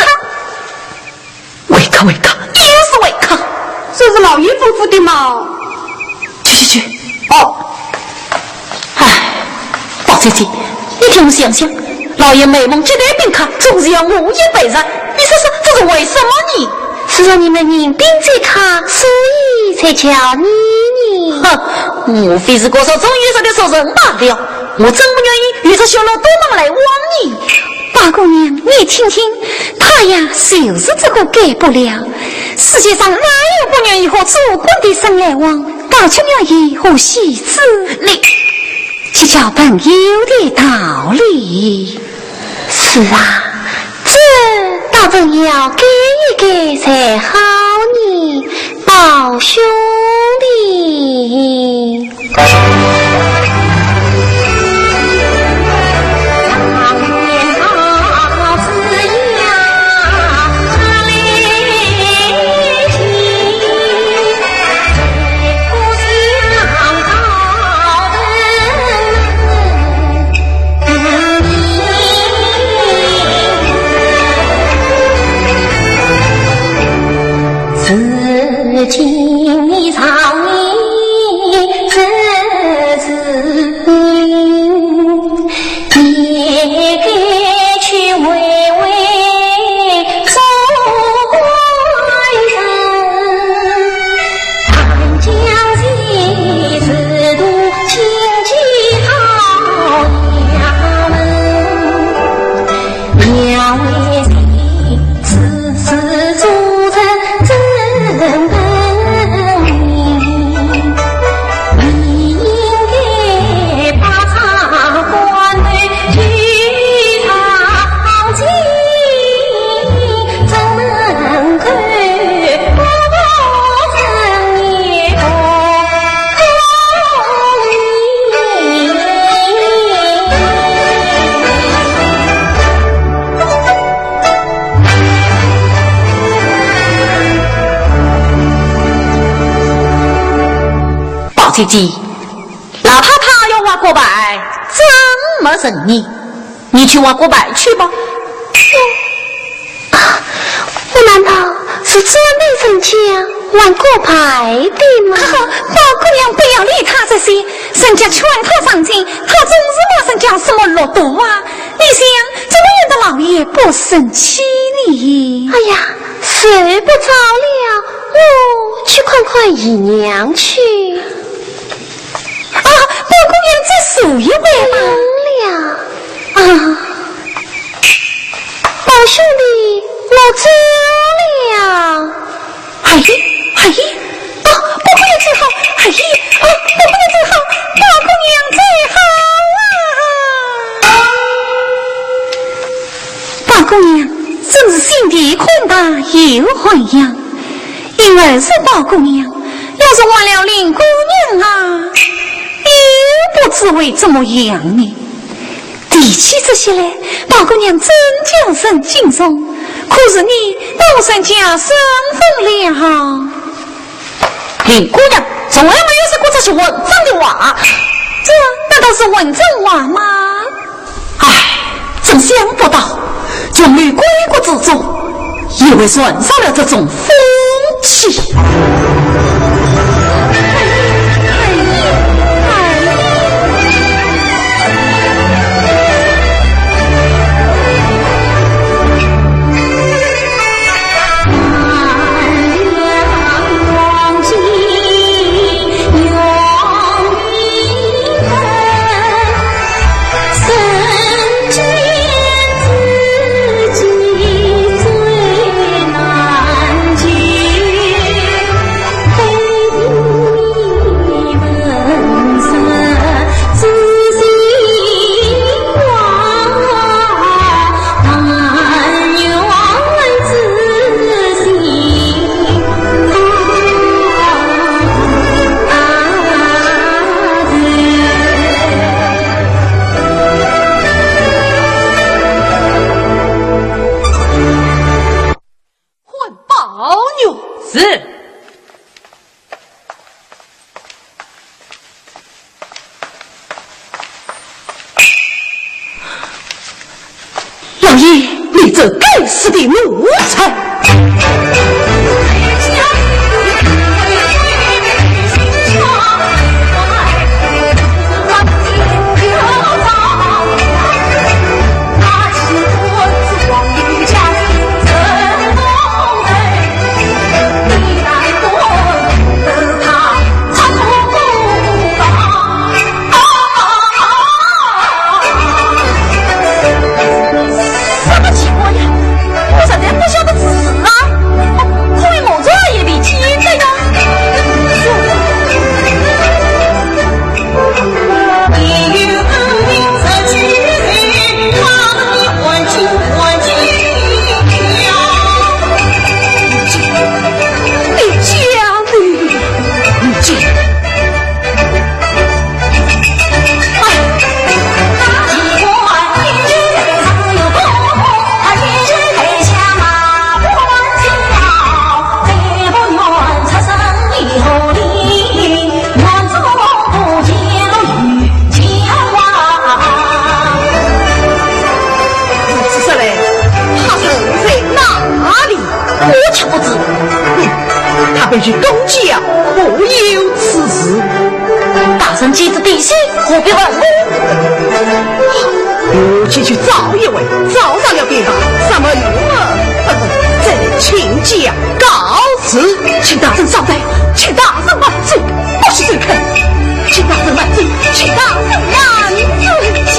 会客，会客，又是会客。这是老爷吩咐的吗？去去去。哦。哎，宝姐姐，你替我想想，老爷美梦接待宾客，总是要我也陪着。你说说，这是为什么呢？是说你们人品最好，所以才叫你呢。哼，莫非是个少中意说的俗人罢了。我真不愿意与这小老多忙来往呢。 宝姑娘，你听听，他呀，就是这个改不了。世界上哪有不愿意和做官的人来往，倒却愿意和戏子？你，结交朋友的道理。是啊，这倒真要改一改才好呢，宝兄弟。姐姐，老太太要挖骨牌，真没人呢，你去挖骨牌去吧。啊，我难道是专陪人家玩骨牌的吗？哈哈，宝姑娘不要理他这些，人家劝他上进，他总是骂人家什么禄蠹啊。你想，怎么样的老爷不生气呢？哎呀，睡不着了，我去看看姨娘去。 啊，宝姑娘再坐一会吧。不用了。啊，宝兄弟，我走了。哎，哎，啊，宝姑娘走好，哎，啊，宝姑娘走好，宝姑娘走好啊！宝姑娘真是心地宽大又涵养，因为是宝姑娘，要是换了林姑娘啊， 又不知会怎么样呢。提起这些来，宝姑娘真叫人敬重。可是你，倒算加身份了。林姑娘从来没有说过这些混账的话。这难道是混账话吗？ 唉，真想不到，从你归国之中，也会传上了这种风气。换宝玉。是。 老爷，你这该死的奴才！ 什么情况呀？我实在不晓得此事啊！可以蒙着也比见的呀。 此人来，他人在哪里？我却不知。哼，他本是东郊，何有此事？大人既知地形，何必问我？我且去找一回，找着了便罢，什么用啊？呵呵，这请假告辞。请大人稍待，请大人慢走。 不许走开！请大人慢走，请大人慢走！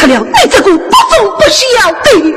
了，你这个不忠不孝的。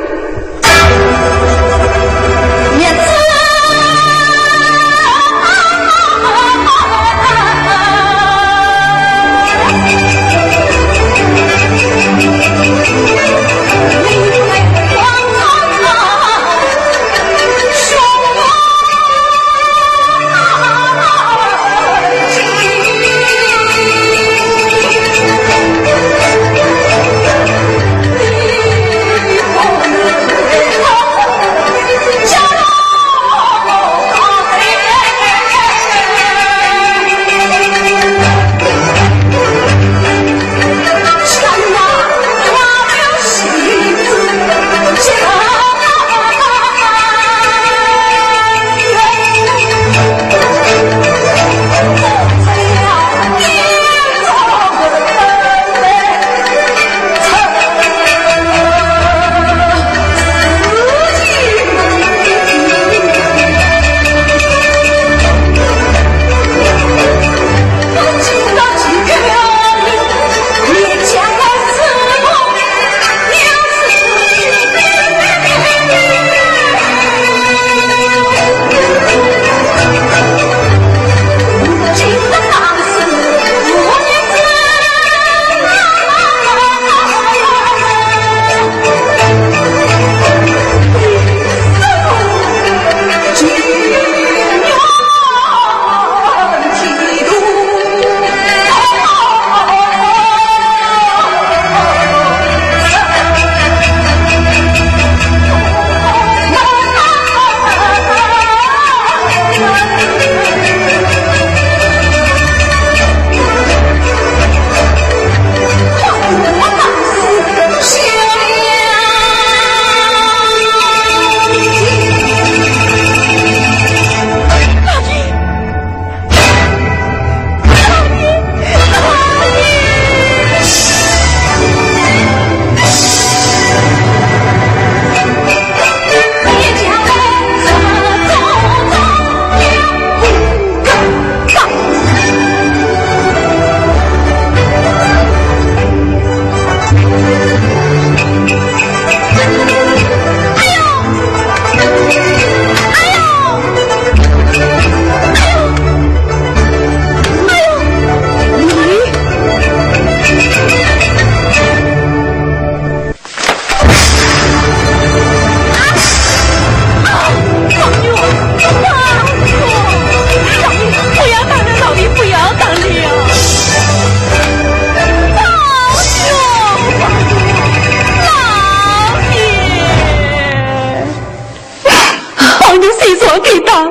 宝玉虽然该打，你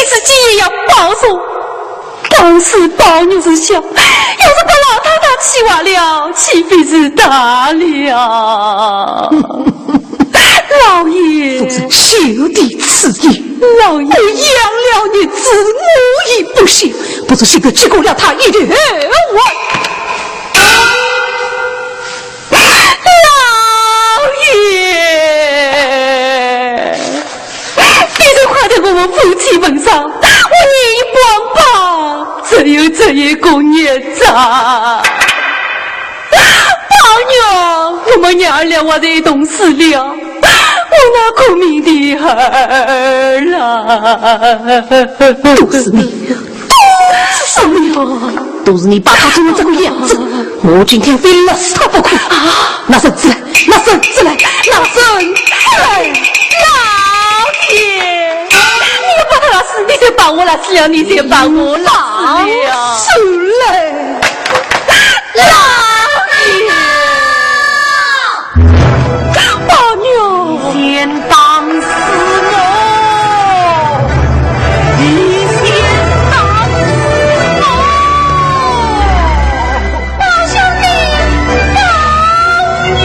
自己也要保重。当时宝玉是小，要是把老太太气坏了，岂非是大了？老爷，夫人休提此言。老爷，我养了你子，我也不孝，不如现在去过了他一条活。 老爷，你就挂在我们夫妻坟上，我念一光吧，只有这一个孽障。宝玉，我们娘儿俩活在一同死了，我那苦命的儿啊！都是你，都是你啊！ 都是你把他做成这个样子，我今天非勒死他不可。拿绳子来，拿绳子来，拿绳子来！老爷，你不把他勒死，你就把我勒死了，你就把我勒死了。手来！老爷！ 宝玉，你先打死我！你先打死我！宝兄弟，宝玉！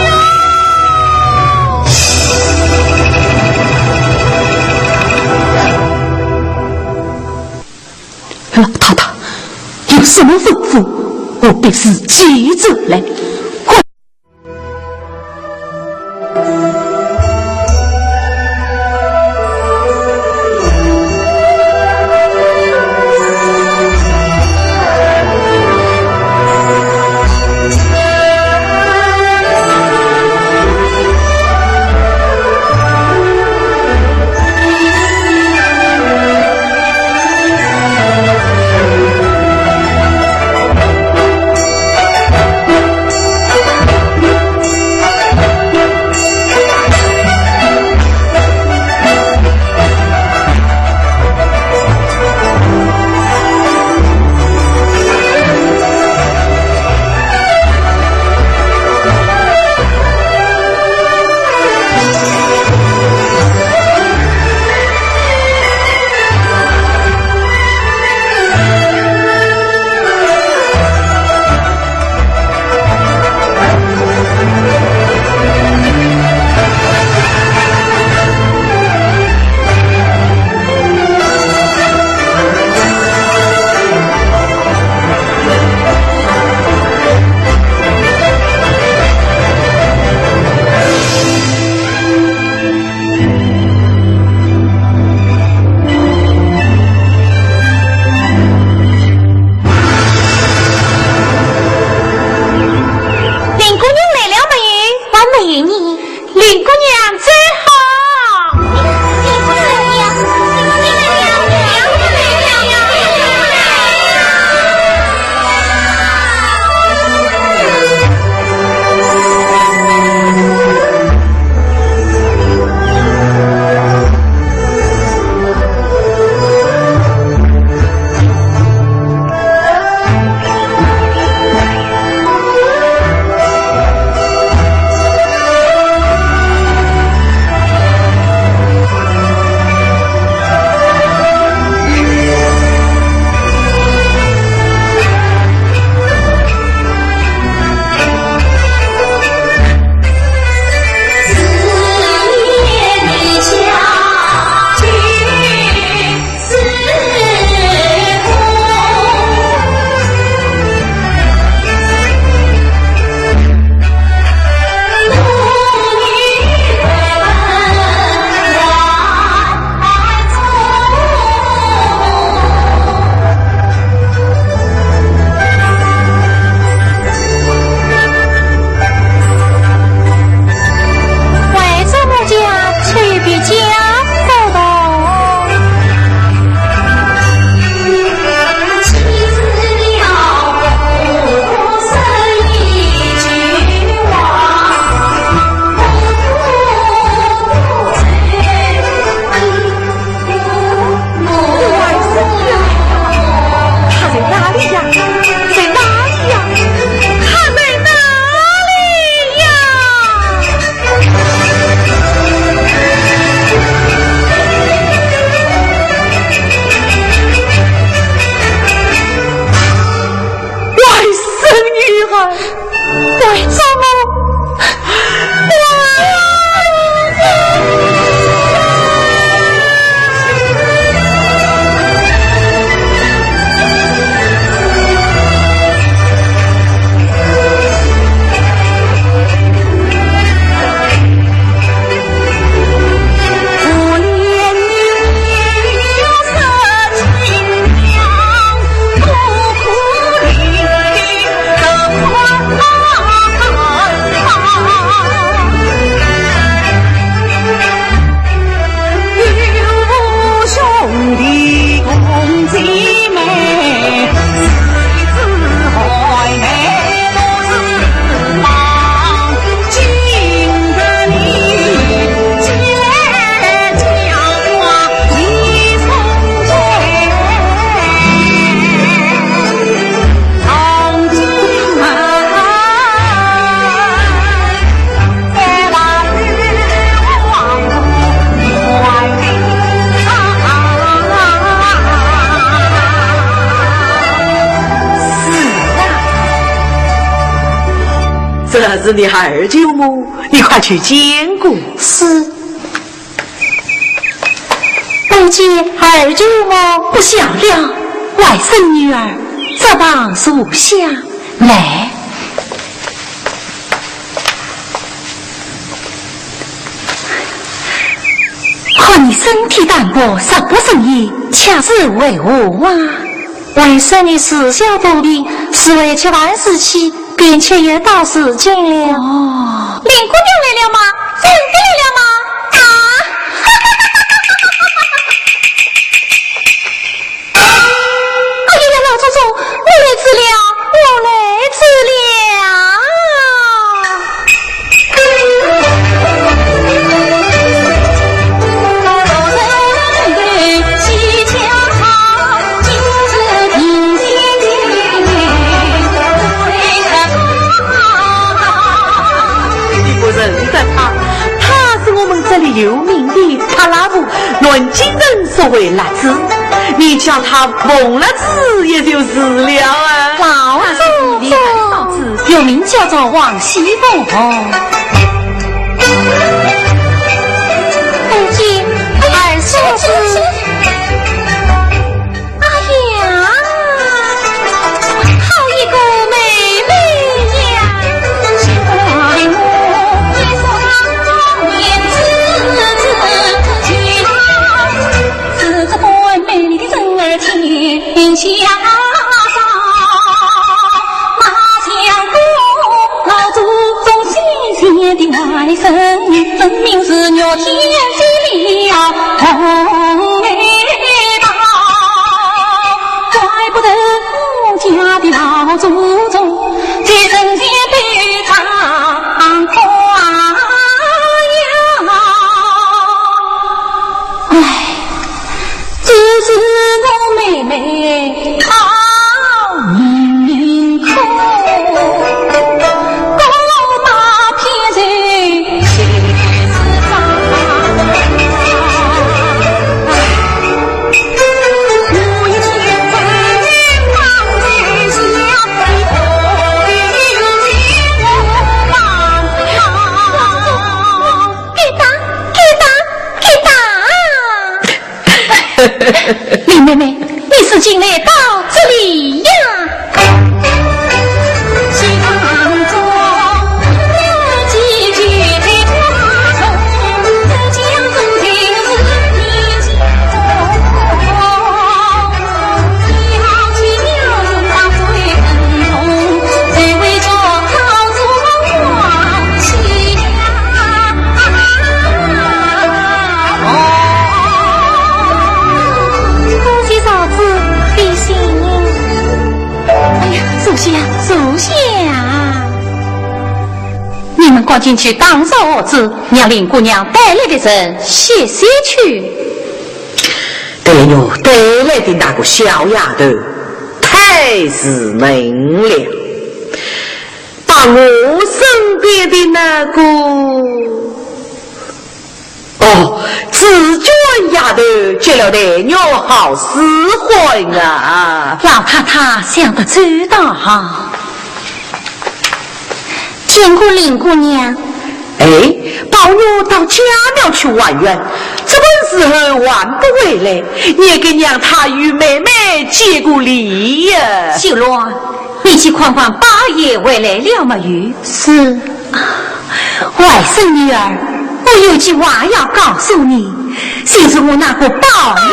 老太太，有什么吩咐，我必自己做来。快！是你二舅么？你快去见过。是。拜见二舅么？不小了，外甥女儿，这旁坐下来。看你身体单薄，食不成宴，却是为何啊？外甥女自小多病，是为吃饭时期 便且也到时间了。哦。林姑娘来了吗？真的来了吗？啊！哎呀呀，老祖宗，我来迟了，我来迟了。 你不认得他，他是我们这里有名的帕拉布，南京人所谓辣子。你叫他蒙辣子也就是了啊。老祖宗。他是你的嫂子，又名叫做王熙凤。哦。拜见二叔叔。 哎呀，好一个妹妹呀！唉，这是我妹妹好命苦， 林妹妹，你是近来到这里呀？多谢嫂子提醒。哎呀，坐下，坐下。你们赶紧去打扫屋子，让林姑娘带来的人歇歇去。黛玉带来的那个小丫头，太稚嫩了。 把我身边的那个，哦，紫鹃丫头接了黛玉好使唤啊。老太太想得周到。见过林姑娘。 哎，宝玉到家庙去还愿，这般时候还不回来，你也该让他与妹妹见个礼呀。秀罗，你去看看宝二爷回来了没有？是。外甥女儿，我有句话要告诉你， 就是我那个宝玉。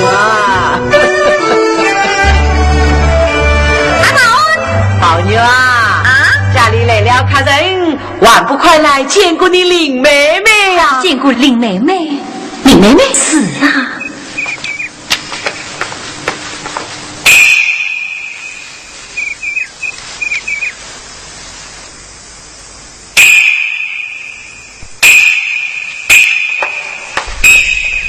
哇！ 阿宝。宝玉啊，啊？家里来了客人，还不快来见过你林妹妹呀？见过林妹妹？林妹妹？是啊。 林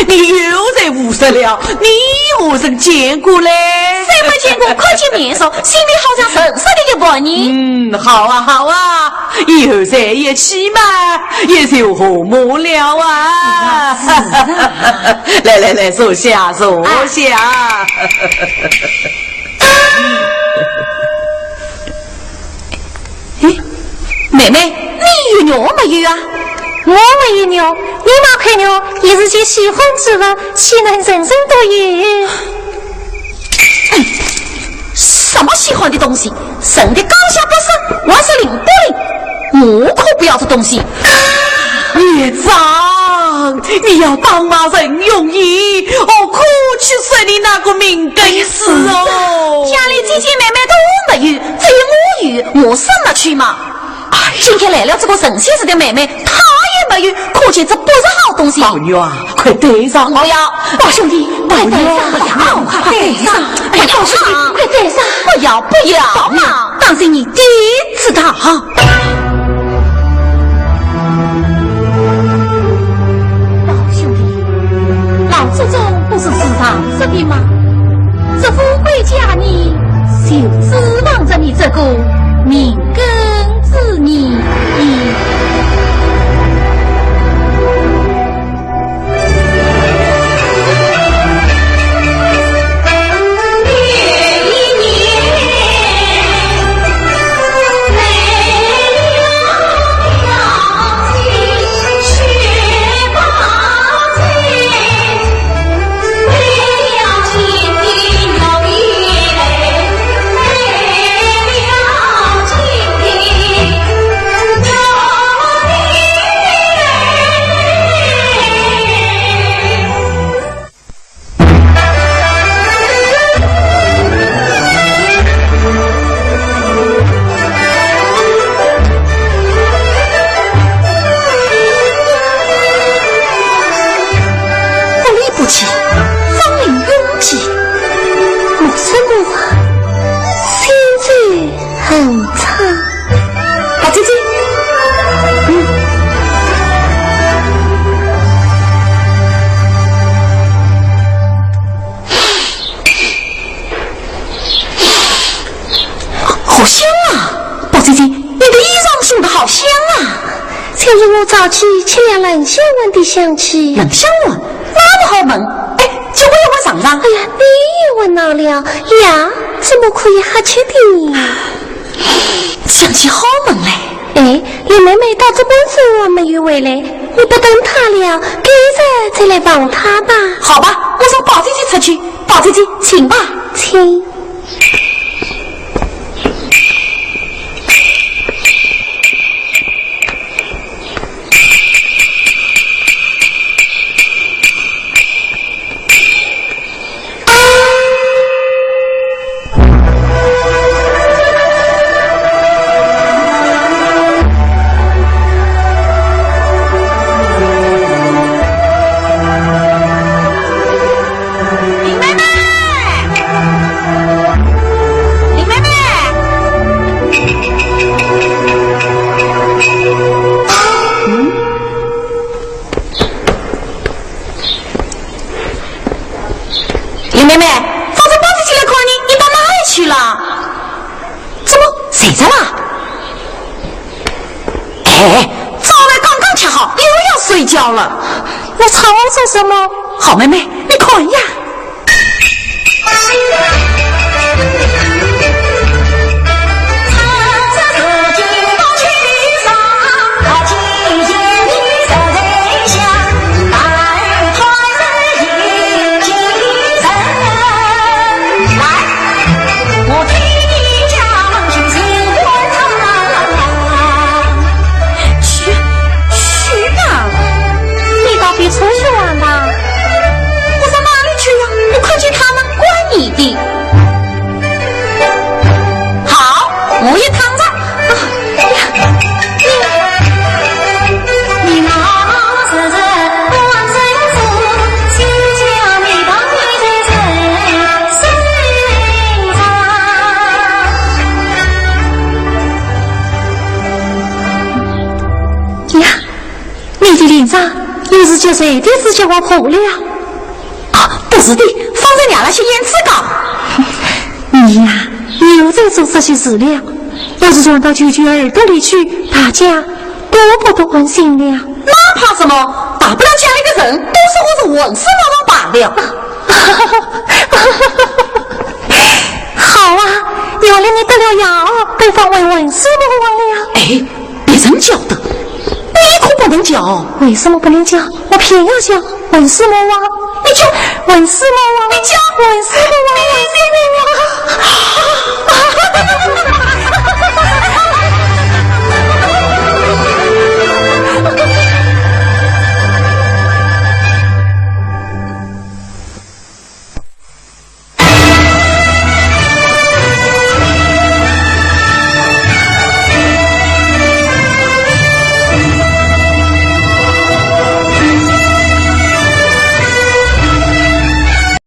你又在胡说了，你何曾见过嘞？谁没见过？看见面熟，心里好像认识的一般呢。嗯，好啊，好啊，以后在一起嘛，也就和睦了啊。是啊，是啊。来来来，坐下，坐下。哎，妹妹，你有肉没有啊？我没有肉，你那块肉也是件稀罕之物，岂能人人都有？哎，什么稀罕的东西？人的高下不是，还是零不灵，我可不要这东西。孽障，你要当骂人容易，何苦去说你那个命根子哦？家里姐姐妹妹都没有，只有我有，我生了去嘛。哎，今天来了这个神仙似的妹妹，她也没有，可见这不是好东西。宝玉啊，快带上。不要。宝兄弟，快带上。哎呀，快带上。哎呀，宝兄弟，快带上。不要，不要嘛。当心你爹知道。宝兄弟，老祖宗不是时常说的吗？这富贵佳人，就指望着你这个命根子呢。不离不弃，芳龄永继。陌生无话，心中很怅。宝姐姐，嗯。好香啊！宝姐姐，你的衣裳熏得好香啊！就是我早起吃了冷香丸的香气。冷香丸？那么好闻？哎，借我一闻尝尝。哎呀，你也闻到了呀？怎么可以瞎吃的呢？香气好闻嘞。哎，林妹妹到这半晌还没有回来，你不等她了，改日再来望她吧。好吧，我送宝姐姐出去。宝姐姐，请吧。请。 林妹妹，林妹妹。嗯？林妹妹，早晨宝姐姐来看你，你到哪里去了？怎么睡着了？ 哎，早饭刚刚吃好，又要睡觉了。你吵我做什么？好妹妹，你看呀。 去，去吧。你到别处去玩吧。我上哪里去呀？我看见他们怪你的。好，我也躺着。啊，呀，你，你。 呀，你的脸上你是叫谁的指甲划破了？啊，不是的，方才伢那些胭脂膏。你呀，又在做这些事了。要是传到舅舅耳朵里去，大家都不得安心了。那怕什么？大不了家里的人都说我是混世魔王罢了。好啊，原来你得了药，被封为混世魔王了。哎，别人叫的，你可不能叫。为什么不能叫？我偏要叫混世魔王。你叫混世魔王，你叫混世魔王，混世魔王。